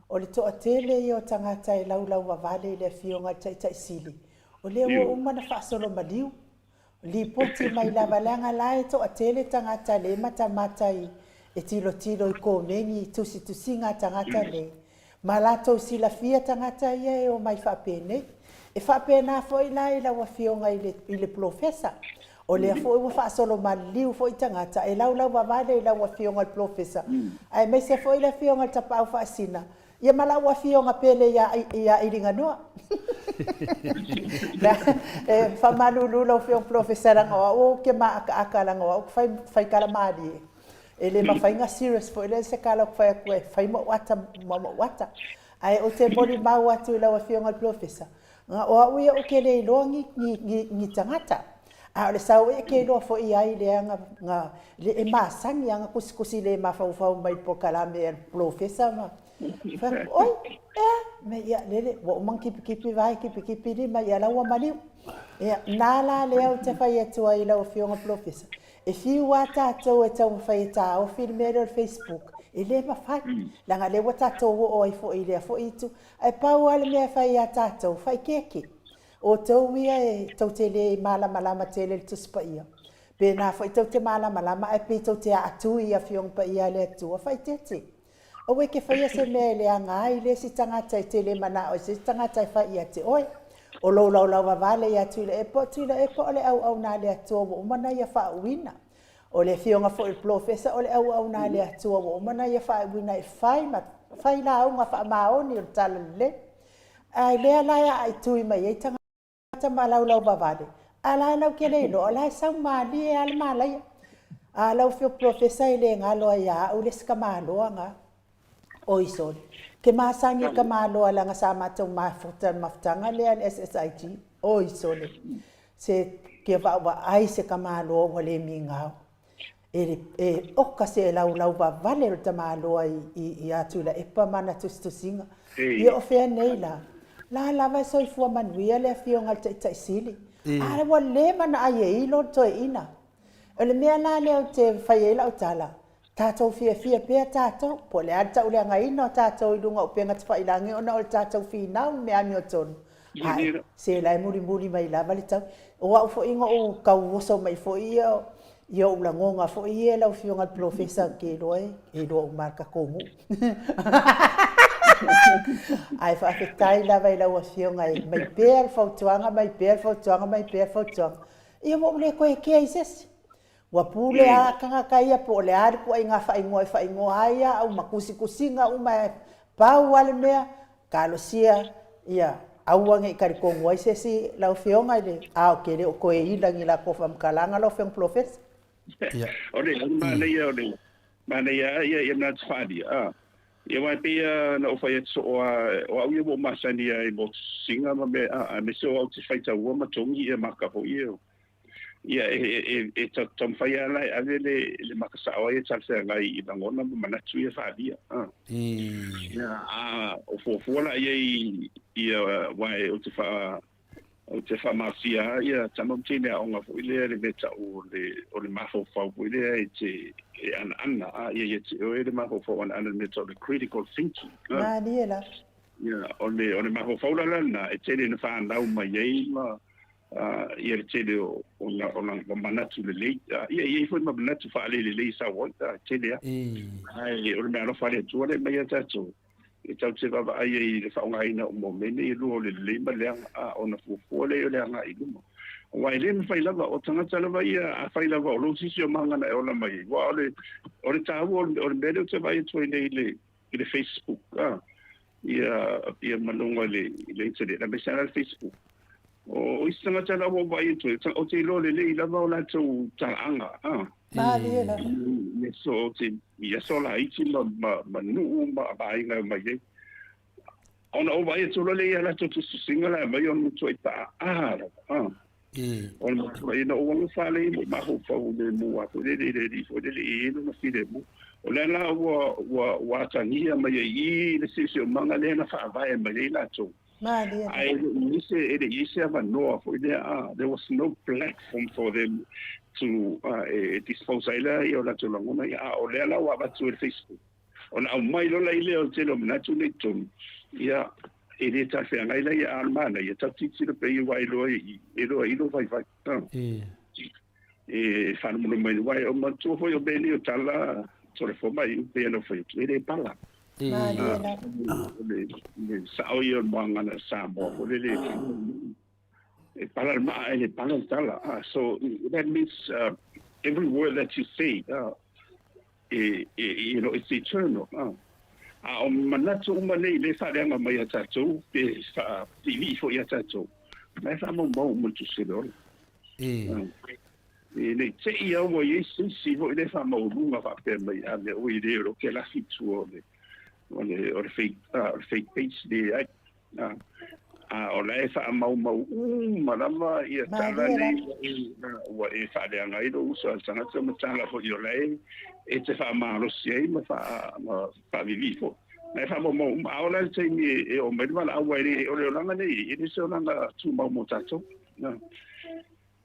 o le toatele ia o tagata e laulauvavale i le Afioga i le Taitai Sili, o lea ua uma ona faasolo maliu. Lipoti mai lava leaga la e toatele tagata le matamata i e tilotilo i komeni i tusitusiga a tagata nei ma latou silafia tagata ia e omai faapenei. E faapena foi la i lau afioga i le i le polofesa. O lea foi ua faasolo maliliu foi tagata e laulauvavale i lau afioga i le polofesa aemaise foi le afioga i le Tapaau Faasina Ia ma lau afioga pele ia, ia Iliganoa. E faamalulu lau afioga Polofesa leaga o au ou te maakaaka leaga o au ou te fai, fai tala malie. E le mafai ona serious foi lea se tala ou te fai atu e fai ma ou ata ma ou ata. Ae ou te molimau atu i lau afioga i le Polofesa, o au ia ou te le iloa ni, ni, ni, ni tagata. A o le sao e te iloa foi ai lea na, na, le, e masani lava na tusitusi le mafaufau mai i le polokalame a le polofesa ma fai atu, oi, ea, me ia, lele, ua uma ona kipikipī vae, kipikipī lima, ia la ua maliu. Ia, na la lea ou te fai atu ai i lau Afioga Polofesa, e fiu lava tatou e taumafai e taofi le mea lea o le Facebook, e le mafai, leaga o lea ua tatou oo ai foi i lea foi itu. Ae pau lava le mea e fai ia tatou, faaikeeke. Outou ia e tou te le malamalama tele i le Tusi Paia, pēnā foi tou te malamalama ae pei tou te aatu i Afioga Paia a le Atua, faaeteete. Aua e te faia se mea e leaga ai le isi tagata e te le manao i se isi tagata e fai ia te oe. O lou laulauvavale ia Tuilaepa, o Tuilaepa o le auauna a le Atua ua uma ona ia faauuina. O le afioga foi i le polofesa o le auauna a le Atua ua uma ona ia faaiuina e fai ma fai lauga faamaoni o le Talalelei. Ae lea la e aaitui mai ai tagata ma laulauvavale, a la e lau te le iloa o la e sau malie lava le malaia. A lau afioga polofesa e le galo lava ia au le isi tamaloa na. Oi sole, ke masani i le tamaloa leaga sa matou mafuta i le mafutaga lea a le SSIG. Oi sole, se ke vaavaai se tamaloa ua le migao. E, e oka se laulauvavale o le tamaloa ia Tuilaepa ma ana tusitusiga. Ia o fea nei la? La lava e soifua manuia le afioga i le Taitai Sili. A ua leva ona ai e ilo le toeaina. O le mea la lea ou te fai ai lau tala, tatou fiafia pea tatou, po o le a le tauleagaina o tatou i luga o upega tafailagi ona o le tatou finau i le mea amiotonu, ae se la e mulimuli mai lava le tau. O au foi na ou tau oso mai foi ia i ou lagona foi ia lau Afioga i le Polofesa ou te iloa e iloa uma lava e le tatou nuu. Ae faafetai lava i lau Afioga e aumai pea le fautuaga, aumai pea le fautuaga, aumai pea le fautuaga. Ia ua ou le toe kea i se isi. Ua pule lava tagata ia po o le a le ituaiga faaigoa e faaigoa ai au ma tusitusiga uma e pau lava le mea, talosia ia aua ne i talitonu ai se isi lau Afioga i le, a ou te le o toe ila ni latou faamatalaga lau Afioga Polofesa. Ia. O le manaia o le manaia ia ia manatu faaalia a. Ia aua e pei lava na ou fai atu soo lava, o au ia ua ou masani lava i motusiga ma mea a, aemaise o au ou te faitaua ma togi ia maka foi ia. Ia e, e, e taumafai lava la e ave le, le maka sao ai e talafeagai i lagona ma manatu ia faaalia. A. Ia, a o fuafua la i ai ia aua e ou te faa ou te faamalosia lava ia tama ma teine aoga foi lea le mea tau o le o le mafaufau foi lea e te e anaana a ia ia te oe le mafaufau anaana le mea tau o le critical thinking. A. Malie la. Ia o le o le mafaufau la lena e tele ina fanau mai ai ma ia le tele o o manatu lelei. Ia, e i ai foi ma manatu faalelelei e sau ai, e tele lava. Ae o le meaalofa a le Atua lea e aumai ia tatou, e tatou te vaavaai ai i le faaaogaina uma o mea nei e lua o le lelei ma le leaga, a ona fuafua lea o le agai i luma. Aua e le mafai lava, o tagata lava ia, afai lava o lou siosiomaga na e ola mai ai, aua o le, o le taua o le mea lea ou te vaai atu ai nei i le Facebook, ia, ia ma luga i le, i le internet, aemaise lava le Facebook. O isi tagata la ua ou vaai atu ai, ou te iloa lelei lava o latou talaaga, a. Malie lava. I aso, ou te, i aso laiti ma, ma, ma nuu ma aiga e omai ai. Ona ou vaai atu loa lea i a latou tusitusiga la e aumai, ona matuai paaa lava, a. O le matuai ina ou alofa lea i lou mafaufau lemu a foi lele i le alii foi lele e i ai lona filemu. O lea la ua, ua, ua atagia mai ai i i le siosiomaga lea na faavae mai ai latou. Malie. Ae e le i i se, e le i i se avanoa foi lea, a, there was no platform for them to, a, e dispose ai lea o latou lagona, ia, a o lea la ua avatu e le Facebook. Ona aumai loa la i lea o le tele o manatu nei i totonu, ia, e le talafeagai la ia a o le manaia, tatou tilotilo pea i aua e iloa i, e iloa i lou vaivai. E faalogologo mai, aua e manatua foi o mea nei o tala, Toleafoa e pei ona ou fai atu, e le pala. O le sao ia o le muagana Samoa foi lele, e pala le maa, e le pala le tala. So that means every word that you say, e, e, you know, it's eternal. A o manatu uma nei lea e faaleaga mai ia tatou, pe faapiivii foi ia tatou, la e faamaumau uma i le Tusi o le Ola. E ne i te i lava ua i ai se isi foi lea e faamaualuga faapea mai, a mea oi le o ke lafi i tua o le, o le, o le fake, o le fake page, leai. A o la e faamaumau uma lava ia tala nei ua e faaleaga ai lou uso a le tagata ma tala foi o la e te faamalosi ai ma faavivii foi. La e faamaumau uma. A oo la i le taimi e oo mai le valaau, aua e le, o le olaga nei, e le o se olaga tumau mo tatou.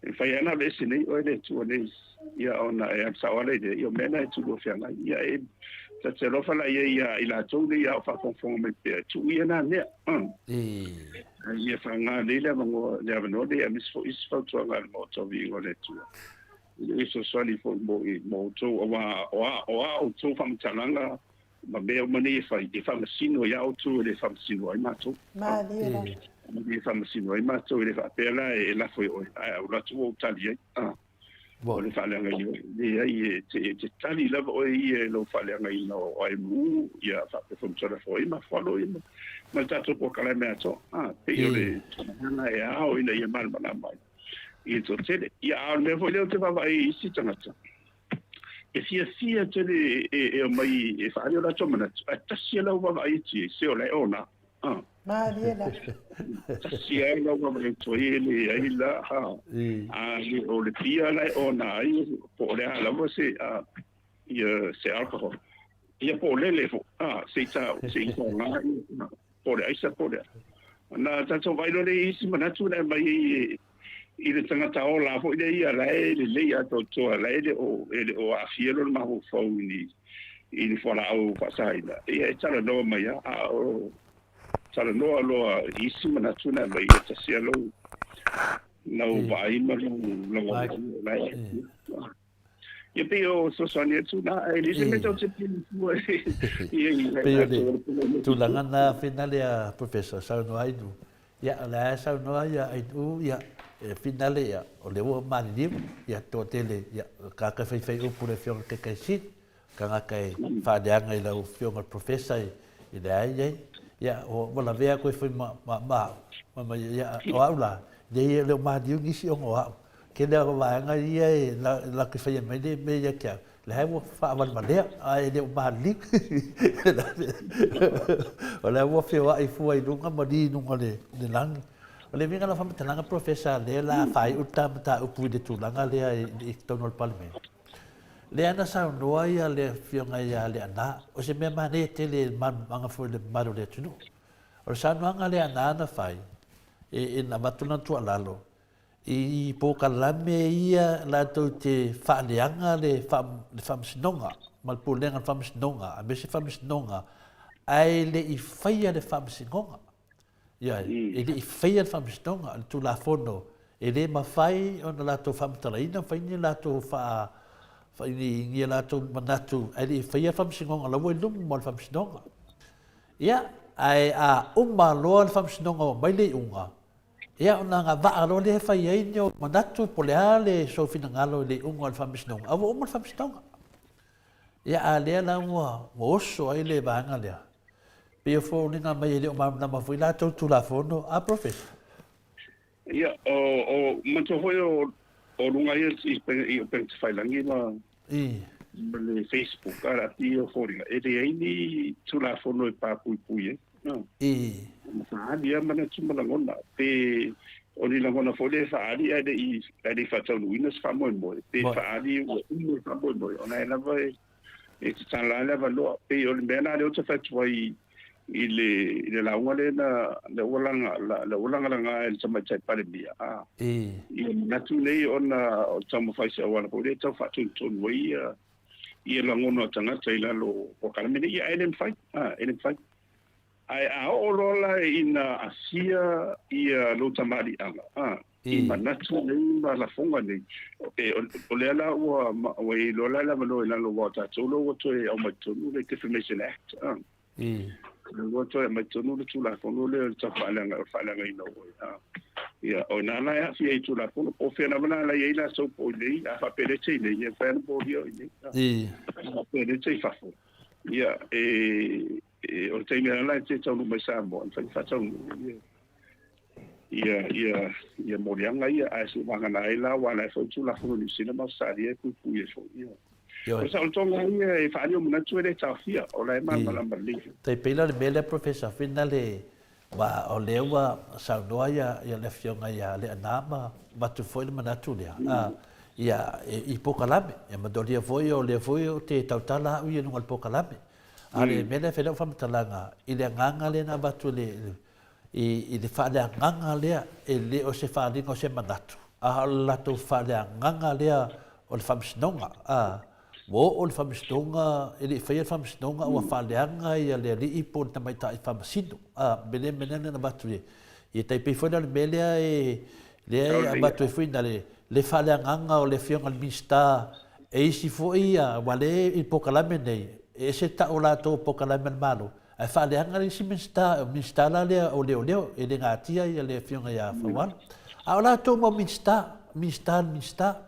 E fai ana le ese nei oe le Atua nei, ia ona e alu sao ala i lea, ia o mea na e tulua feagai. Ia e ta te alofa la i ai ia i latou nei a o faafogafoga mai pea, tuu ia na mea. Ia faaaoga nei le avanoa, le avanoa nei aemaise foi isi fautuaga a le Maota o Viiga o le Atua. I le fesoasoani foi mo mo outou aua o a o a outou faamatalaga ma mea uma nei e fai, e faamasino iā outou e le faamasino ai matou. Malie lava. E faamasino ai matou, e le faapea la e lafo i oe, ae alu atu ua ou tali ai. O le faaleagaina, leai, e te, e te tali lava oe ia i lou faaleagaina o IMU, ia faapea foi ma Tulafono ia ma follow ia ma, ma le tatou polokalame atoa. A, pei o le tulaga e ao ina ia malamalama ai i le toatele. Ia, a o le mea foi lea ou te vaavaai i isi tagata, e fiafia tele e, e omai e faaali o latou manatu, ae tasi lava lau vaavaai atu i ai, se o la e ona. A. Malie la. Tasi lava lau vaavaai atu ai e leai la, ha. A le o le pia la e ona ai, po o le a lava se, a, ia, se alcohol. Ia po o lele foi, a, se i ta, se i faaaoga, ia, po o le aisa po o le a. Ona tatou vaai loa lea i isi manatu na aumai ai i le tagata ola foi lea ia la e lelei atoatoa, la e le o, e le o aafia lona mafaufau i ni, i ni fualaau faasaina. Ia e talanoa mai lava, a o talanoa loa i isi manatu na aumai, ia tasi lava lou, lau vaai ma lou lagona, la e aafia. Ia pei o fesoasoani atu na, ae le se mea tau te pili fua i Pei o le tulaga na finale a Professor saunoa ai nu. Ia, o lea saunoa ia ai nu, ia, e finale ia, o lea ua maliliu, ia, toatele, ia, tagata faifai upu le afioga Taitai Sili, tagata e faaleaga i lau afioga le Professor i le ai ai, ia, ua lavea atu ai foi ma, ma, ma au, ma mai, ia, o au la, leai e le o maliu nisi ona o au, Tele lava o vaega ia e latou te faia mai le mea ia te au, lea ua faavalevalea, ae le o maliliu. O lea ua feoai fua i luga ma li i luga o le lagi. O le uiga o lau faamatalaga Professor, lea o le a faaiu le ta mataupu i le tulaga lea i totonu o le Palemene. Lea na saunoa ia le Afioga ia Leaana, o se mea manaia tele i le malamalamaaga foi i le mamalu o le atunuu. O le saunoaga a Leaana na fai, e avatu lana tuualalo, I polokalame ia latou te faaleaga le Faamasinoga ma le Pulega o le Faamasinoga aemaise Faamasinoga ae le i faia le Faamasinoga. Ioe, e le i faia le Faamasinoga, o le Tulafono e le mafai ona latou faamatalaina, fai ni latou faa fai ni latou manatu ae le i faia le Faamasinoga, la ua i luma o le Faamasinoga. Ia, ae a uma loa le Faamasinoga ua aumai le iuga, Ia, ona agavaa loa lea e fai ai ni ou manatu po o le a le sou finagalo i le iuga o le faamasinoga, a ua uma le faamasinoga. Ia, a lea la ua oso ai le vaega lea, pei e foliga mai e le o malamalama foi latou Tulafono a Professor. Ia, o, o, manatua foi o, o luga ia i, i upega tafailagi ma, ma le Facebook, a pei e foliga, e leai ni Tulafono e papuipui ai. No. Ma faaali lava manatu ma lagona. Pe o ni lagona foi lea e faaali ae le i, ae le i faataunuuina se faamoemoe. Pe faaali ua uma le faamoemoe, ona e lava e, e tatala lava le avanoa. Pei o le mea lena lea ou te fai atu ai i le, i le lauga lea na, lea ua laga, lea ua lagalaga e le Tamaitai Palemia, a, ia manatu nei ona o le taumafai i se auala foi lea e tau faatonutonu ai ia, ia lagona o tagata i lalo o polokalame nei, ia ae le mafai, a, e le mafai. Ae a oo loa la ina asia ia lou tamaliiaga, a, i manatu nei ma lafoga nei, e, o lea la ua, ua i ai loa la le avanoa i lalo, aua o tatou loa ua toe aumai totonu le Defamation Act, a. Ua toe aumai totonu le Tulafono lea o le tau faaleaga, o le faaleagaina o oe, a. Ia, o ina la e aafia ai i Tulafono, po o fea lava la la i ai latou po o i inei, a faapea e le te i inei, ia e mafai lava ona molia o i inei, a. A faapea e le te i fafo, ia, e, e, o le taimi lava la e te taunuu mai Samoa, e mafai ona faataunuu ia, ia, ia, ia moliaga ia, ae seiavagana ai la, aua o la e foi Tulafono Niu Sila ma Ausetalia e puipui ai foi, ia. O le saolotoga ia e faaali ou manatu e le taofia, o la e malamalama lelei. Tai pei la o le mea lea Professor Fina le aua o lea ua saunoa ia le afioga ia Leaana ma avatu foi le manatu lea ia i polokalame. Ia manatua foi o lea foi ou te tautala au ia i luga o le polokalame. A o le mea lea e fai ai lau faamatalaga i le agaga lea na avatu e le i le faaleagaga lea, e le o se faaaliga o se manatu, a o le latou faaleagaga lea o le faamasinoga. A, ua oo le faamasinoga, e le i faia le faamasinoga, ua faaleaga ia le alii po o le tamaitai faamasino. A, me lea mea lea na avatu i, e tai pei foi la o le mea lea e, lea e avatu ai foi na le, le faaleagaga o le afioga i le Minisita e isi foi ia, aua lea i le polokalame nei, e ese tau o latou o polokalame a le Malo, Ae faaleaga le isi Minisita, o Minisita la lea o Leoleo, e le natia ia le Afioga ia Faualo. A o latou mau Minisita, Minisita le Minisita.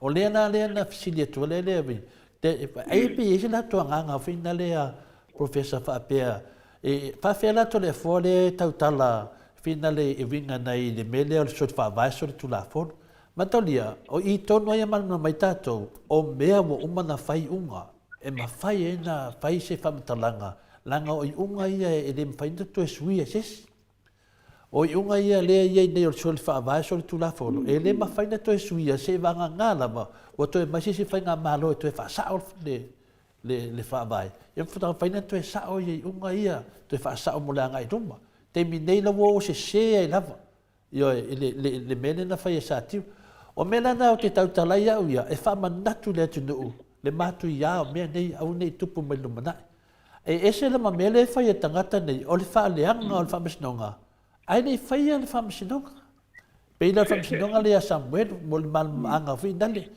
O lea la lea na fesili atu ai lea lea, ai pe i ai se latou agaga foi na lea Professor faapea, e faafefea latou le afoa lea e tautala finale e uiga nei i le mea lea o le soli faavae soli tulafono. Mataulia, o i tonu ai e malamalama ai tatou, o mea ua uma na fai iuga, e mafai ai na fai se faamatalaga, leaga o iuga ia e le mafai ona toe suia e se isi. O iuga ia lea e i ai nei o le soli faavae soli tulafono, e le mafai ona toe suia seiavagana lava ua toe aumai se isi faigamalo e toe faasao le faavae, ia mafai ona toe sao ia iuga ia, toe faasao mo le agai i luma. Taimi nei la ua o sese ai lava, ioe, i le mea lea na fai e Satiu. O mea la na ou te tautala ai au ia, e faamanatu i le atunuu le matuia o mea nei, aua ne i tupu mai i le lumanai. E ese la ma mea lea e fai e tagata nei, o le faaleaga o le faamasinoga, ae le i faia le faamasinoga. Pei la o le faamasinoga lea ia Samuelu mo le malamalamaaga foi nale.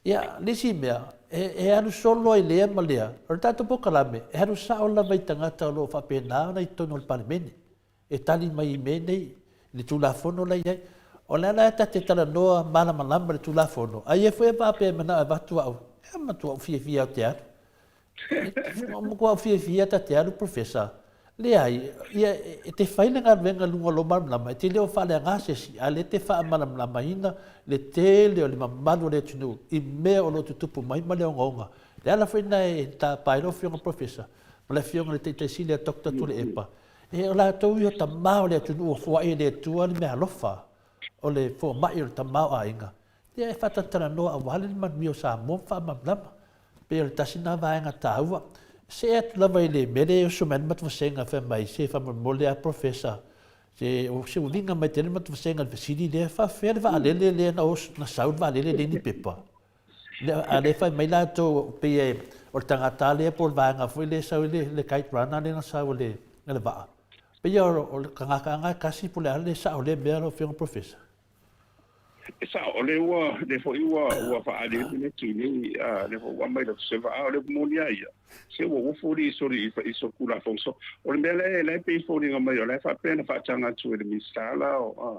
Ia, le isi mea, e alu solo ai lea ma lea, o le tatou polokalame, e alu sao lava i tagata o lo o faapena ona i totonu o le Palemene, e tali mai i mea nei, i le Tulafono la e i ai. O le a la ta te talanoa malamalama i le Tulafono, a ia foi e faapea e manao e avatu au, e matua ou fiafia ou te alu. Ua matua ou fiafia ta te alu Professor. Leai, ia e te fai le galuega i luga o lou malamalama, e te le o faaleaga se isi, a o lea e te faamalamalamaina le tele o le mamalu o le atunuu i mea o lo o tutupu mai ma le ogaoga. Le ala foi lena e tapa ai lau Afioga Professor ma le Afioga i le Taitai Sili a Doctor Tuilaepa, e o latou ia o tama o le atunuu ua foai e le Atua le meaalofa o le fomai o le tamaoaiga, ia e faatalatalanoa aua le manuia o Samoa ma faamalamalama. Pei o le tasi lena vaega taua. See atu lava i le mea lea e oso mai ai le matou vasega fai mai, se faamolemole lava Professor, se o se uiga mai tele le matou vasega i le fesili lea, e faapefea le vaalele lea na oso, na sau le vaalele lea i ni pepa? A o lea e fai mai latou pei e, o le tagata lea po o le vaega foi lea e sau ai le kite runner lea na sau e le vaa. Pei o le tagata lena e tasi po o le a le sao o lea mea lau Afioga Professor? E sao, o lea ua, lea foi ua, ua faaali atu le tui nei, a, lea foi ua aumai lau seva, a o le upu moni lava ia, se ua ufu alii soli i, i solitulafono. So, o le mea la e, la e pei e foliga mai, o la e faapea na faataga atu e le Minisita la o, a,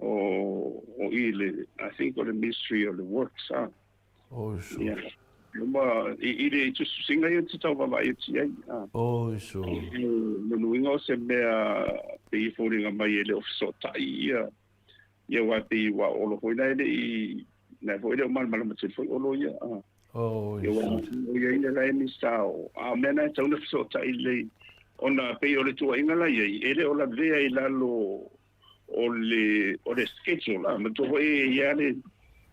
o, o i le, I think o le Ministry of the Works, a. Oh, so. Ia. Ma, i, i le tusitusiga ia te tau vaavaai atu i ai, a. Oh, so. E, lona uiga o se mea pei e foliga mai e le o fesootai ia, ia aua pei ua Olo foi la e le i, la foi e le o malamalama tele foi Olo ia, a. Oh, Ia aua o ia ia la e Minisita o, a o mea na e tatau ona fesootai lelei, ona pei o le tuuaiga la i ai, e le o lavea i lalo o le o le schedule a manatua foi e i ai le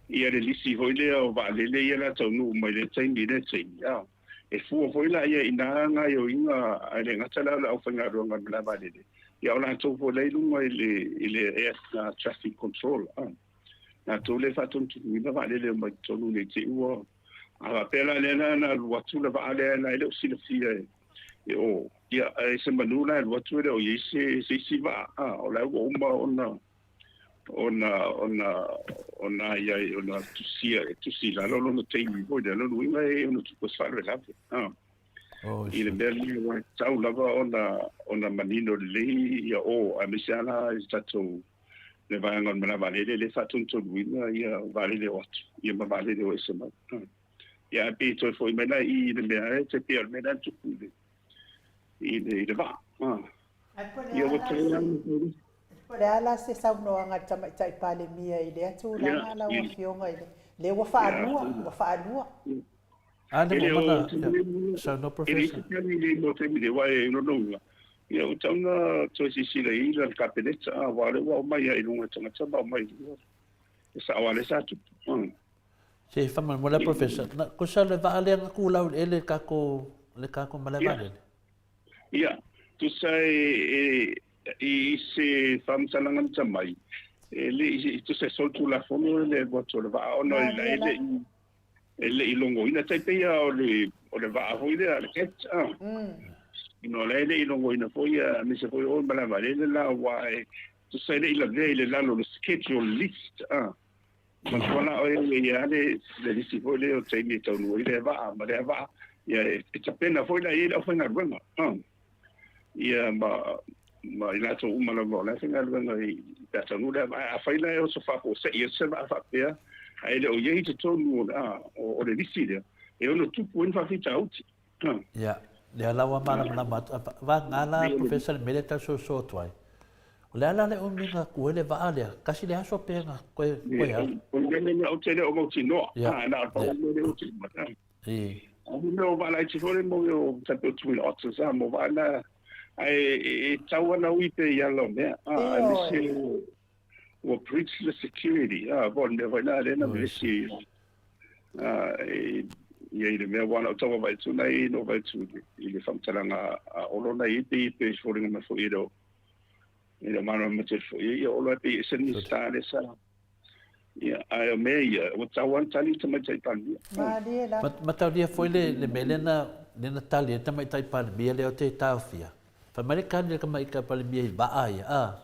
ia le lisi foi lea o vaalele ia la taunuu mai lea taimi i lea taimi a e fua foi la ia i nā gaoioiga ae le gata la o le aufaigaluega o le malae vaalele ia o latou foi la i luga i le i le air traffic control a latou lea e faatonutonuina vaalele e omai i totonu nei te i ua a faapea la lea la na alu atu le vaa lea la e le o silafia e e o, ia, e se manu la e alu atu e le o i ai se, se isi vaa, a, o la ua uma ona, ona, ona, ona ai ai, ona tusia, tusi i lalo lona taimi foi lea, lona uiga e ono tupu se faalavelave, a. Oh, I le mea lea ua tatau lava ona, ona manino lelei ia o, aemaise lava la i le tatou, le vaega o le malae vaalele lea e faatonutonuina ia vaalele o atu, ia ma vaalele o ese mai. A. Ia ae pei e toe foi mai la i i le mea e te pei o le mea la e tupu i le i le i le vaa. Ah. Ae po o le Ia a ua la toe se lava po o le a la se saunoaga a le Tamaitai Palemia i lea Ia, tulaga lau i Afioga i le lea ua ia, faalua, ua faalua. A le E le ua o mana, ia, saunoa e le Professor. isi tali nei mo taimi nei, aua e lona uiga, ia ua tatau ona toe silasila i ai la le Kapeneta, aua o lea ua aumai lava i luga e tagata ma aumai i luga. E sao lava lea sa tupu. Se faamolemole Professor, na kosa le vaa lea na kulau i le ele kako le kako malae vaalele. Ia, tusa e, e, i se faamatalaga na mai, e le i tusa e solitulafono le alu atu o le vaa ona e Malie le la. i e le i logoina tai pei lava o le o le vaa foi lea a le cat ah. Ina o la e le i logoina foi aemaise foi o le malae vaalele la aua e tusa e le i lavea i le lalo o le schedule list ah. Manatua la oe e i ai le le lisi foi lea o taimi e taunuu ai lea vaa ma lea vaa ia e tapena foi la i ai le aufaigaluega ah. Ia ma ma i latou uma lava o la e faigaluega i pe a taunuu lea vaa. Afai la e oso faafuasei atu se vaa faapea Ae le o i ai i totonu o le, a, o, o le lisi lea, e ono tupu ai ni faafitauli. A. Ia, lea la ua malamalama atu. A, vagana la Professor le mea lea e tau soso atu ai. O le a la le umi na tu ai le vaa lea? Tasi le aso pe na koe, koe alu? O le mea lea ou te le o mautinoa. A, na o le pau mea lea ou te iloa. O le mea o vaa laiti foi lea mo mea o tai pei o Twin Otters, a, mo vaa na, ae e tatau lava ona ui pea i ala o mea, a, aemaise ua breach le security, a, po o le mea foi lena lea na vevesi ai, a, i le mea aua na ou tau vaavaai atu na i na ou vaai atu i le faamatalaga a Olo na i ai pei e foliga mai foi e le o e le o malamalama tele foi i ai ia Olo ae pei e ese le Minisita lea sa. Ia, ae o mea ia, ua tatau lava ona tali le Tamaitai Palemia. Malie lava. Mataulia foi le, le mea lea na, lea na tali ai le Tamaitai Palemia lea ou te taofia. Fai mai le tali a le Tamaitai Palemia i vaa ia, a,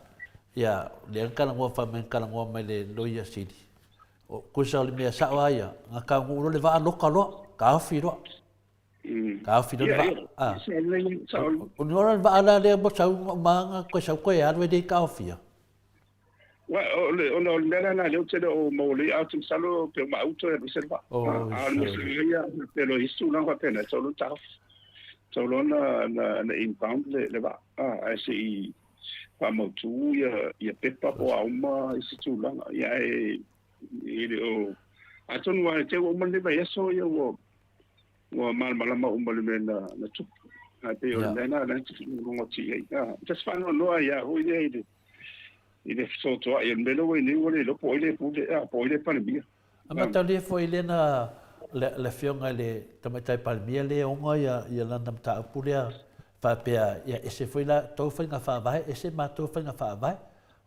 ia, lea na talanoa fai mai, na talanoa mai le Loia Sili. O, tusa o le mea sao lava ia, na taunuu loa le vaa loka loa, taofi loa. Taofi loa le vaa. A. O ni ora le vaa la lea mo sau uma na koe sau koe alu e le taofia. O le, ona o le mea lena lea ou te le o maua lelei, ae ou te masalo pe o maau toe alu ese le vaa. A o le mea sili ia, pe loa i isi tulaga faapena, e tatau loa ona taofi. E tatau loa ona impound le vaa, ae se i faamautu ia pepa po o a uma isi tulaga. Ia ae e le o... Atonu lava e te i ua uma lenei vaiaso ia ua ua malamalama uma i le mea na, na tupu. Ae pei o le mea lena o lea ou te faalogologo atu i ai. Ta te faanoanoa ai lava foi lea i le, i le fesoasoa'i o le mea lea ua i ai nei ua le iloa po o ai le pule, a, po o ai le Palemia. A mataulia foi lea na le, le afioga i le Tamaitai Palemia lea e ona ia, ia lana mataupu lea faapea ia ese foi la tou faiga faavae, ese matou faiga faavae,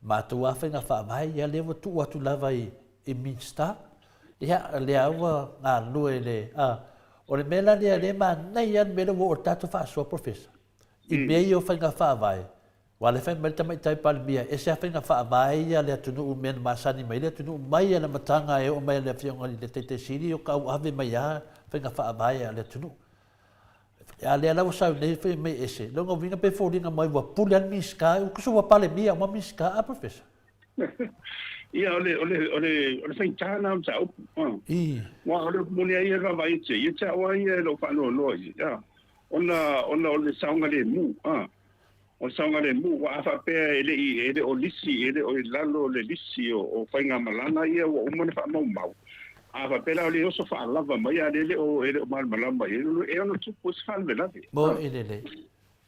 matou lava faiga faavae ia lea ua tuu atu lava i, i Minisita. Ia, lea ua galulue le, a, o le mea la lea lea e manaia lava le mea lea ua oo i le tatou faasoa Professor, i mea ia o faiga faavae, Aua o lea e fai mai le Tamaitai Palemia, e ese lava faiga faavae ia a le atunuu i mea na masani mai ai le atunuu mai lava i le amataga e oo mai i le Afioga i le Taitai Sili o tauave mai lava faiga faavae a le atunuu. A lea la ua sau nei fai mai ese, lona uiga pe foliga mai ua pule lava le Minisita, tusa ua Palemia uma Minisita a Professor? Ia, o le, o le, o le, o le faigata lena o le mataupu. Aua o le upu moni lava ia e vaavaai atu i ai, ia te au lava ia e le o faanoanoa i ai, ona, ona o le saogalemu. O le saogalemu, aua a faapea e le i, e le o lisi, e le o i lalo o le lisi o, o faigamalaga ia ua uma ona faamaumau, a faapea la o lea e oso faalava mai a o lea e le o, e le o malamalama i ai, e ono tupu ai se faalavelave. Moni lelei.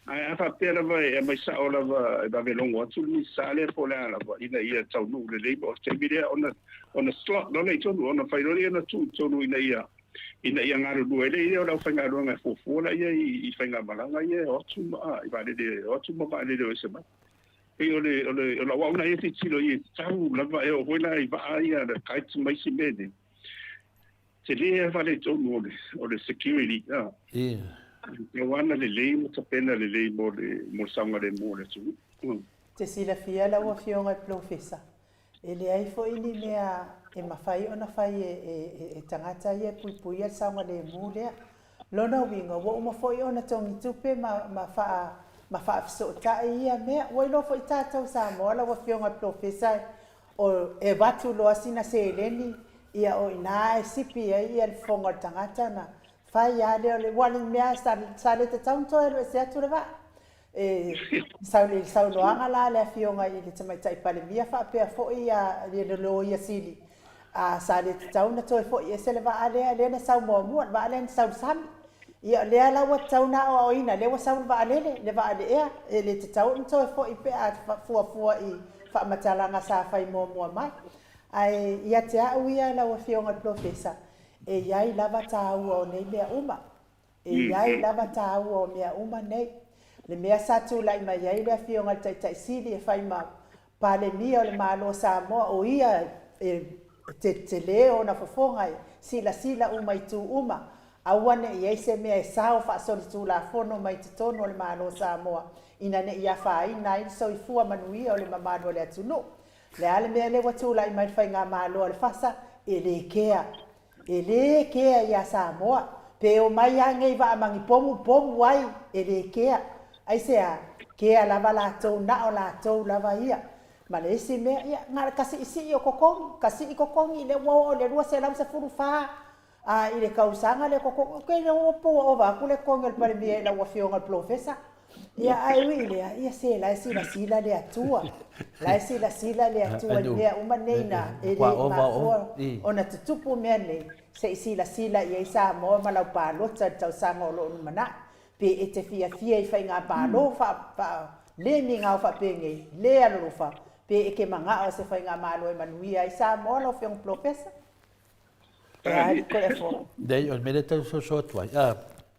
Ae a faapea lava e aumai sao lava e vave logo atu le Minisita lea po o le a lava ina ia taunuu lelei ma o le taimi lea ona, ona slot loa lea i totonu, ona fai loa lea ona tuu i totonu ina ia ina ia galulue ai lea o le aufaigaluega e fuafua laia i faigamalaga ia e o atu ma i vaalele e o atu ma vaalele o ese mai. Pei o le o le o lau au lena ia tilotilo i e tatau lava e oo foi la i vaa ia a le Kite ma isi mea nei. Tele lava faaletonu o le o le security a. Ia. E tatau lava ona lelei ma tapena lelei mo le mo le saogalemu o le atunuu. Te silafia lau Afioga i le Polofesa, E leai foi ni mea e mafai ona fai e tagata ia e puipuia le saogalemu lea. Lona uiga, ua uma foi ona togitupe ma faafesootai ia mea. Ua iloa foi tatou Samoa lau Afioga i le Polofesa e avatu loa sina seleni, ia o i ina e sipi ai le fofoga o le tagata ona fai lava lea o le... Aua o le mea sa le tatau ona toe alu ese atu le vaa. E sau i le saunoaga la a le Afioga i le Tamaitai Palemia faapea foi le Loia Sili, sa le tatau ona toe foi ese le vaa lea, lea na sau muamua, le vaa lea na sau i le sami. Ia o lea la ua tatau ona aoaoina, lea ua sau le vaalele, le vaa i le ea, e le tatau ona toe foi pe a fuafua i faamatalaga sa fai muamua mai. Ae ia te au ia lau Afioga i le Polofesa, e i ai lava taua o nei mea uma. E i ai lava taua o mea uma nei. Le mea sa tulai mai ai le Afioga i le Taitai Sili e fai ma Palemia o le Malo o Samoa, o ia e tetele ona fofoga e silasila uma i itu uma, aua ne i i ai se mea e sao faasolitulafono mai totonu o le Malo o Samoa ina ne i afaina ai le soifua manuia o le mamalu o le atunuu. Le a le mea lea ua tulai mai le Faigamalo a le FASA? E le kea. E le kea ia Samoa. Pe omai a nei vaa magipomu pomu ai, e le kea. Aisea? Kea lava latou, na o latou lava ia. Ma le isi mea, ia, na o le kasi'isi'i o totogi, kasi'i totogi, lea ua oo i le 214 a i le tausaga le totogi. Ou te iloa ua pau ua ova atu le totogi o le Palemia i lau Afioga i le Polofesa. Ia, ae ui i lea, ia se la e silasila le Atua, la e silasila le Atua i mea uma nei na e le i mafua ona tutupu mea nei, se i silasila i ai Samoa ma lau palota i le tausaga o lo o lumanai. Pe e te fiafia i faigamalo faa le migao faapenei, le alolofa, pe e te manao i se faigamalo e manuia ai Samoa lau Afioga Polofesa? E a le toe afo? Leai, o le mea lea e tau soso atu ai, a,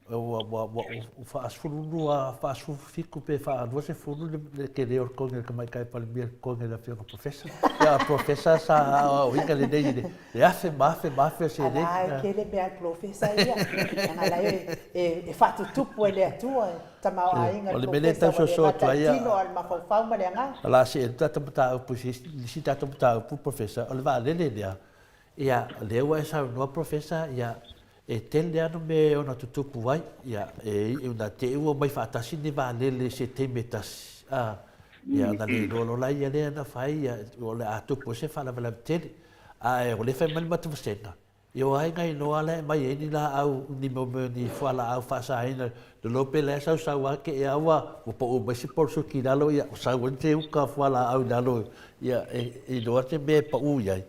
ua, ua, ua, ua faasefululua, faasefulufitu pe faaluasefulu le, le tele o le totogi o le Tamaitai Palemia i le totogi o le Afioga Professor. Ia, o Professor sa aoaoina lelei i le, le afe ma afe ma afe o seleni. Ala e tele mea a le Polofesa ia, leaga la e, e, e faatutupu e le Atua e tamaoaiga le O le mea lea e tau Polofesa ua le soso atu gata ai, i tino a o le mafaufau ma le agaga. O le a see atu tatou mataupu i se isi, isi tatou mataupu Professor, o le vaalele lea, ia, o lea ua e saunoa Professor, ia, e tele lava no mea e ono tutupu ai, ia, e iu ina te i ua omai faatasi ni vaalele i se taimi e tasi, a, ia, ona le iloa loa laia lea na fai, ia, o le a tupu ai se faalavelave tele. Ae o lea e fai mai le matou vasega, ia o ai na iloa la e aumai ai ni laau, ni mea ni fualaau faasaina, lolo pe la e sausau lava te i lava ua ua pau mai se polosuki i lalo, ia ua sau ai se uka fualaau i lalo, ia e iloa se mea e pau i ai.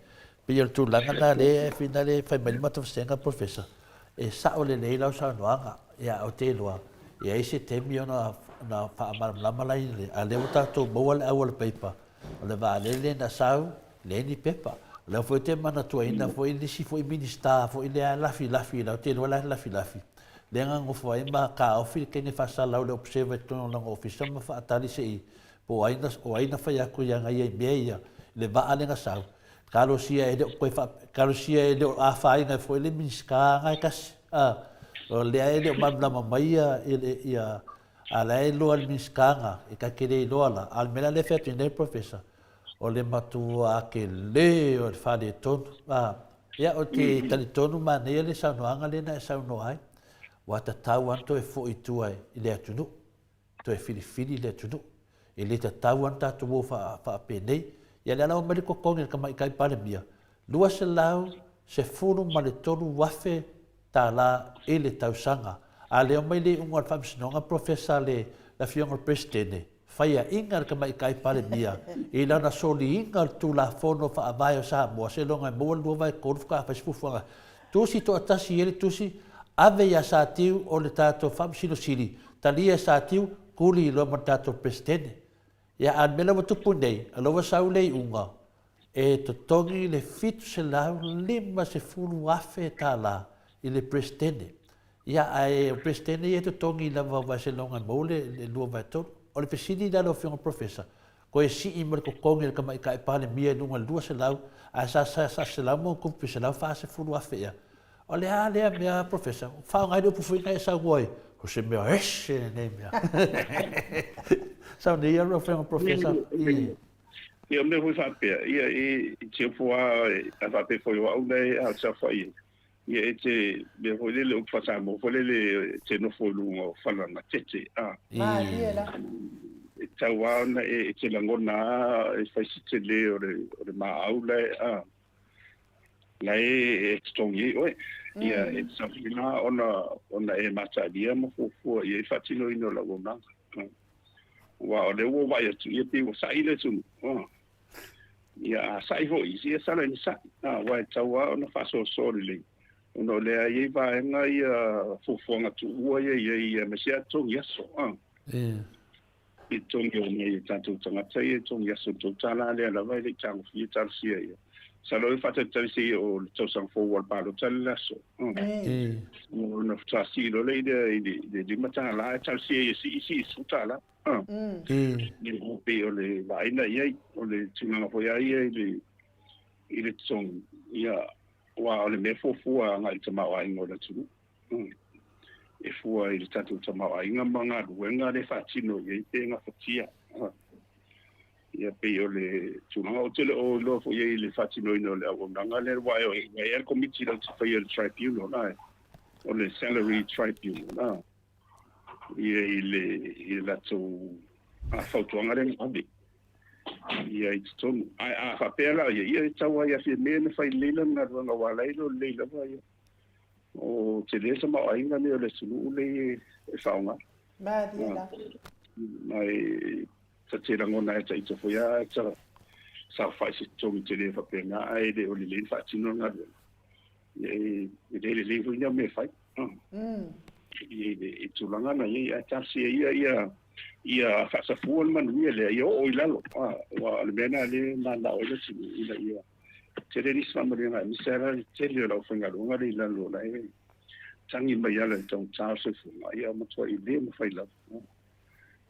Pei o le tulaga lena lea e finagalo e fai mai le matou vasega Professor, e sao lelei lau saunoaga, ia ou te iloa e i ai se taimi ona faamalamalama laia lea, a o lea ua tatou maua le auala paipa, O le vaalele na sau, leai ni pepa. O lea foi ou te manatuaina foi le isi foi Minisita foi lea lafilafi, ou te iloa la e lafilafi, lea na nofo ai ma taofi le teine faasalalau le observer i totonu o lona ofisa ma faatali se i, po o ai na, o ai na fai atu ia ia i mea ia, le vaa lea na sau. Talosia e le o toe faa, talosia e le o afaina ai foi le Minisita na e tasi. A, o lea e le o malamalama mai ia, ia, A la e iloa e le Minisita na, e ta te le iloa la. A o le mea la lea e fai atu nei Professor, o le matua tele o le faaletonu. A, ia, ou te talitonu manaia le saunoaga lea na e saunoa ai, ua tatau lava ona toe foi i tua i le atunuu, toe filifili le atunuu. E le tatau lava ona tatou o faapenei. Ia lea la ua aumai le totogi a le Tamaitai Palemia, $213,000 tala i le tausaga. A leo mai le iuga o le Faamasinoga Polofesa le Afioga i le Peresetene, faiaina le Tamaitai Palemia i lana soliina o le Tulafono Faavae o Samoa seiloga e maua le 2/3 faatoa fai se fuafuaga. Tusi toatasi i ai le tusi, ave ia Satiu o le tatou Faamasino Sili, talia e Satiu, tuli loa ma le tatou Peresetene. Ia, a o le mea la ua tupu nei, o la ua sau le iuga, e totogi le $750,000 i le Peresetene. Ia, ae o Peresetene ia e totogi lava aua seiloga e maua le 2/3. O le fesili la lau Afioga Professor, toe sii ma le totogi o le Tamaitai Palemia i luga i le 200, ae sa 100 ma ono pe $140,000 ea. O le a lea mea Professor? Faaaoga ai le upu foi na e saunoa ai, o se mea ese lenei mea. Sau nei lau Afioga Professor i. Ia, o mea foi faapea, ia, e te ofo lava, a faapea foi o au la e saofai ai, ia e te, mea foi lele, upu faa-Samoa foi lele, e te nofo i luga o fala na tete, a. Malie la. E tatau lava ona e te lagona lava e fai si tele o le maau la e, a. La e totogi ai oe. Ia, e tatau foi la ona e mataalia ma fuafua i ai le faatinoina o le auaunaga. Aua o lea ua ou vaai atu, ia pei ua sa'i le atunuu. Ia, a sa'i foi, ia sala ina sa'i. Aua e tatau lava ona faasoasoa lelei, ona o lea e i ai vaega ia fuafuaga tuua ia i ai, aemaise lava totogi aso. I totogi o nai o tatou tagata ia i totogi aso i le $3 lea lava e le i tagofia talosia ia. Masalo e faatalitali se i oo i le tausaga fou o le palota le aso. Ona faatoa sii loa lea i le $5 ae talosia ia sii sii i le $10. E pei o le vaaiga i ai, o le tulaga foi lava ia i le totogi, ia, aua o le mea e fuafua agai i le tamaoaiga o le atunuu. E fua i le tatou tamaoaiga ma galuega lea e faatino i ai pe gafatia. Ia pei o le tulaga, ou te le o iloa foi i ai i le faatinoina o le auaunaga lea, aua e i ai lava le komiti latou te faia le tribunal, a, o le salary tribunal, a, ia i le latou fautuaga lea na ave. Ia i totonu. Ae a faapea la ia, ia e tau lava ia Fiamē ona fai lelei lana galuega aua o la e iloa lelei lava ia. O tele le tamaoaiga lenei o le atunuu lenei e faaaoga. Malie la. Ma e ta te lagona ai ta ita foi a ta saofai i se totogi tele faapena ae le o lelei ona faatino le galuega. Ia e le lelei foi nia mea e fai. I tulaga na i ai, ae talosia ia ia ia faasafua le manuia lea ia oo i lalo. Aua o le mea lena lea e mananao ai le atunuu ina ia tele nisi faamanuiaga aemaise lava le tele o le aufaigaluega lea i lalo o la e tagi mai ala i le taugata o le soifuaga, ia matuai le mafai lava.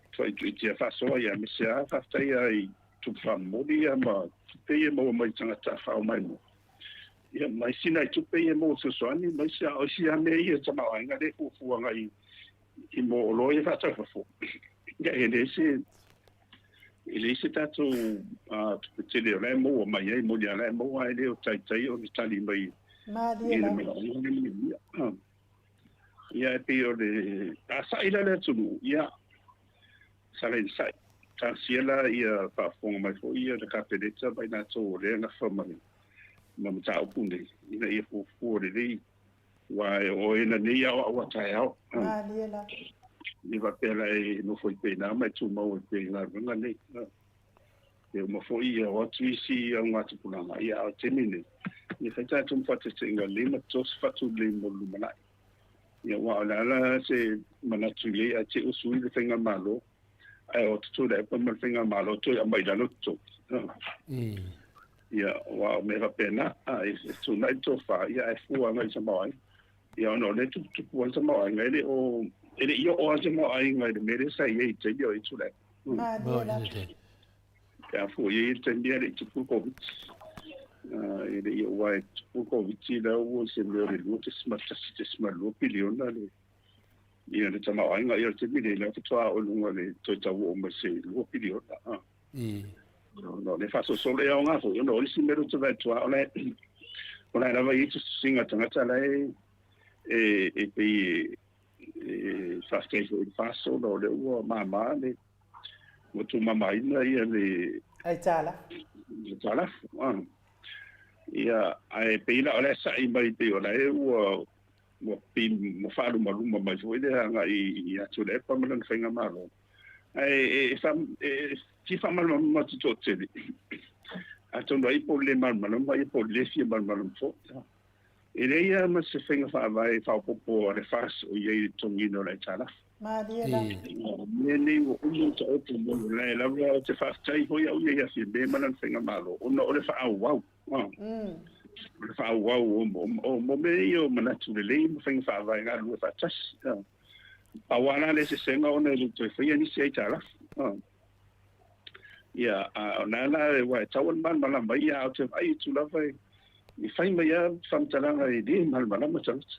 Matuai tuuitia faasoa ia aemaise lava faafetai lava i tupe faamomoli ia ma tupe ia e maua mai i tagata faaoo maimoa. Ia, ma isi nai tupe ia mo fesoasoani, ma isi, a o isi lava mea ia tamaoaiga lea e fuafua agai i mo oloa ia faatau i fafo. Ia, e leai se, e leai se tatou tupe tele o la e maua mai ai, moni lava o la e maua ae le o taitai ona tali mai i le manaoga le manaomia. Ia, e pei o le, a sa'i la le atunuu, ia, sala ina sa'i. Talosia la ia faafofoga mai foi ia le Kapeneta ma i latou o lea e nafa ma le ma mataupu nei, ina ia fuafua lelei, aua e oo ina nei aoao a taeao. Malie la. E faapea la e nofo ai pea i ina ma e tumau ai pea i galuega nei. E uma foi ia o atu isi augatupulaga, ia a o le taimi nei, ia fai tatou ma faataitaiga lelei ma toto se fatu lelei mo le lumanai. Ia aua o le a la se manatu i ai ae te i ua sui le faigamalo, ae o atu Tuilaepa ma le faigamalo toe aumai i lalo totogi. Ia, aua o mea faapena, a e fetuunai le tofa, ia ae fua agai i le tamaoaiga. Ia ona o lea e tuputupu ai le tamaoaiga, e le o, e le i oo lava le tamaoaiga i le mea lea sa i ai i le taimi o i ai Tuilaepa. Malie la. Pe a fua i ai i le taimi lea e le i tupu le Koviti. E le i oo aua e tupu le Koviti la ua i se mea o le 2.1.2 piliona le ia le tamaoaiga. Ia o le taimi nei, la faatoa oo i luga o le toe tau oo mai se 2 piliona. Ona o le faasolosolo, e aoga foi ona o le isi mea lea ou te vaai atu lava, o la e lava e i ai tusitusiga a tagata la e e pei e faafetai foi i le FAST ona o lea ua mama le ua tuumamaina ia le aitalafu. Aitalafu. Ia, ae pei la o la e sa'i mai pei o la e ua ua pei ua faalumaluma mai foi lea agai ia Tuilaepa ma lana faigamalo. Ae e fia faamalamalama atu toatele, atonu ai po o le le malamalama ia po o le le fia malamalama foi. E leai lava ma se faiga faavae faaopoopo a le FAS o i ai i le totogiina o le aitalafu. Malie la. O mea nei ua uma ona taoto mai, o la e lava ou te faafetai foi au ia ia Fiamē ma lana faigamalo ona o le faaauau. O le faaauau o mea ia o manatu lelei ma faiga faavae galulue faatasi. Pau lava la le eseesega ona e le toe faia nisi aitalafu. Ia, a o lena la, aua e tatau ona malamalama ai, a ou te vaai atu lava e fai mai lava faamatalaga e le malamalama tagata.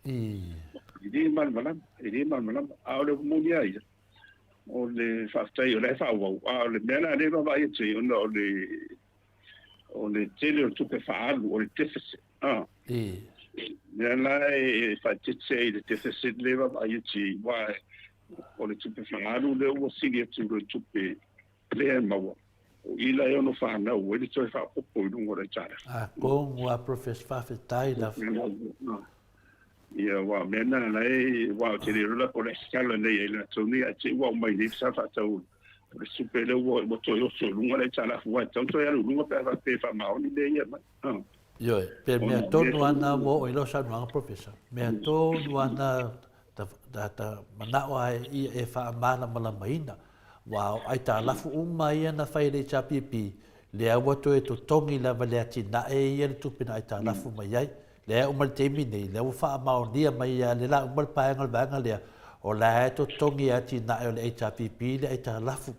E le malamalama, e le malamalama. A o le moni lava ia, o le faafetai o la e faaauau, a o le mea la lea e vaavaai atu ai, ona o le o le tele o le tupe faaalu, o le deficit. Mea la e faaeteete ai i le deficit lea e vaavaai atu i ai, aua o le tupe faaalu lea ua sili atu i le tupe lea e maua, o i la e ono fanau ai le toe faaopoopo i luga o le aitalafu. Atonu a Professor faafetai lava. Ia, aua o mea na la e, aua ou te le iloa la po o le a se tala nei ai latou nei, ae te i ua aumai nei sa faatau o le supe lea ua, ua toe oso i luga le aitalafu, aua e tatau ona toe alu i luga pe a faapea e faamaoni mea ia e aumai. Ioe, pe mea tonu lava na ua oo i lau saunoaga Professor, mea tonu lava na ta, ta, ta manao lava ia e faamalamalamaina, aua o aitalafu uma ia na fai e le HRPP, lea ua toe totogi lava e le atinae ia le tupe na aitalafu mai ai. Lea e uma le taimi nei, lea ua faamaonia mai ia le la uma le paega o le vaega lea, o la e totogi e atinae o le HRPP le aitalafu.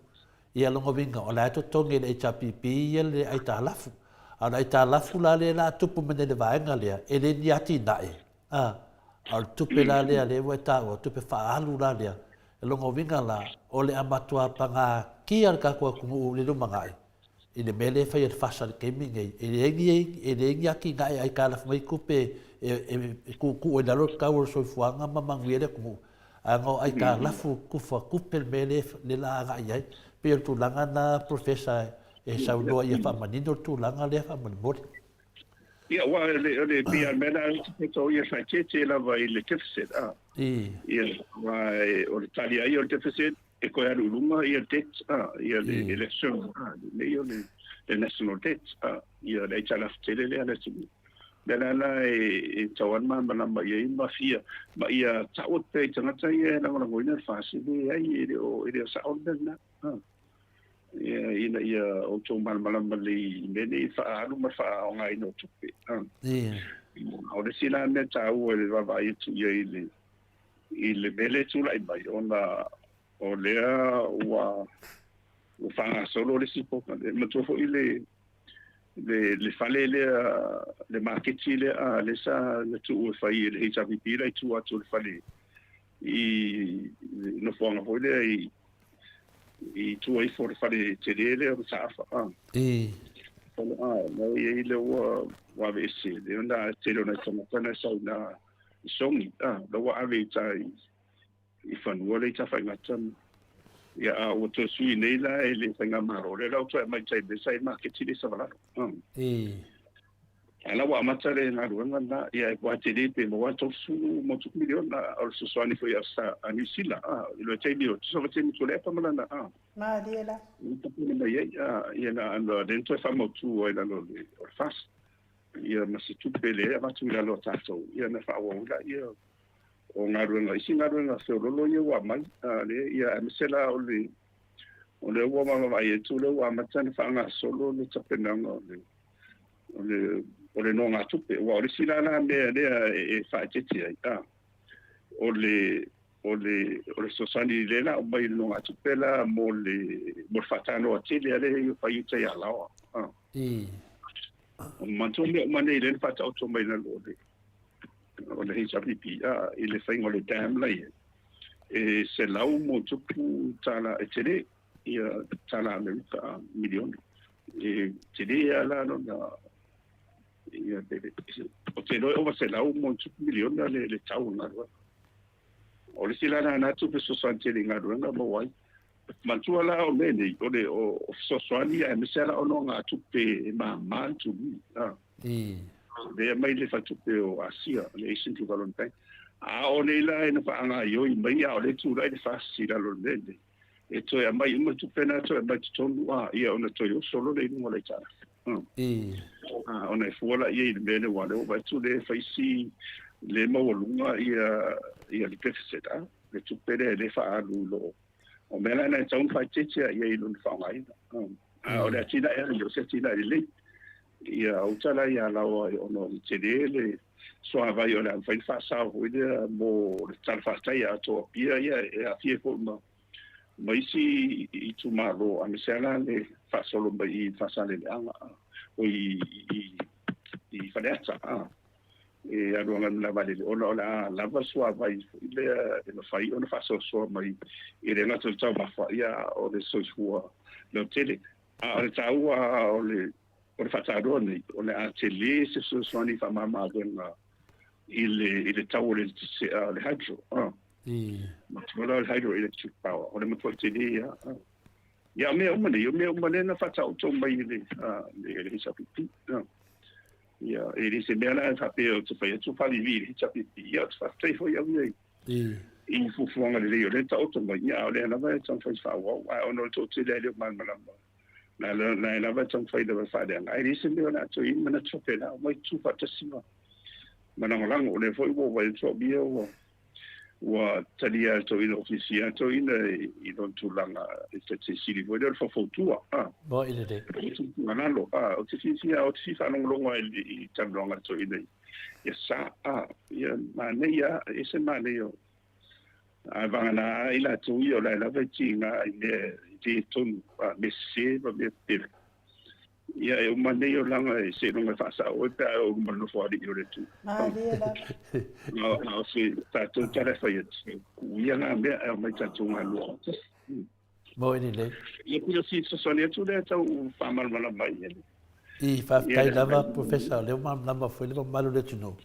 Ia lona uiga, o la e totogi e le HRPP ia le aitalafu. A o le aitalafu la lea la tupu mai nei i le vaega lea, e le ni atinae, a, a o le tupe la lea lea ua e taua, o tupe faaalu la lea. O lona uiga la, o le a matua pagatia le tatou atunuu i le lumanai, i le mea lea e fai e le FASA i le taimi lenei, e leai ni, e leai ni atinae e aitalafu mai tupe e tuutuu ai i lalo le tau o le soifuaga ma manuia le atunuu, ae na o aitalafu tufa tupe le mea lea o le a agai i ai. E pei o le tulaga lena Professor e saunoa ia faamanino le tulaga lea faamolemole. Ia, aua o le, o le pei lava o le mea lena e te tau ia faaeteete lava i le deficit, a. Ia, aua o le tali lava ia o le deficit, e toe alu i luga ia le debt, a, ia le election, a, nei o le, le national debt, a, ia le aitalafu tele lea a le atunuu. O le ala la e tatau lava ona malamalama i ai ma fia, ma ia tau atu pea i tagata ia e lagolagoina le FAST, e leai, e le o, e le o sao le mea lena. A. Ia, ina ia outou malamalama lelei i mea nei faaalu ma le faaaogaina o tupe. Ia. O le isi la mea taua i le vaavaai atu i ai i le, i le mea lea e tulai mai, ona o lea ua, ua faagasolo le isi polokalame. Manatua foi le, le, le fale lea, le maketi lea, a, lea sa na tuu e fai e le HRPP la i tua atu o le fale i le nofoaga foi lea i, i tua ifo o le fale tele lea o Mataafa. A. A, na i ai lea ua, ua aveese, lea na tele o nai tagata na sau i ina i Sogi, a, la ua ave i tai i fanua lea i Tafaigata. Ia, a ua toe sui nei la e le faigamalo, lea la ua toe aumai i tai mea sa i maketi lea i Savalalo. A. A la ua amata le galuega lena, ia e ua tele pe maua 30+ miliona o le fesoasoani foi a Niu Sila, a, i le taimi o, tusa ma taimi Tuilaepa ma lana, a. Malie la. Na tapena mai ai, a, ia na, na lea na toe faamautu ai i lalo o le, o le FAST, ia ma se tupe lea e avatu i lalo o tatou, ia na faaauau ai laia o galuega, isi galuega feololo ia ua aumai, a, lea, ia aemaise la o le, o lea ua vaavaai atu o lea ua amata ona faagasolo le tapenaga o le, o le, o le nogatupe. Aua o le isi la la mea lea e faaeteete ai, a, o le, o le, o le fesoasoani lea la aumai i le nogatupe la mo le, mo le faatanoa tele a lea e fai i tai Alaoa. A. Manatua mea uma nei lea na faataoto mai i lalo o le, o le HRPP, a, i le faiga o le dam la i ai, e 100+ tala e tele ia tala Amerika a miliona. E tele lava la lona, ia, ou te iloa e ova 100+ miliona le, le tau o le galuega. O le isi la lena tupe fesoasoani tele i galuega maua ai. Manatua la o mea nei, o le o fesoasoani aemaise la o nogatupe e mama le tului. A. Lea mai le faletupe o Asia, le Asian Development Bank. A o nei la e na faagaioi mai, a o lea e tulai le FAST i lalo o le mea lenei. E toe aumai uma tupe na toe aumai totonu, a, ia ona toe oso loa lea i luga o le aitalafu. A, ona e fua laia i le mea lea, aua o lea ua vaai atu lea e fai si le maualuga ia, ia le deficit, a, le tupe lea e le faaalu i lo o mea la na e tatau ona faaeteete i ai i lona faaaogaina. A o le atinae lava ia, o se atinae lelei. Ia uta la ia Alaoa ona o le tele le suavai o le a mafai ona faasao foi lea mo le talafatai atoa o Apia, ia e aafia ai foi ma ma isi itumalo aemaise lava la le faasolo mai i Faasaleleaga oi i i Faleata a e alu agai i Malaevaalele ona o le a lava le suavai foi lea e mafai ona faasoasoa mai e le gata o le taumafa ia a o le soifua lautele. A o le taua o le o le faataloa nei, o le a tele se fesoasoani faamama-avega i le, i le tau o le eletise, a, le hydro, a. Matua la o le hydroelectric power, o le matua tele ia. A. Ia, o mea uma nei, o mea uma lea na faataoto mai e le, a, le, le HRPP. A. Ia, e le se mea la e faapea ou te fai atu faavivi i le HRPP, ia, ou te faafetai foi au ia i, i fuafuaga lelei o lea e taoto mai, ia, a o lea lava e taumafai e faaauau, ae ona o le toatele lava e le o malamalama. Na la e lava e taumafai lava e faaleaga, ae leai se mea o le a toe i ai ni manatu faapena, omai tutu faatasi ma ma lagolago. O lea foi ua ou vaai atu au ia ua ua talia e le toeaina ofisia toeaina i lona tulaga i te sili foi lea o le faufautua. A. Moe lelei. Tuualalo, a, ou te fiafia, ou te fia faalogologo lava i talanoaga a le toeaina ia sa, a, ia manaia, e ese manaia o Ae vagana ai latou ia o la e lava e tiga i mea e le tonu, a mea sese ma mea pepelo. Ia e uma nei olaga e seiloga e faasao oe pe a e oo i luma o le Nofoalii o le Atua. Malie lava. A o se tatou tala e fai atu, tuu ia na mea ae omai tatou galulue faatasi. Moe lelei. Ia pei o si fesoasoani atu lea tau faamalamalama ai le. I, faafetai lava Professor, o lea ua malamalama foi le mamalu o le atunuu.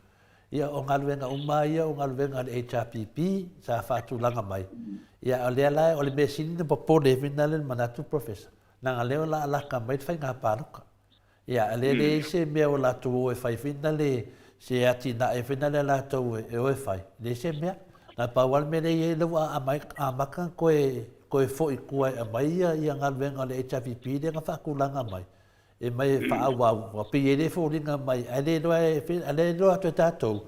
Ia, o galuega uma lava ia o galuega a le HRPP sa faatulaga mai. Ia, o lea la, o le mea sili ona popole ai foi lena le manatu Professor. Leaga lea o le a laka mai le faiga palota. Ia, a lea e leai se mea o latou o e fai foi na le, se atinae foi na le a latou e o e fai, leai se mea. Na pau lava le mea lea e i ai, lea ua amata ona toe, toe foi i tua e aumai ia, ia galuega a le HRPP lea na faatulaga mai, e mai e faaauau, ua pei e le foliga mai, ae le iloa e, ae le iloa atu e tatou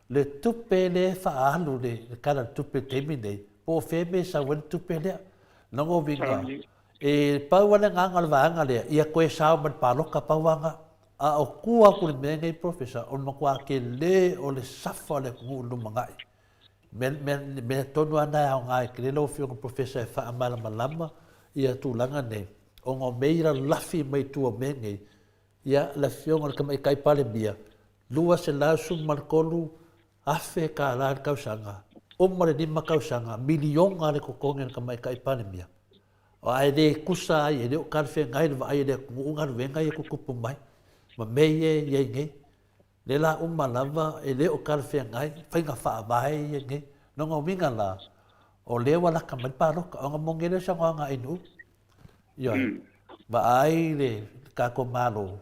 le tupe lea e faaalu i le Tala o le Tupe i le taimi lenei, po o fea le mea e sau ai le tupe lea. Lona uiga, E pau lava le agaga o le vaega lea, ia toe sao mai le palota, pau lava lena. A o tua atu i le mea lenei Professor, o le matua tele o le safa o le atunuu i le lumanai. Mea, mea, mea tonu lava lena e aoga ai tele lau Afioga Professor e faamalamalama ia tulaga nei, ona o mea ia e lalafi mai tua o mea nei, ia le Afioga i le Tamaitai Palemia, $213,000 i le tausaga, uma le 5 tausaga, miliona le totogi a le Tamaitai Palemia. Ae le tusa ai, e le o talafeagai le vaai a le atunuu galuega ia e tutupu mai ma mea ia e i ai nei. O lea la uma lava e le o talafeagai faiga faavae ia nei. Lona uiga la, o lea ua lata mai le palota, ona moni ai lea o le saunoaga a Ainuu. Ioe, vaai le tatou Malo,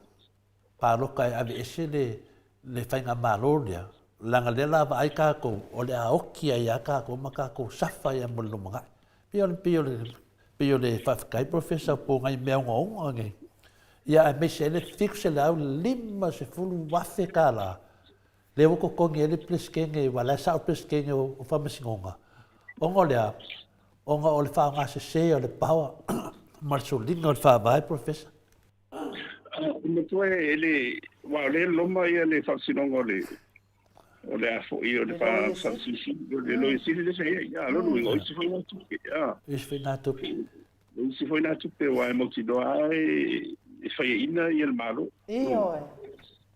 palota e aveese le le faigamalo lea, leaga lea la vaai tatou, o le a oti ai lava tatou ma tatou safa ai mo le lumanai. Pei o le, pei o le, pei o le faafetai Professor po o nai mea ogaoga nei. Ia aemaise ai le $750,000 lea ua totogi ai le Peresetene, aua o la e sao le Peresetene o Faamasinoga, ona o le a? Ona o le faaaoga sese o le power ma le soliga o le Faavae, Professor. Matua e le, aua o lea e loma ia le faamasinoga o le, o le a foi, o le faamasisi, o le Loia Sili lea sa i ai. A, lona uiga, o isi foi na tupe, a. Isi foi na tupe. O isi foi na tupe, aua e mautinoa lava e faiaina ia le Malo. Ioe.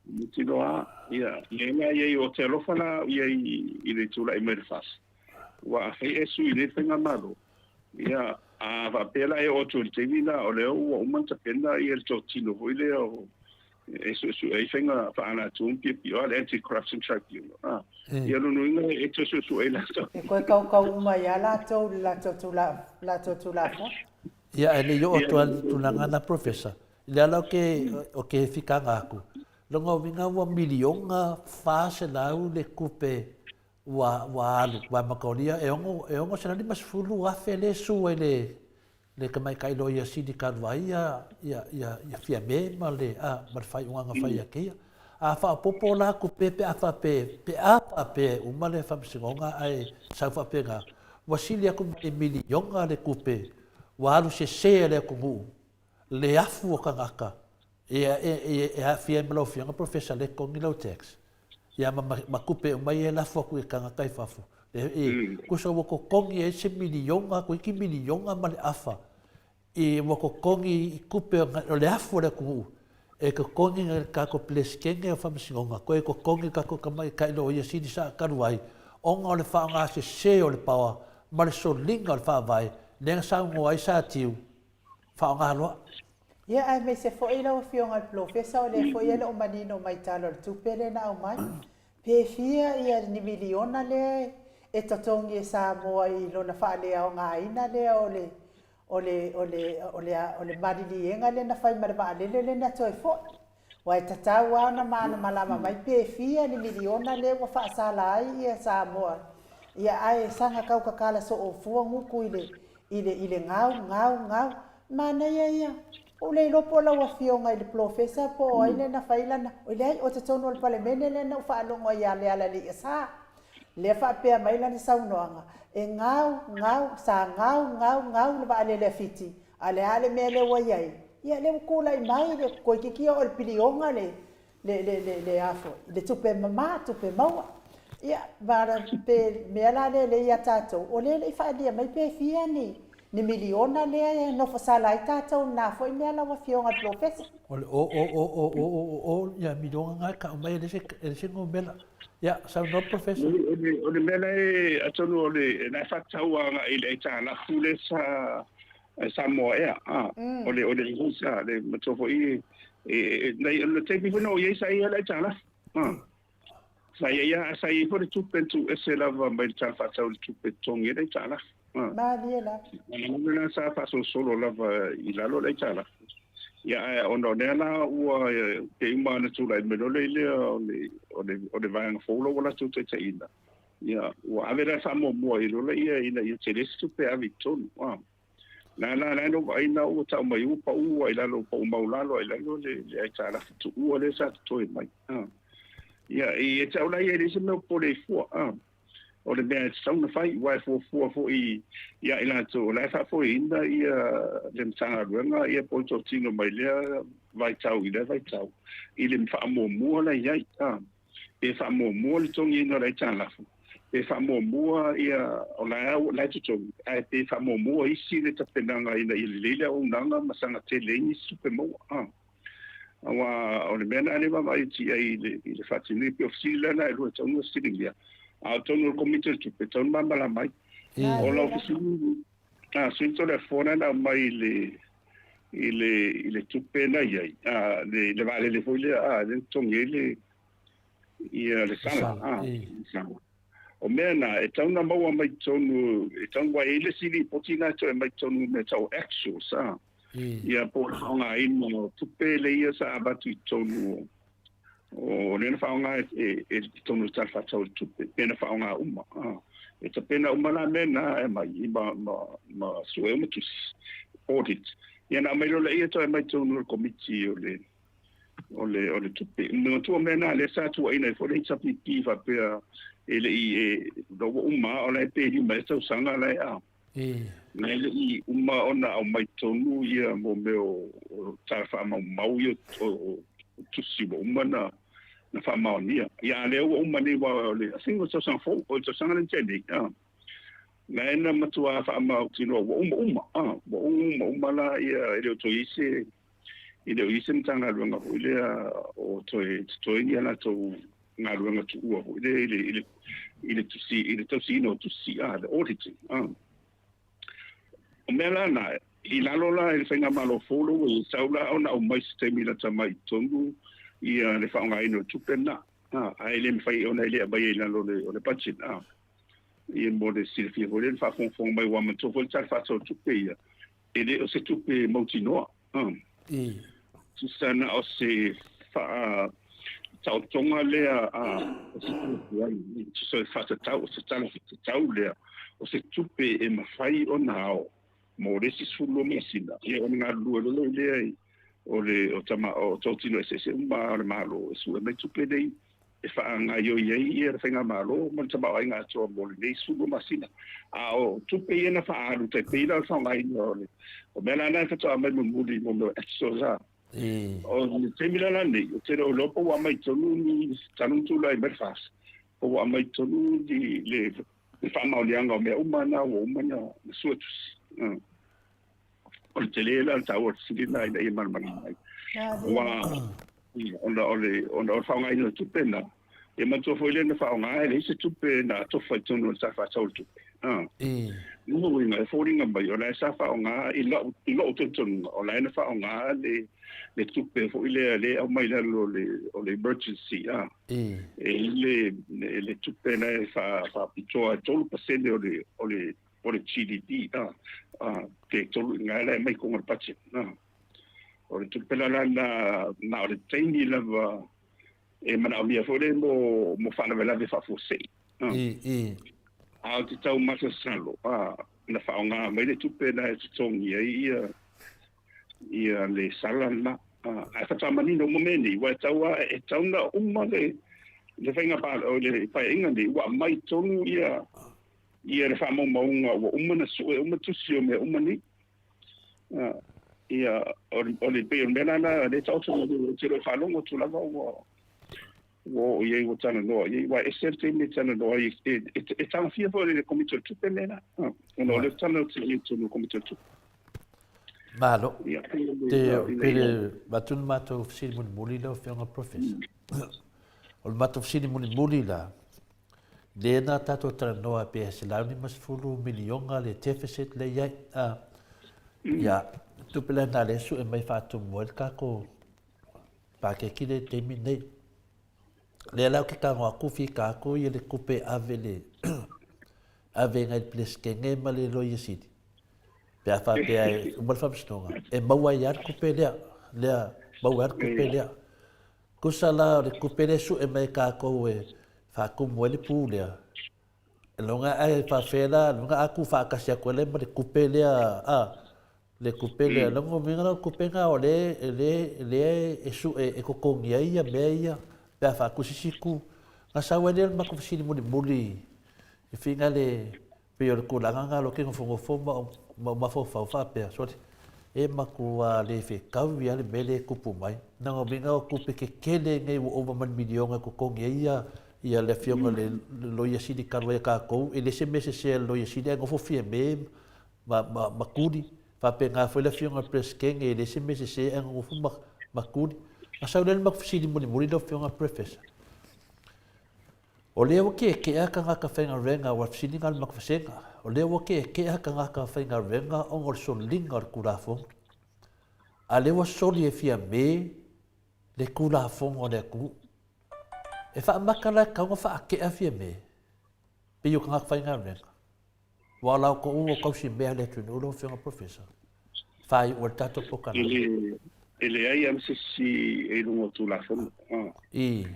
Mautinoa lava, ia, ia la i ai, ou te alofa la au i ai i le tulai mai o le FAST. Aua afai e sui nei le faigamalo, ia, a faapea la e oo atu i le taimi lena o lea ua uma ona tapena ia le totino foi lea o e suesue ai faiga faaalatua ma piopio, le Anti-Corruption Tribunal. A, ia lona uiga e toe suesue ai latou. E toe kaukau uma ai lava latou i le latou Tulafono. Ia, ae le i oo atu lava i le tulaga lena Professor, i le ala o ke fikaga atu, lona uiga ua miliona 400 le tupe ua, ua alu, ua amatalia e ono, e $650,000 lea e su ai le, le tamaitai loia sili talu ai ia, ia, ia, ia Fiame ma le, a, ma le faaiuga na fai ia te ia. A faaopoopo la tupe pe a faapea, pe a faapea e uma le faamasinoga ae sau faapena, ua sili atu ma le miliona le tupe ua alu sese e le atunuu le afu o tagata e, e, e, e aafia ai ma lau Afioga Professor le totogi lau tax. Ia ma, ma tupe uma ia e lafo atu i tagata i fafo. E, e, kusa ua totogi ai se miliona, toeitiiti miliona ma le afa, i ua totogi i tupe o le afu o le atunuu, e totogi nai le tatou Peresetene o Faamasinoga, toe totogi le tatou tamaitai loia sili sa talu ai, ona o le faaaoga sese o le power ma le soliga o le faavae, lea na saunoa ai Satiu, faaaoga loa. Ia, aemaise foi lau Afioga i le Polofesa, o lea foi e le o manino mai i Tala o le Tupe lea na aumai, pe fia ia ni miliona lea e totogi e Samoa i lona faaleaogaina lea o le, o le, o le, o le, o le maliliega lea na fai ma le vaalele lea na toe foi. Aua e tatau lava ona malamalama mai pe fia ni miliona lea ua faasala ai ia Samoa. Ia ae saga tau tatala soo fua gutu i le, i le, i le gau, gau, gau. Manaia ia. Ua ou le iloa po o lau Afioga i le Polofesa po o ai lea na fai lana, oi leai, o totonu o le Palemene lea na ou faalogo ai ia Lealaliiasa. Lea faapea mai lana saunoaga, e gau, gau, sa gau, gau, gau le vaalele a Fiti, A o le a le mea lea ua i ai? Ia, lea ua tulai mai le toeitiiti oo i le piliona le, le, le, le, le a foi, le tupe mama, tupe maua. Ia, ma pe mea la lea lea ia tatou, o lea e le i faaalia mai pe fia ni, ni miliona lea e nofo sala ai tatou i lena foi mea lau Afioga i le Polofesa. O le o o o o o o o ia miliona na e tau mai e le se, e le se numera. Ia, saunoa Professor. O le mea la e, atonu o le, la e faatatau agai i le aitalafu lea sa Samoa Air, a, o le, o le invoice, a, le matua foi, e, nai, o le taimi foi na ou i ai sa i ai le aitalafu, a. Sa i ai, sa i ai foi le tupe na tuuese lava mai le Tala Faatatau i le Tupe e totogi ai le aitalafu, a. Malie lava. O le sa faasolosolo lava i lalo le aitalafu. Ia, ae ona o lea la ua pei uma ona tulai mai loa lea o le, o le, o le vaega fou la ua latou taitaiina. Ia, ua ave la le faamuamua i lola ia ina ia tele se tupe e ave i totonu. La la la no vaai na ua tau mai ua pau ai lalo pau maualalo ai lalo le le aitalafu tuua lea sa totoe mai. Ia, e te au la ia e leai se mea o popole ai fua. O le mea e tatau ona fai, aua e fuafua foi ia i latou o la e faafoeina ia le Matagaluega ia po o le totino mai lea vaitau i lea vaitau i le faamuamua la i ai. Pe faamuamua le totogiina o le aitalafu, pe faamuamua ia o la e la e totogi, ae pe faamuamua isi le tapenaga ina ia lelei le auaunaga ma saga tele ai nisi tupe maua. Aua o le mea lena lea e vaavaai atu i ai i le faatinoina, pei o fesili la na e lua e tatau ona fesiligia, a o totonu o le Komiti o le Tupe, e tatau ona malamalama ai. O lau fesili, a, Sui Toleafoa na aumai i le i le i le tupe na i ai, a, le, le vaalele foi lea, a, lea na totogi ai le ia le sala, a, sala. O mea na, e tatau ona maua mai totonu, e tatau aua e i ai le isi lipoti na e toe aumai totonu mea tau actuals, a. Ia po o le faaaogaina o tupe le ia sa avatu i totonu o lea na faaaoga e i totonu o le Tala Faatatau o le Tupe, pe na faaaoga uma. E tapena uma la mea na e aumai i ma, ma, ma sue uma tusi, audit. Ia na aumai loa lea toe aumai totonu o le Komiti o le o le o le tupe. Manatua mea na lea sa tuuaina ai foi le HRPP faapea e le i e ua uma o la e pe lima e tausaga la e a. Na e le i uma ona aumai tonu ia mo mea o tala faamaumau ia o tusi ua uma na na faamaonia. Ia a lea ua uma nei aua o le I think o le tausaga fou, o le tausaga lea na tea nei. Na e na matua faamautinoa ua uma uma, ua uma uma la ia e le o toe i ai se e le o i ai se Matagaluega foi lea o toe totoe ni a latou galuega tuua foi lea i le, i le, i le tusi, i le tausiina o tusi, a, le auditing, a. O mea la na, i lalo la i le faigamalo fou lea ua i ai, sau la ona aumai se taimi lata mai i totonu ia le faaaogaina o tupe lena, a, ae le mafai ona e le aumaia i lalo o le, o le budget, a. Ia mo le silafia foi lea le faafogafoga mai aua manatua foi le Tala Faatatau o Tupe ia, e le o se tupe mautinoa. Tusa na o se faataotoga lea a o se tupe, tusa o le faatatau, o se tala faatatau lea, o se tupe e mafai ona ao mo le isi 12 masina, ia ona galulue loa lea o le o tama o totino eseese uma o le Malo e sue mai tupe nei e faagaioi ai ia le faigamalo ma le tamaoaiga atoa mo lenei 12 masina. A o tupe ia na faaalu tai pei la o le faaaogaina o le o mea la na e faatoa aumai mulimuli mo mea o extras a. O le taimi la lenei, ou te le o iloa po ua aumai tonu ni talu ona tulai mai le FAST, po ua aumai tonu ni le le faamaoniaga o mea uma na ua uma na sue tusi. O le tele la o le taua o le fesili lena ina ia malamalama ai. Aua ona o le ona o le faaaogaina o tupe na, ia manatua foi lea na faaaoga e leai se tupe na atofa i totonu o le Tala Faatatau o le Tupe. O lona uiga e foliga mai o la e sa faaaoga i lau i lou talitonuga o la e na faaaoga le le tupe foi lea lea e aumai i lalo o le o le emergency a. E i le le tupe la e faapitoa e 3% o le o le o le GDP, a, a, pe tolu i la e mai totonu o le budget. A. O le tupe la la na, na o le taimi lava e manaomia foi lea mo, mo faalavelave faafuasei. A. A o te tau masalosalo, a, na faaaoga mai le tupe na e totogi ai ia, ia le sala lena. Ae faatoa manino uma mea nei, aua e tau lava, e tau na uma le, le faiga o le paeaiga nei, ua aumai tonu ia, ia le faamaumauga ua uma ona sue uma tusi o mea uma nei. Ia, o le pei o le mea la lena lea e taoto mai nei, ou te le o faalogo atu lava ua ua oo i ai ua talanoa i ai, aua e ese le taimi e talanoa ai, e tagofia foi e le Komiti o le Tupe le mea lena, ona o lea ou te talanoa atu i totonu o le Komiti o le Tupe. Malo. Te pele avatu le matou fesili mulimuli lau Afioga Professor. O le matou fesili mulimuli la, Lea na tatou talanoa pe $150 miliona le deficit lea i ai. A, ia, tupe la na lea sue mai faatumu ai le tatou paketi lea i le taimi lenei. Lea la ou te tago atu fika atu ia le tupe ave le avega i le Peresetene ma le Loia Sili, pe a faapea e uma le faamasinoga, e maua ai lava le tupe lea, lea, maua ai le tupe lea. Tusa la o le tupe lea e sue mai e tatou e faatumu ai le pu lea, loga ae faapefea la, loga a tuufaatasi atu ai la ma le tupe lea, a, le tupe lea, lona uiga la o le tupe lena o lea, lea e sue e totogi ai ia mea ia pe a faatu se isi itu. Ona sau ai lea o le matou fesili mulimuli i finale pei o le tulaga lena o lea ou te nofonofo ma ou mafaufau faapea, sole, e matua le fetaui lava le mea lea e tupu mai. Lona uiga o tupe tetele nei ua ova ma le miliona e totogi ai ia ia le afioga i le Loia Sili talu ai a tatou, e le se mea sese a le Loia Sili ae nofo Fiame ma, ma, ma tuli. Faapena foi le afioga i le Peresetene, e le se mea sese ae nonofo ma, ma tuli. Na sau lea le matou fesili mulimuli lau afioga Professor. O lea ua tietea tagata faigaluega, aua o le fesili lena a le matou vasega, o lea ua tietea tagata faigaluega ona o le soliga o le Tulafono. A lea ua soli e Fiame le Tulafono a le atunuu. E faamata la e tatau ona faatea Fiame, pei o tagata faigaluega. Ua ala outou ua tausi mea le atunuu lau Afioga Professor. Faaiu ai le tatou polokalame. E leai lava se isi e i luga o Tulafono. I.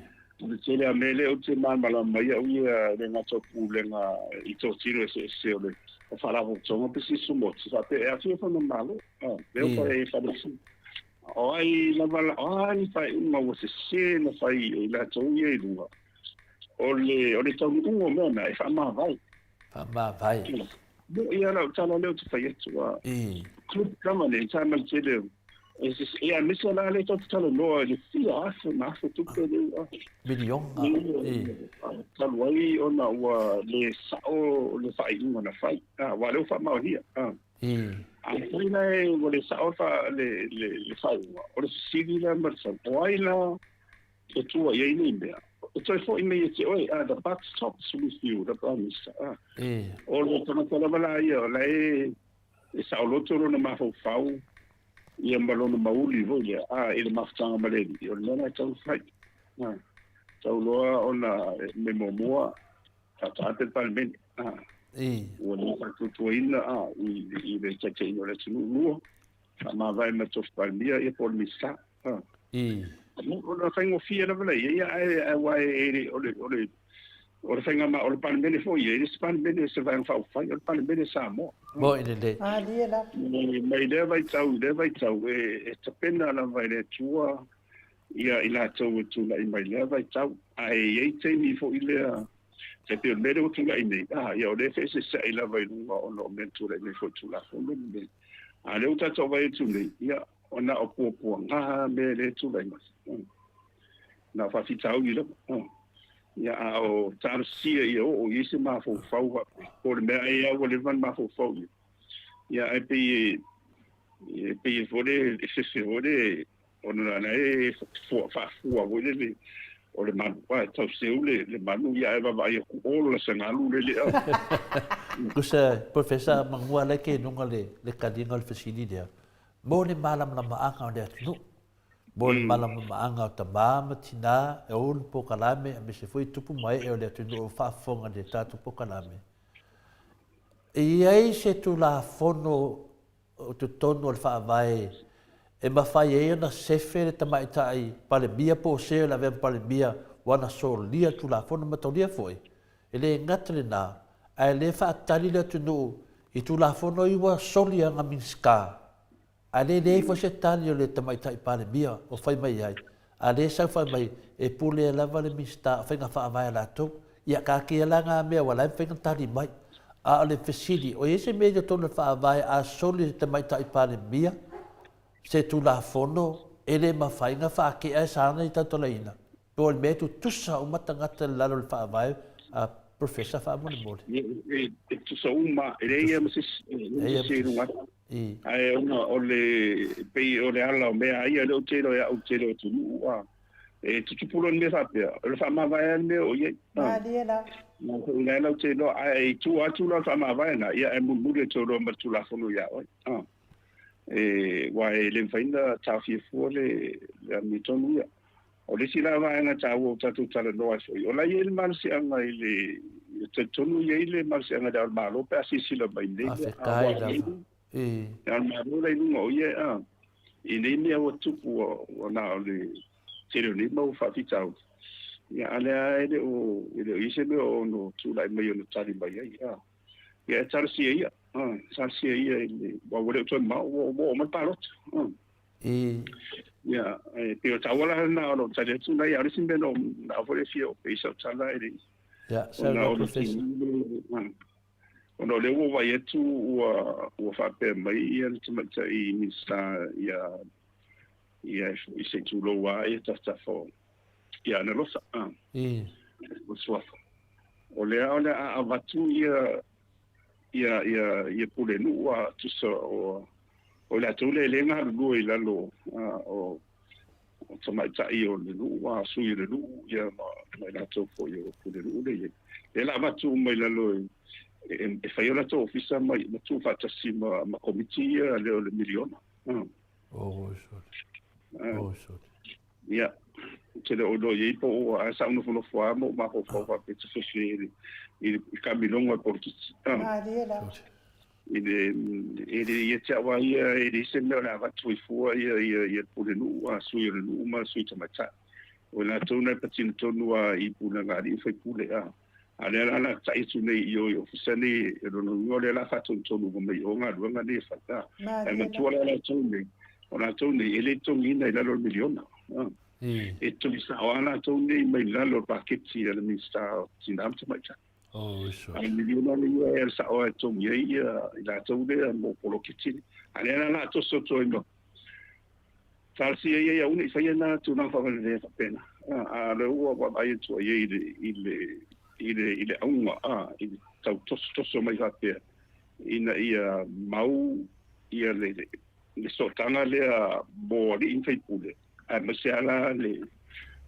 O le tele lava o mea lea ou te malamalama ai au ia e le gata o Pulega i totilo eseese o le Faalapotopotoga pe Sisumoti faapea e aafia foi ma Malo. Lea ua fai ai Falesi. O ai lava la, o a ni faaiuga ua sese na fai e i latou ia i luga, o le, o le taunuuga o mea na e faamavae. Faamavae. Moʻi lava lau tala lea ou te fai atu a. Good governance a ma le tele o e aemaise la lea tatou te talanoa i le fia afe ma afe tupe lea ua Miliona. Talu ai ona ua le sao le faaiuga na fai. Aua o lea ua faamaonia. Afai la ua le sao le faaiuga, o le fesili la ma le sau, o ai la e tua i ai nei mea? E toe foi mai ia te oe, the buck stops with you, the Prime Minister. O le tagata lava la ia, o la e saoloto lona mafaufau ia ma lona mauli foi lea, i le mafutaga ma le Alii, o le mea la e tatau ona fai. Tau loa ona mea muamua, faataate le Palemene. Ua le faatuatuaina i le taitaiga o le atunuu. Lua, faamavae ma le Tofi Palemia ia po o le Minisita. O le faigofie lava la ia, ae aua e o le o le o le faiga o le Palemene foi ia, e le se Palemene se Vaega Faaupufai, o le Palemene Samoa. Moi lelei. Malie lava. Mai lea vaitau i lea vaitau, e tapena lava e le Atua ia i latou e tulai mai lea vaitau. Ae i ai taimi foi lea, e pei o le mea lea ua tulai nei, a, ia o lea e feeseeseai lava i luga ona o mea na tulai mai foi i Tulafono ma mea. A o lea ua tatou vaai atu nei, ia, o na o puapuaga mea lea e tulai mai. Na o faafitauli lava. Ia, a o talosia ia oo i ai se mafaufau faapea, po o le mea ai lava ua leva ona mafaufau i ai. Ia, ae pei e, pei e foi le, e fefe foi le, ona la e faafua foi lele o le manu, ae tau seu le, le manu, ia ae vaavaai atu o la sagalu le le au. Tusa, Professor, manua la ke luga le, le taliga o le fesili lea, mo le malamalamaaga o le atunuu, mo le malamalamaaga o tamā ma tinā e ou le polokalame aemaise foi tupu ma ee o le atunuu o faafofoga i le tatou polokalame. E i ai se Tulafono o totonu o le Faavae e mafai ai ona sefe le tamaitai Palemia po o se o le avea ma Palemia ua na solia le Tulafono ma taulia foi, e le gata lena, ae le faatali le atunuu i Tulafono ia ua soli ana Minisita A le leai foi se tali o le Tamaitai Palemia o fai mai ai, a lea e sau fai mai e pule lava le Minisita o faiga faavae a latou. Ia taatia la na mea aua la e mafai ona tali mai. A o le fesili, o i ai se mea i totonu o le Faavae a soli le Tamaitai Palemia se Tulafono e le mafai ona faatea e sa ona i tautalaina? Po o le mea e tutusa uma tagata i lalo o le Faavae a Professor faamolemole. E tutusa uma, e leai lava ma se isi, e leai ma se isi i luga atu. Ae ona o le, pei o le ala o mea ia, lea ou te iloa e au i le tele o atunuu, a, e tutupu loa le mea faapea, o le faamavae lava le mea o i ai. Malie la. Na foi la ou te iloa, ae i tua atu la o le faamavae na, ia ae mulimuli atu loa ma le Tulafono ia oe. A, e, aua e le mafai ona taofia fua le, le amiotonu ia. O le isi la vaega taua ua tatou talanoa ai foi, o la e i ai le malosiaga i le E talitonu e i ai le malosiaga i Le Ao o le Malo pe a silasila mai i nei mea. Faafetai lava. Ii. Le Ao o le Malo la i luga o ia a, i nei mea ua tupu ua na o le tele o nei mau faafitauli, ia a o lea lava e le o e le o i ai se mea o ono tulai mai e ono tali mai ai a. Ia e talosia ia, a, talosia ia i le, aua ua le o toe mamao ua oo mai le palota. A. Ii. Ia, e pei o le tauala lena o lo o tali atu nai, a o le isi mea na ou manao foi lea e fia oo pea i sau tala e le i, Ia, ona saunoa o le Professor. Ona o lea ua ou vaai atu ua faapea mai ia le tamaitai Minisita ia ia i se i tulou lava ia tafatafa o ia Ana Losa a o suafa. O lea o le a avatu ia ia ia ia Pulenuu a tusa o o i latou lea e le galulue i lalo o o tamaitai o le nuu, a sui o le nuu, ia ma, ma i latou foi o pulenuu lea e i ai. Lea la avatu uma i lalo e, e, e fai o latou ofisa ma, ma tuufaatasi ma, ma komiti ia lea o le miliona. Oh, sorry. Oh, sorry. Ia, ou te le o iloa i ai po o ae sa ou nofonofo lava ma ou mafaufau faapea te fefe i le, i le taamiloga o le polokiki. Malie lava. I le, e le ia te au a ia, e leai se mea o le a avatu ai fua ia, ia, ia le pulenuu, a sui o le nuu ma sui tamaitai. O i latou na e patino tonu a i pulega a alii ma faipule, a. A o lea la o le a tatai atu nei i o i ofisa nei, o lona uiga o lea o le a faatonutonu uma mai i o galuega nei e fai, a. Ae manatua la latou nei, o latou nei e le totogiina i lalo o le miliona, a. E totogi sao lava latou nei mai lalo o le paketi a le Minisita o Tina ma Tamaitai. Oh, A o le miliona lea ia e sao e totogi ai ia i latou lea mo poloketi. A lea la la toso atu ai ma talosia ia ia aua ne i faia na tulaga faavalelea faapena. A lea ua vaavaai atu ai i le i le i le i le auga a i le tau tosotoso mai faapea ina ia mau ia le le sootaga lea mo alii ma faipule aemaise lava la le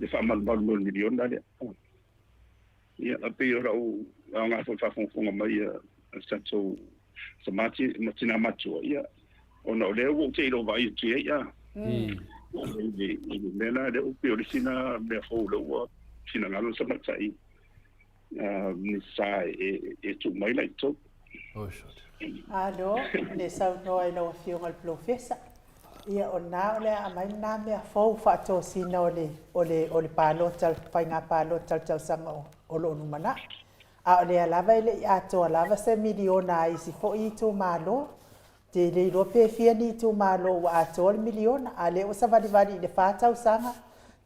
le faamalumalu mai o le miliona lea. Ia, e pei o lau aoga foi faafogafoga mai a le tatou tama ma tina matua, ia, ona o lea ua ou te iloa vaai atu i ai, a, i le, i le mea lena, lea ua pei o le isi lena mea fou lea ua finagalo le tamaitai Minisita e, e tuu mai la i totonu. Malo le saunoa i lau Afioga i le Polofesa. Ia o lena o le a aumai lena mea fou faatosina o le, o le, o le palota, le faiga palota i le tausaga o, o lo o lumanai. A o lea lava e le i atoa lava se miliona a isi foi itumalo. Ou te le iloa pe fia ni itumalo ua atoa le miliona, a o lea ua savalivali i le fa tausaga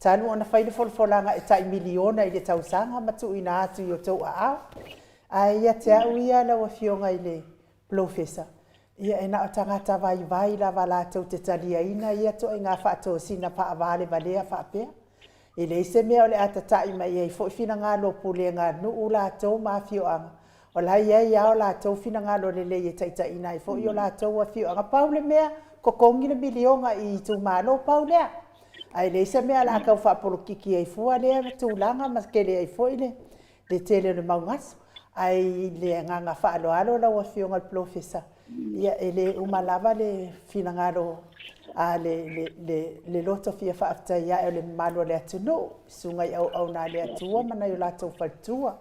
talu ona fai le folafolaga e tai miliona i le tausaga ma tuuina atu i o outou aao. Ae ia te au ia lau Afioga i le Polofesa, ia e na o tagata vaivai lava latou te taliaina ia ituaiga faatosina faavalevalea faapea. E leai se mea o le a tata'i mai ai foi finagalo o pulega nuu latou ma afioaga, o la e i ai lava o latou finagalo lelei e taitaiina ai foi o latou afioaga. Pau le mea, totogi le miliona i itumalo, pau lea. Ae leai se mea o le a tau faapolokiki ai fua lea tulaga ma tele ai foi le le tele o le mau gasu. Ae i le agaga faaaloalo lau Afioga i le Polofesa, ia e le uma lava le finagalo a le, le, le, le loto fia faafetai ae o le mamalu o le atunuu, susuga i auauna a le Atua ma nai o latou faletua,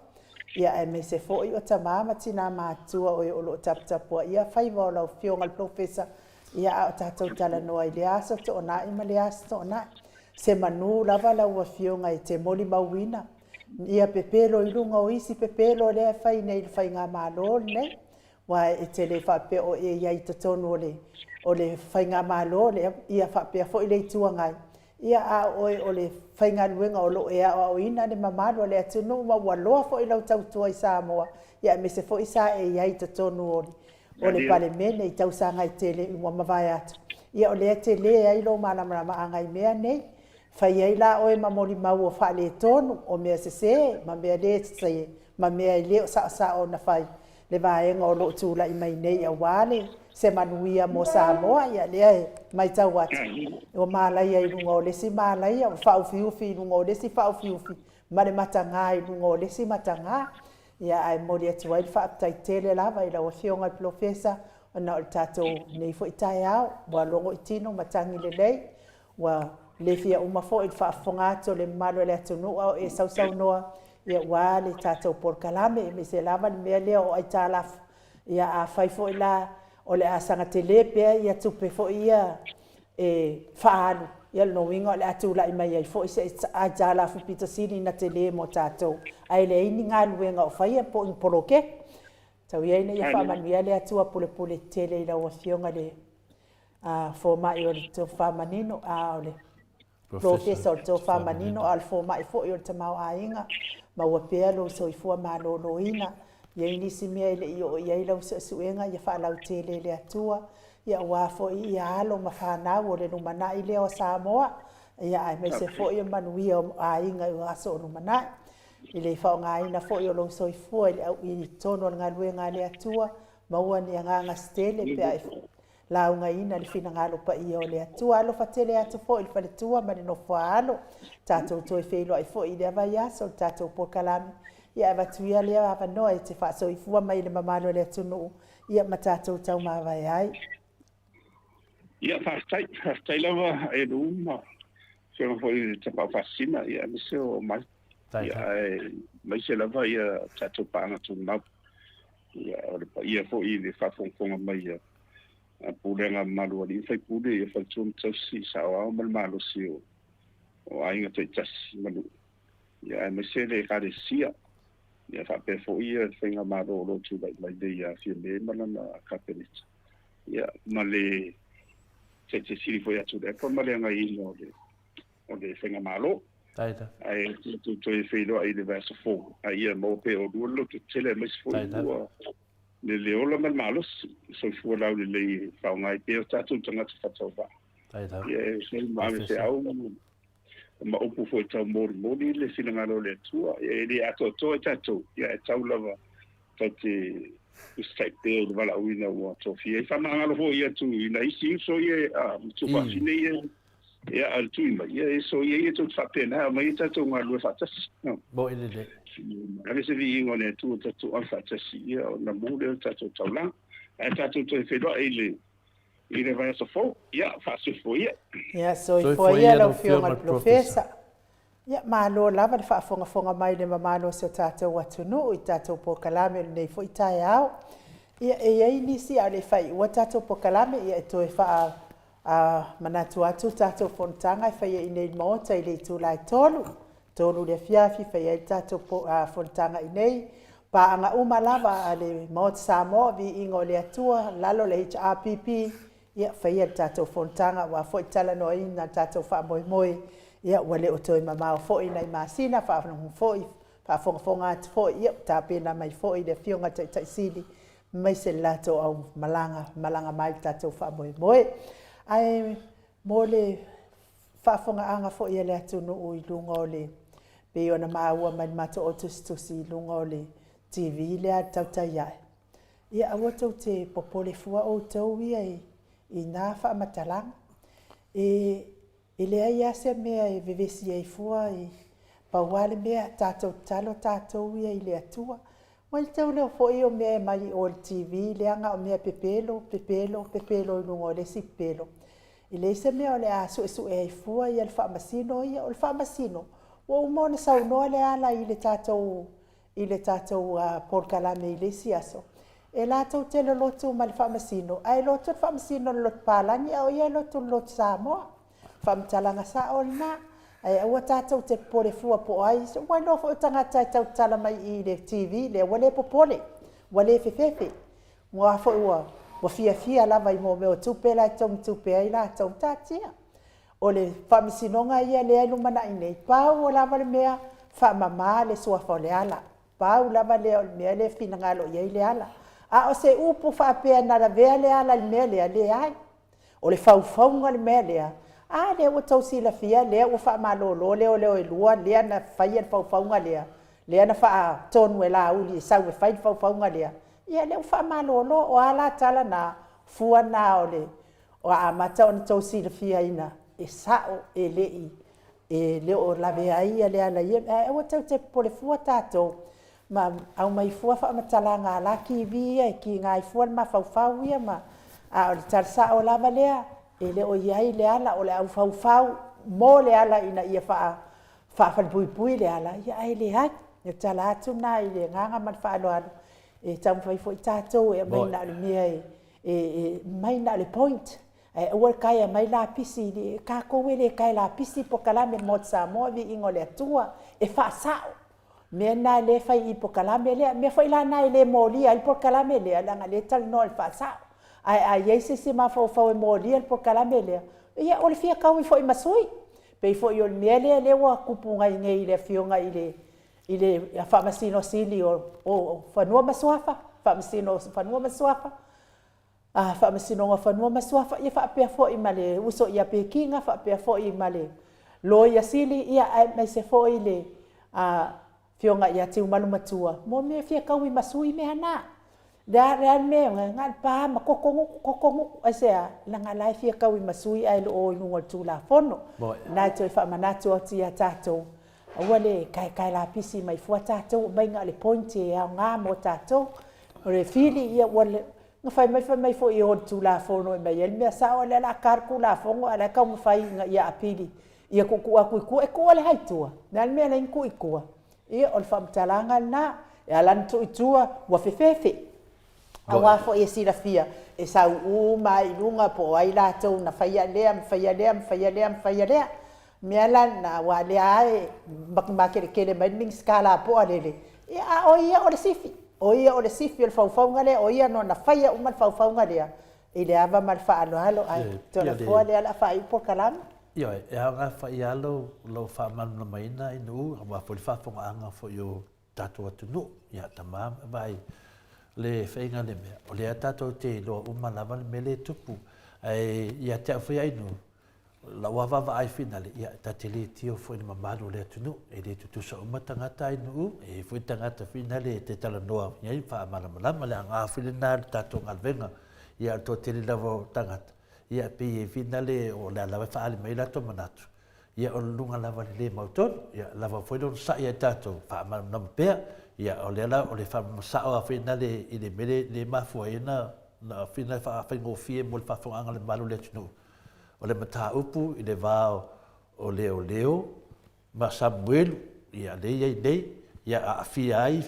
ia aemaise foi o tama ma tina matutua o e o lo o taputapuaia faiva o lau Afioga i le Polofesa, ia a o tatou talanoa i lea aso toonai ma lea aso toonai. Se manu lava lau Afioga e te molimauina Ia pepelo i luga o isi pepelo lea e fai nei i le faigamalo lenei, aua e te le faapea o e i ai i totonu o le o le faigamalo lea, ia faapea foi le Itu Agai, ia a o oe o le faigaluega o lo o e aoaoina le mamalu o le atunuu ma ua loa foi lau tautua i Samoa, ia aemaise foi sa e i ai i totonu o le o le Palemene i tausaga e tele ua mavae atu, ia o lea e tele ai lou malamalamaaga i mea nei. Fai ai la oe ma molimau o faaletonu, o mea sese, ma mea le sese, ma mea e le o saosao ona fai le vaega o lo o tulai mai nei aua le se manuia mo Samoa. Ia lea e matau atu, ua malaia i luga o le isi malaia, ua faaufiufi i luga o le isi faaufiufi, ma le mataga i luga o le isi mataga. Ia ae momoli atu ai le faafetai tele lava i lau Afioga i le Polofesa ona o le tatou nei foi taeao ua logo i tino ma tagi lelei. Ua le fia uma foi le faafofoga atu o le mamalu o le atunuu a o e sausaunoa. Ia aua le tatou polokalame aemaise lava le mea lea o aitalafu. Ia afai foi la o le a saga tele pea ia tupe foi ia e faaalu, ia o lona uiga o le a tulai mai ai foi se aitalafu pito sili ona tele mo tatou, ae leai ni galuega o faia po o ni poloketi. Tau ia ina ia faamanuia le Atua pulepule tetele i lau Afioga i le Fomai o le Tofa Manino, a o le Polofesa o le Tofa Manino, a o le Fomai foi o le Tamaoaiga, maua pea lou soifua maloloina. E i ai nisi mea e le i oo i ai lau suesuega, ia faalautele e le Atua, aua foi alo ma fanau o le lumanai lea o Samoa, aemaise foi o manuia o aiga i aso o lumanai. I le faaaogaina foi o lou soifua i totonu o le galuega a le Atua, maua ni agaga se tele pe a e laugaina le finagalo paia o le Atua. Alofa tele atu foi i le faletua ma le nofo a alo. Tatou toe feiloai foi i lea vaiaso i le tatou polokalame. Ia avatu ia lea avanoa e te faasoifua mai i le mamalu o le atunuu, ia ma tatou taumavae ai. Ia, faafetai, faafetai lava e Lu ma Afioga foi i le Tapaau Faasisina, ia aemaise o mai. Ia, aemaise lava ia tatou paaga tumau. Ia, o le paia foi i le faafogafoga mai a Pulega mamalu a alii ma faipule, ia faletua ma tausi, saoao ma le malosi o aiga taitasi ma nuu. Ia, aemaise le Ekalesia, ia faapea foi le faigamalo o lo o tulai mai nei ia Fiame ma lana Kapeneta. Ia, ma le Taitaisili foi ia Tuilaepa ma le agaiina o le o le faigamalo. Ae tatou toe feiloai i le vaiaso fou, a ia maua pea e oulua le lototetele aemaise foi ua le le ola ma le malosi, soifua laulelei e faaaoga ai pea o tatou tagata faatauvaa. Ia e fai ma ave feau ma upu foi taumolimoli le finagalo o le Atua. Ia e le atoatoa i tatou, ia e tau lava tatou te usitai pea i le valaauina ua tofia ai. Faamagalo foi atu i nai isi uso ia a ma tuafafine ia ia a le tui mai, ia e soia ia tou te faapena, aumai ia tatou galulue faatasi. Moe lelei. Ave se viiga o le Atua tatou ave faatasi, ia ona mu lea o le tatou taulaga. Ae tatou toe feiloai i le i le vaiaso fou. Ia, faasoifua ia. Ia, soifua ia lau Afioga i le Polofesa. Ia, malo lava le faafogafoga mai i le mamalu o si o tatou atunuu i tatou polokalame o lenei foi taeao. Ia, e i ai nisi a o le i faaiua tatou polokalame, ia e toe faa manatu atu le tatou fonotaga e faia i inei i le Maota i le itula e 3, 3 i le afiafi fai ai le tatou fonotaga i inei. Paaga uma lava a le Maota Samoa, Viiga o le Atua, lalo o le HRPP, ia faia le tatou fonotaga aua foi le talanoaina o le tatou faamoemoe, ia ua le o toe mamao foi nai masina, faafogafoga atu foi, ia ua tapena mai foi le Afioga i le Taitai Sili aemaise le latou aumalaga malaga mai le tatou faamoemoe. Ae mo le faafofogaaga foi a le atunuu i luga o le, pei ona maua mai le matou au tusitusi i luga o le TV lea a le Tautai Ae, ia aua tou te popole fua outou ia i na faamatalaga. E leai lava se mea e vevesi ai fua, e pau lava le mea, tatou tatalo tatou ia i le Atua. Ua tou iloa foi o mea e aumai i o i le TV leaga o mea pepelo, pepelo, pepelo i luga o le isi pepelo. E leai se mea o le a suesue ai fua le faamasino ia. O le faamasino, ua uma ona saunoa Leala i le tatou i le tatou polokalame i le isi aso, e latou te lolotu ma le faamasino, ae lotu le faamasino i le lotu palagi a o ia e lotu i le lotu Samoa. O faamatalaga sao lena. Ae aua tatou te popole fua po o ai. Ua iloa foi o tagata e tautala mai i le TV lea, ua le popole, ua le fefefe. Ua foi ua fiafia lava i mea o tupe la e togi tupe ai latou. Taatia. O le faamasinoga ia lea e lumanai nei, pau lava le mea, faamama le suafa o Leala. Pau lava lea o le mea lea e finagalo i ai Leala. A o se upu faapea na lavea Leala i le mea lea, leai. O le faufauga le mea lea. A lea ua tou silafia lea ua faamalolo leoleo e lua lea na faia le faufauga lea, lea na faatonu e Laauli e sau e fai le faufauga lea. Ia lea ua faamalolo. O a la tala na, fua na o le ua amata ona outou silafiaina e sao e le i e le o lavea ai Leala i ia mea. Ae aua tou te popole fua tatou ma aumai fua faamatalaga a la TV ia e kiga ai fua le mafaufau ia ma a o le tala sao lava lea e le o i ai Leala, o le au faufau mo Leala ina ia faafalepuipui Leala, ia ae leai. Le tala atu lena i le agaga ma le faaaloalo e taumafai foi tatou e aumai na o le mea e aumai na o le point, ae aua le taea mai lapisi. Tatou e le tae lapisi polokalame a le Maota o Samoa, viiga o le Atua. E faasao mea na lea e fai i polokalame lea. O le mea foi la lena e le molia ai le polokalame lea, leaga o lea e talanoa i le faasao. Ae a i ai se isi mafaufau e molia le polokalame lea, ia o le fia taui foi ma sui usufono. E pei foi o le mea lea lea ua tupu mai nei i le Afioga i le Faamasino Sili o Fanua ma Suafa, Faamasino o Fanua ma Suafa, Faamasinoga o Fanua ma Suafa, ia faapea foi ma le uso ia Petina faapea foi ma le Loia Sili, ia aemaise foi le Afioga ia Tiumalu-Matua, mo mea e fia taui ma sui mea na. O le a le mea e na o le pa ma toto gutu, toto gutu. Aisea? Leaga o la e fia taui ma sui ae le o o i luga o le Tulafono. O lena e toe faamanatu atu ia tatou, aua le taetae lapisi mai fua tatou, aumai na o le point e aoga mo tatou. O le fili, ia ua na fai mai fai mai foi e o i le Tulafono e aumai ai le mea sao, a o lea o le a ta le Tulafono a o la e taumafai ina ia apili ia tuutuu atu i tua. E tuu i ai i tua? O le a le mea e ala ai ona tuu i tua? Ia, o le faamatalaga lena. E ala ona tuu i tua, ua fefefe, aua foi e silafia, e sau uma lava i luga po o ai latou na faia lea ma faia lea ma faia lea ma faia lea. O le mea la lena, aua o lea lava e makelekele mai le Minisita lapoa lele, ia a o ia o le sifi, o ia o le sifi o le faufauga lea, o ia na faia uma le faufauga lea i le ava ma le faaaloalo. Ae Toleafoa o lea o le a faaiu le polokalame. Ioe, e aoga fai lava lou faamalamalamaina i nuu aua foi le faafofogaaga foi o tatou atunuu. Ia, tama ma vaai le faiga o le mea, o lea tatou te iloa uma lava le mea lea e tupu. Ae ia te au foi Ainuu, lau lava vaavaai finale, ia, ta te le tio foi i le mamalu o le atunuu. E le tutusa uma tagata Ainuu, e i ai foi tagata finale e te talanoa i ai ma faamalamalama. Le aoga foi lena o le tatou galuega. Ia, o le toatele lava o tagata, ia e pei e finale o lea lava e faaali mai latou manatu, ia o luga lava le le mautonu, ia lava foi le onosai ia tatou, faamalamalama pea, ia o lea la o le faamasao lava finale i le mea lea e mafua ai ona finale faafaigofie mo le faafofogaaga a le mamalu o le atunuu. O le mataupu i le va o leoleo ma Samuelu, ia lea e i ai nei, ia aafia ai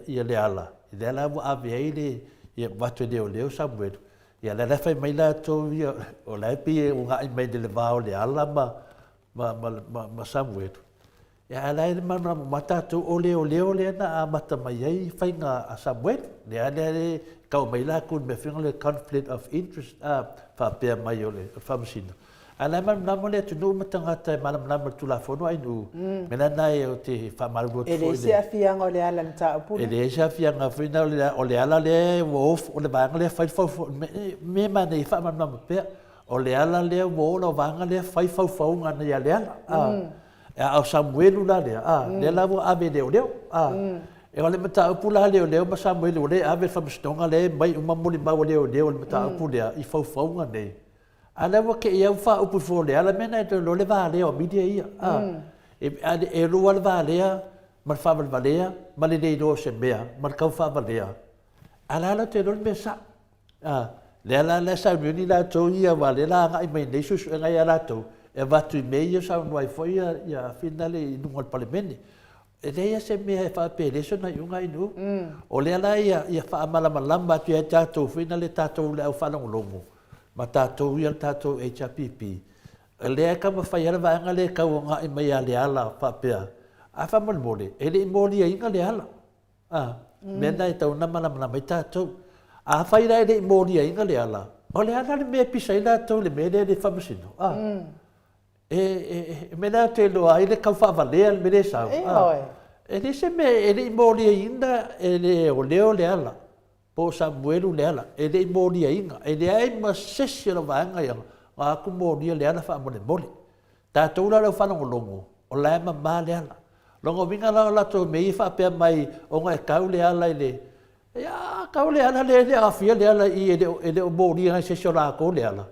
ia Leala, lea la ua ave ai le, ia avatu e leoleo Samuelu, ia lea la e fai mai latou ia, o la e pei e uga'i mai i le va o Leala ma Samuelu, ia a o la e malamalama uma lava tatou, o leoleo lea na amata mai ai faiga a Samuelu, lea lea e tau mai ai latou i le mea foi lea o le conflict of interest a, faapea mai o le Faamasino. A o la e malamalama le atunuu ma tagata e malamalama i le Tulafono Ainuu, mea la lena ou te faamalulu atu foi i le... E leai se aafiaga o Leala i le mataupu lea. E leai se aafiaga foi lea, o Leala lea ua o, o le vaega lea e fai le faufauga, mea manaia e faamalamalama pea, o Leala lea ua o lau vaega lea fai faufauga ia Leala. A o Samuelu la lea, lea la ua ave e leoleo. O le mataupu la a leoleo ma Samuelu, o lea e ave i le faamasinoga lea e aumai uma molimau a leoleo i le mataupu lea i faufauga nei. A lea ua tei au faaupu ifo o Leala mea na e toe le valea o media ia. A e lua le valea ma le faavalevalea ma le le iloa o se mea ma le tau faavalea. A la la te iloa le mea sao. A lea la la sauniuni latou ia aua lea la agai mai nei suesuega ia latou e avatu i mea ia saunoa ai foi ia finale i luga o le Palemene. E leai lava se mea e faapea e leai sona iuga Ainuu. O lea la ia faamalamalama atu ia tatou foi na le tatou le au faalogologo ma tatou ia le tatou HRPP, o lea e taumafai lava le vaega lea e tau agai mai ia Leala faapea, a faamolemole, e le i moliaina Leala. A, mea na e tatau ona malamalama ai tatou. Afai la e le i moliaina Leala, o le a la le mea e pisa ai latou i le mea lea e le faamasino? A. E mea lea ou te iloa ai le tau faavalea le mea lea e sau. E leai se mea e le i moliaina e leoleo Leala po o Samuelu Leala. E le i moliaina. E leai ma se isi o le vaega ia na atu molia Leala faamolemole. Tatou la le au faalogologo, o la e mama Leala. Lona uiga la o latou mea ia faapea mai ona e tau Leala i le Ia, tau Leala lea e le o aafia Leala i i e le o molia e se isi o latou Leala.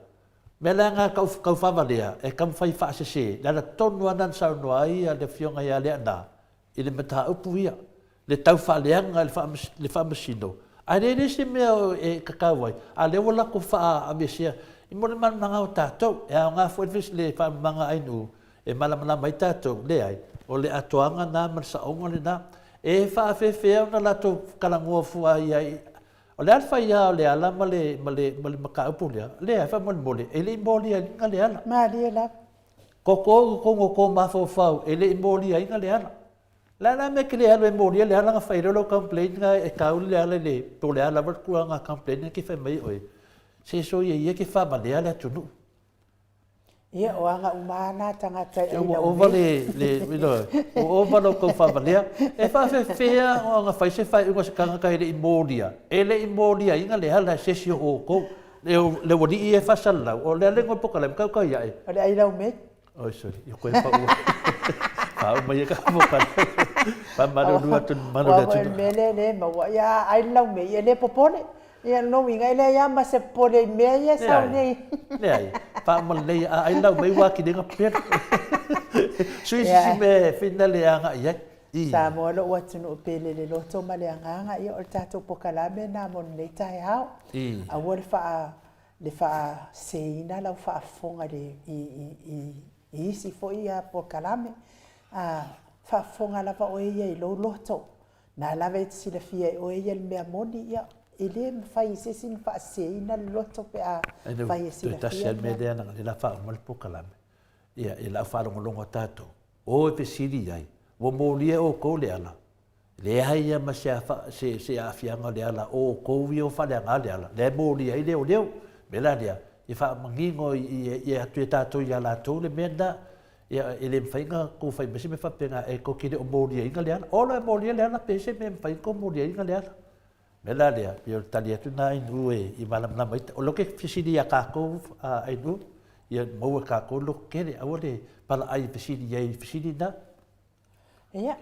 Mea la na tau faavalea e taumafai e faasese, le ala tonu lava lena na saunoa ai le Afioga ia Leaana i le mataupu ia, le tau faaleaga i le Faamasino, ae leai le isi mea e tatau ai, a o lea ua latou faaavesea mo le malamalamaga o tatou. E aoga foi le faamalamalamaga a Ainuu e malamalama ai tatou, leai, o le atoaga lena ma le saoga lena. E faafefea ona latou talanoa fua i ai? O le a le faia o Leala ma le, ma le, ma le mataupu lea? Leai, faamolemole, e le i moliaina Leala. Malie lava. Koko i totonu o tou mafaufau, e le i moliaina Leala. O le a la le mea e te le alu ai e molia Leala ona fai lea o lau complaint na e tau le Leala i le, po o le a lava le tulaga complaint na e te fai mai ai oe, se soia ia e te faavalea le atunuu. Ia, o aga uma lava na tagata e Ua ova le, le, ua ova lo tou faavalea. E faafefea ona fai se faaiuga a se tagata e le i molia, e le i moliaina le ala e se isi o outou. Le, le ualii ia e faasalalau, o le a le igoa o le polokalame, tau tau iae. O le ailaumei. Oi, sorry, i koe pau. Faauma ia ka polokalame. Faamalulu atu i le mamalu o le atunuu. Ua mea lea le maua. Ia, ailaumei, e le popole. Ia, lona uiga, e leai lava ma se popole i mea ia e sau nei. Leai, faauma lelei, a ai lau mai ua atili ai ona pepelo. Sui se isi mea e finale e agai i ai. Samoa lou atunuu pele le loto ma le agaga, ia o le tatou polokalame lena mo lenei taeao. Aua le faa le faaseseina lau faafofoga i i i isi foi polokalame. A faafofoga lava oe ia i lou loto. Na lava e te silafia e oe ia le mea moni, ia, e le mafai e se isi ona faaseseina le loto pe a fai e silafia. Toe tasi lava le mea lea leaga o lea o le a faauma le polokalame. Ia, i lau faalogologo a tatou, o e fesili i ai, ua molia e outou le ala? Leai lava ma se se, se aafiaga o le ala, o outou ia ua faaleaga le ala, lea e molia ai leoleo. O le mea la lea, ia faamanino i atu e tatou ia latou le mea lena. Ia, e le mafai ona tou fai mai se mea faapena e tou te le o moliaina le ala. O loa e molia le ala pe i se mea e mafai ona tou moliaina le ala. O le mea la lea, pei o le tali atu lena Ainuu e malamalama ai. O lea ou te fesili ia tatou Ainuu, ia maua e tatou le lototele, aua le palaai e fesili i ai i fesili na. Ia,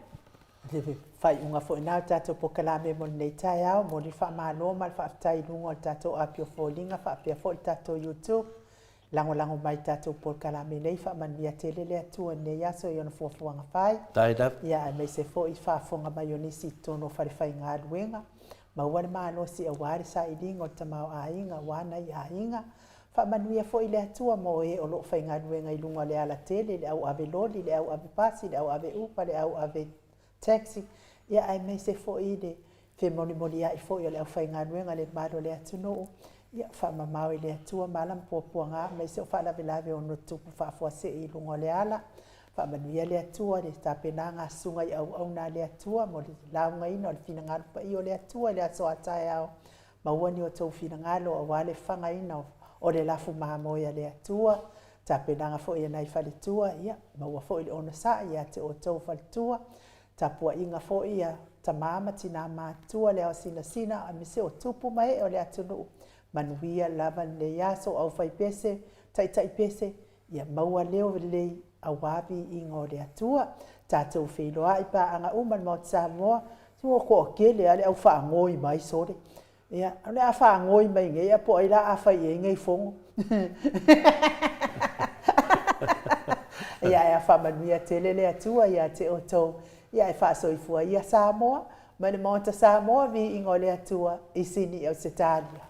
le faaiuga foi lena o le tatou polokalame mo lenei taeao. Momoli le faamalo ma le faafetai i luga o le tatou api o foliga faapea foi le tatou YouTube. Lagolago mai i le tatou polokalame nei. Faamanuia tele le Atua i lenei aso i ona fuafuaga fai. Ia, aemaise foi faafofoga mai o nisi i totonu o falefaigaluega. Maua le malosi aua le sailiga o le tamaoaiga aua nai aiga. Faamanuia foi le Atua mo e o lo o faigaluega i luga o le alatele, le au ave loli, le au ave pasi, le au ave upa, le au ave taxi, ia aemaise foi le femolimolia'i foi o le aufaigaluega a le malu o le atunuu. Ia faamamao i le Atua mala ma puapuaga aemaise o faalavelave ono tutupu faafuasei i luga o le ala. Faamanuia le Atua i le tapenaga a susuga i auauna a le Atua mo le laugaina o le finagalo paia o le Atua i le aso a taeao. Maua ni outou finagalo aua le fagaina o le lafu mamoe a le Atua, tapenaga foi a nai faletua, ia, maua foi le onosai ia te outou faletua, tapuaiga foi a tama ma tina matutua, le ao sinasina aemaise o tupu ma ee o le atunuu. Manuia lava lenei aso, aufaipese, taitaipese, Ia maua leo lelei aua viiga o le Atua. Tatou feiloai paaga uma le Maota Samoa, ua toatele lava le au faanoi mai sole. Ia, o le a faanoi mai nei ae po o ai la a fai i ai nei fono. Ia, ae a faamanuia tele le Atua ia te outou. Ia, ae faasoifua ia Samoa ma le Maota Samoa, viiga o le Atua i Sini Ausetalia.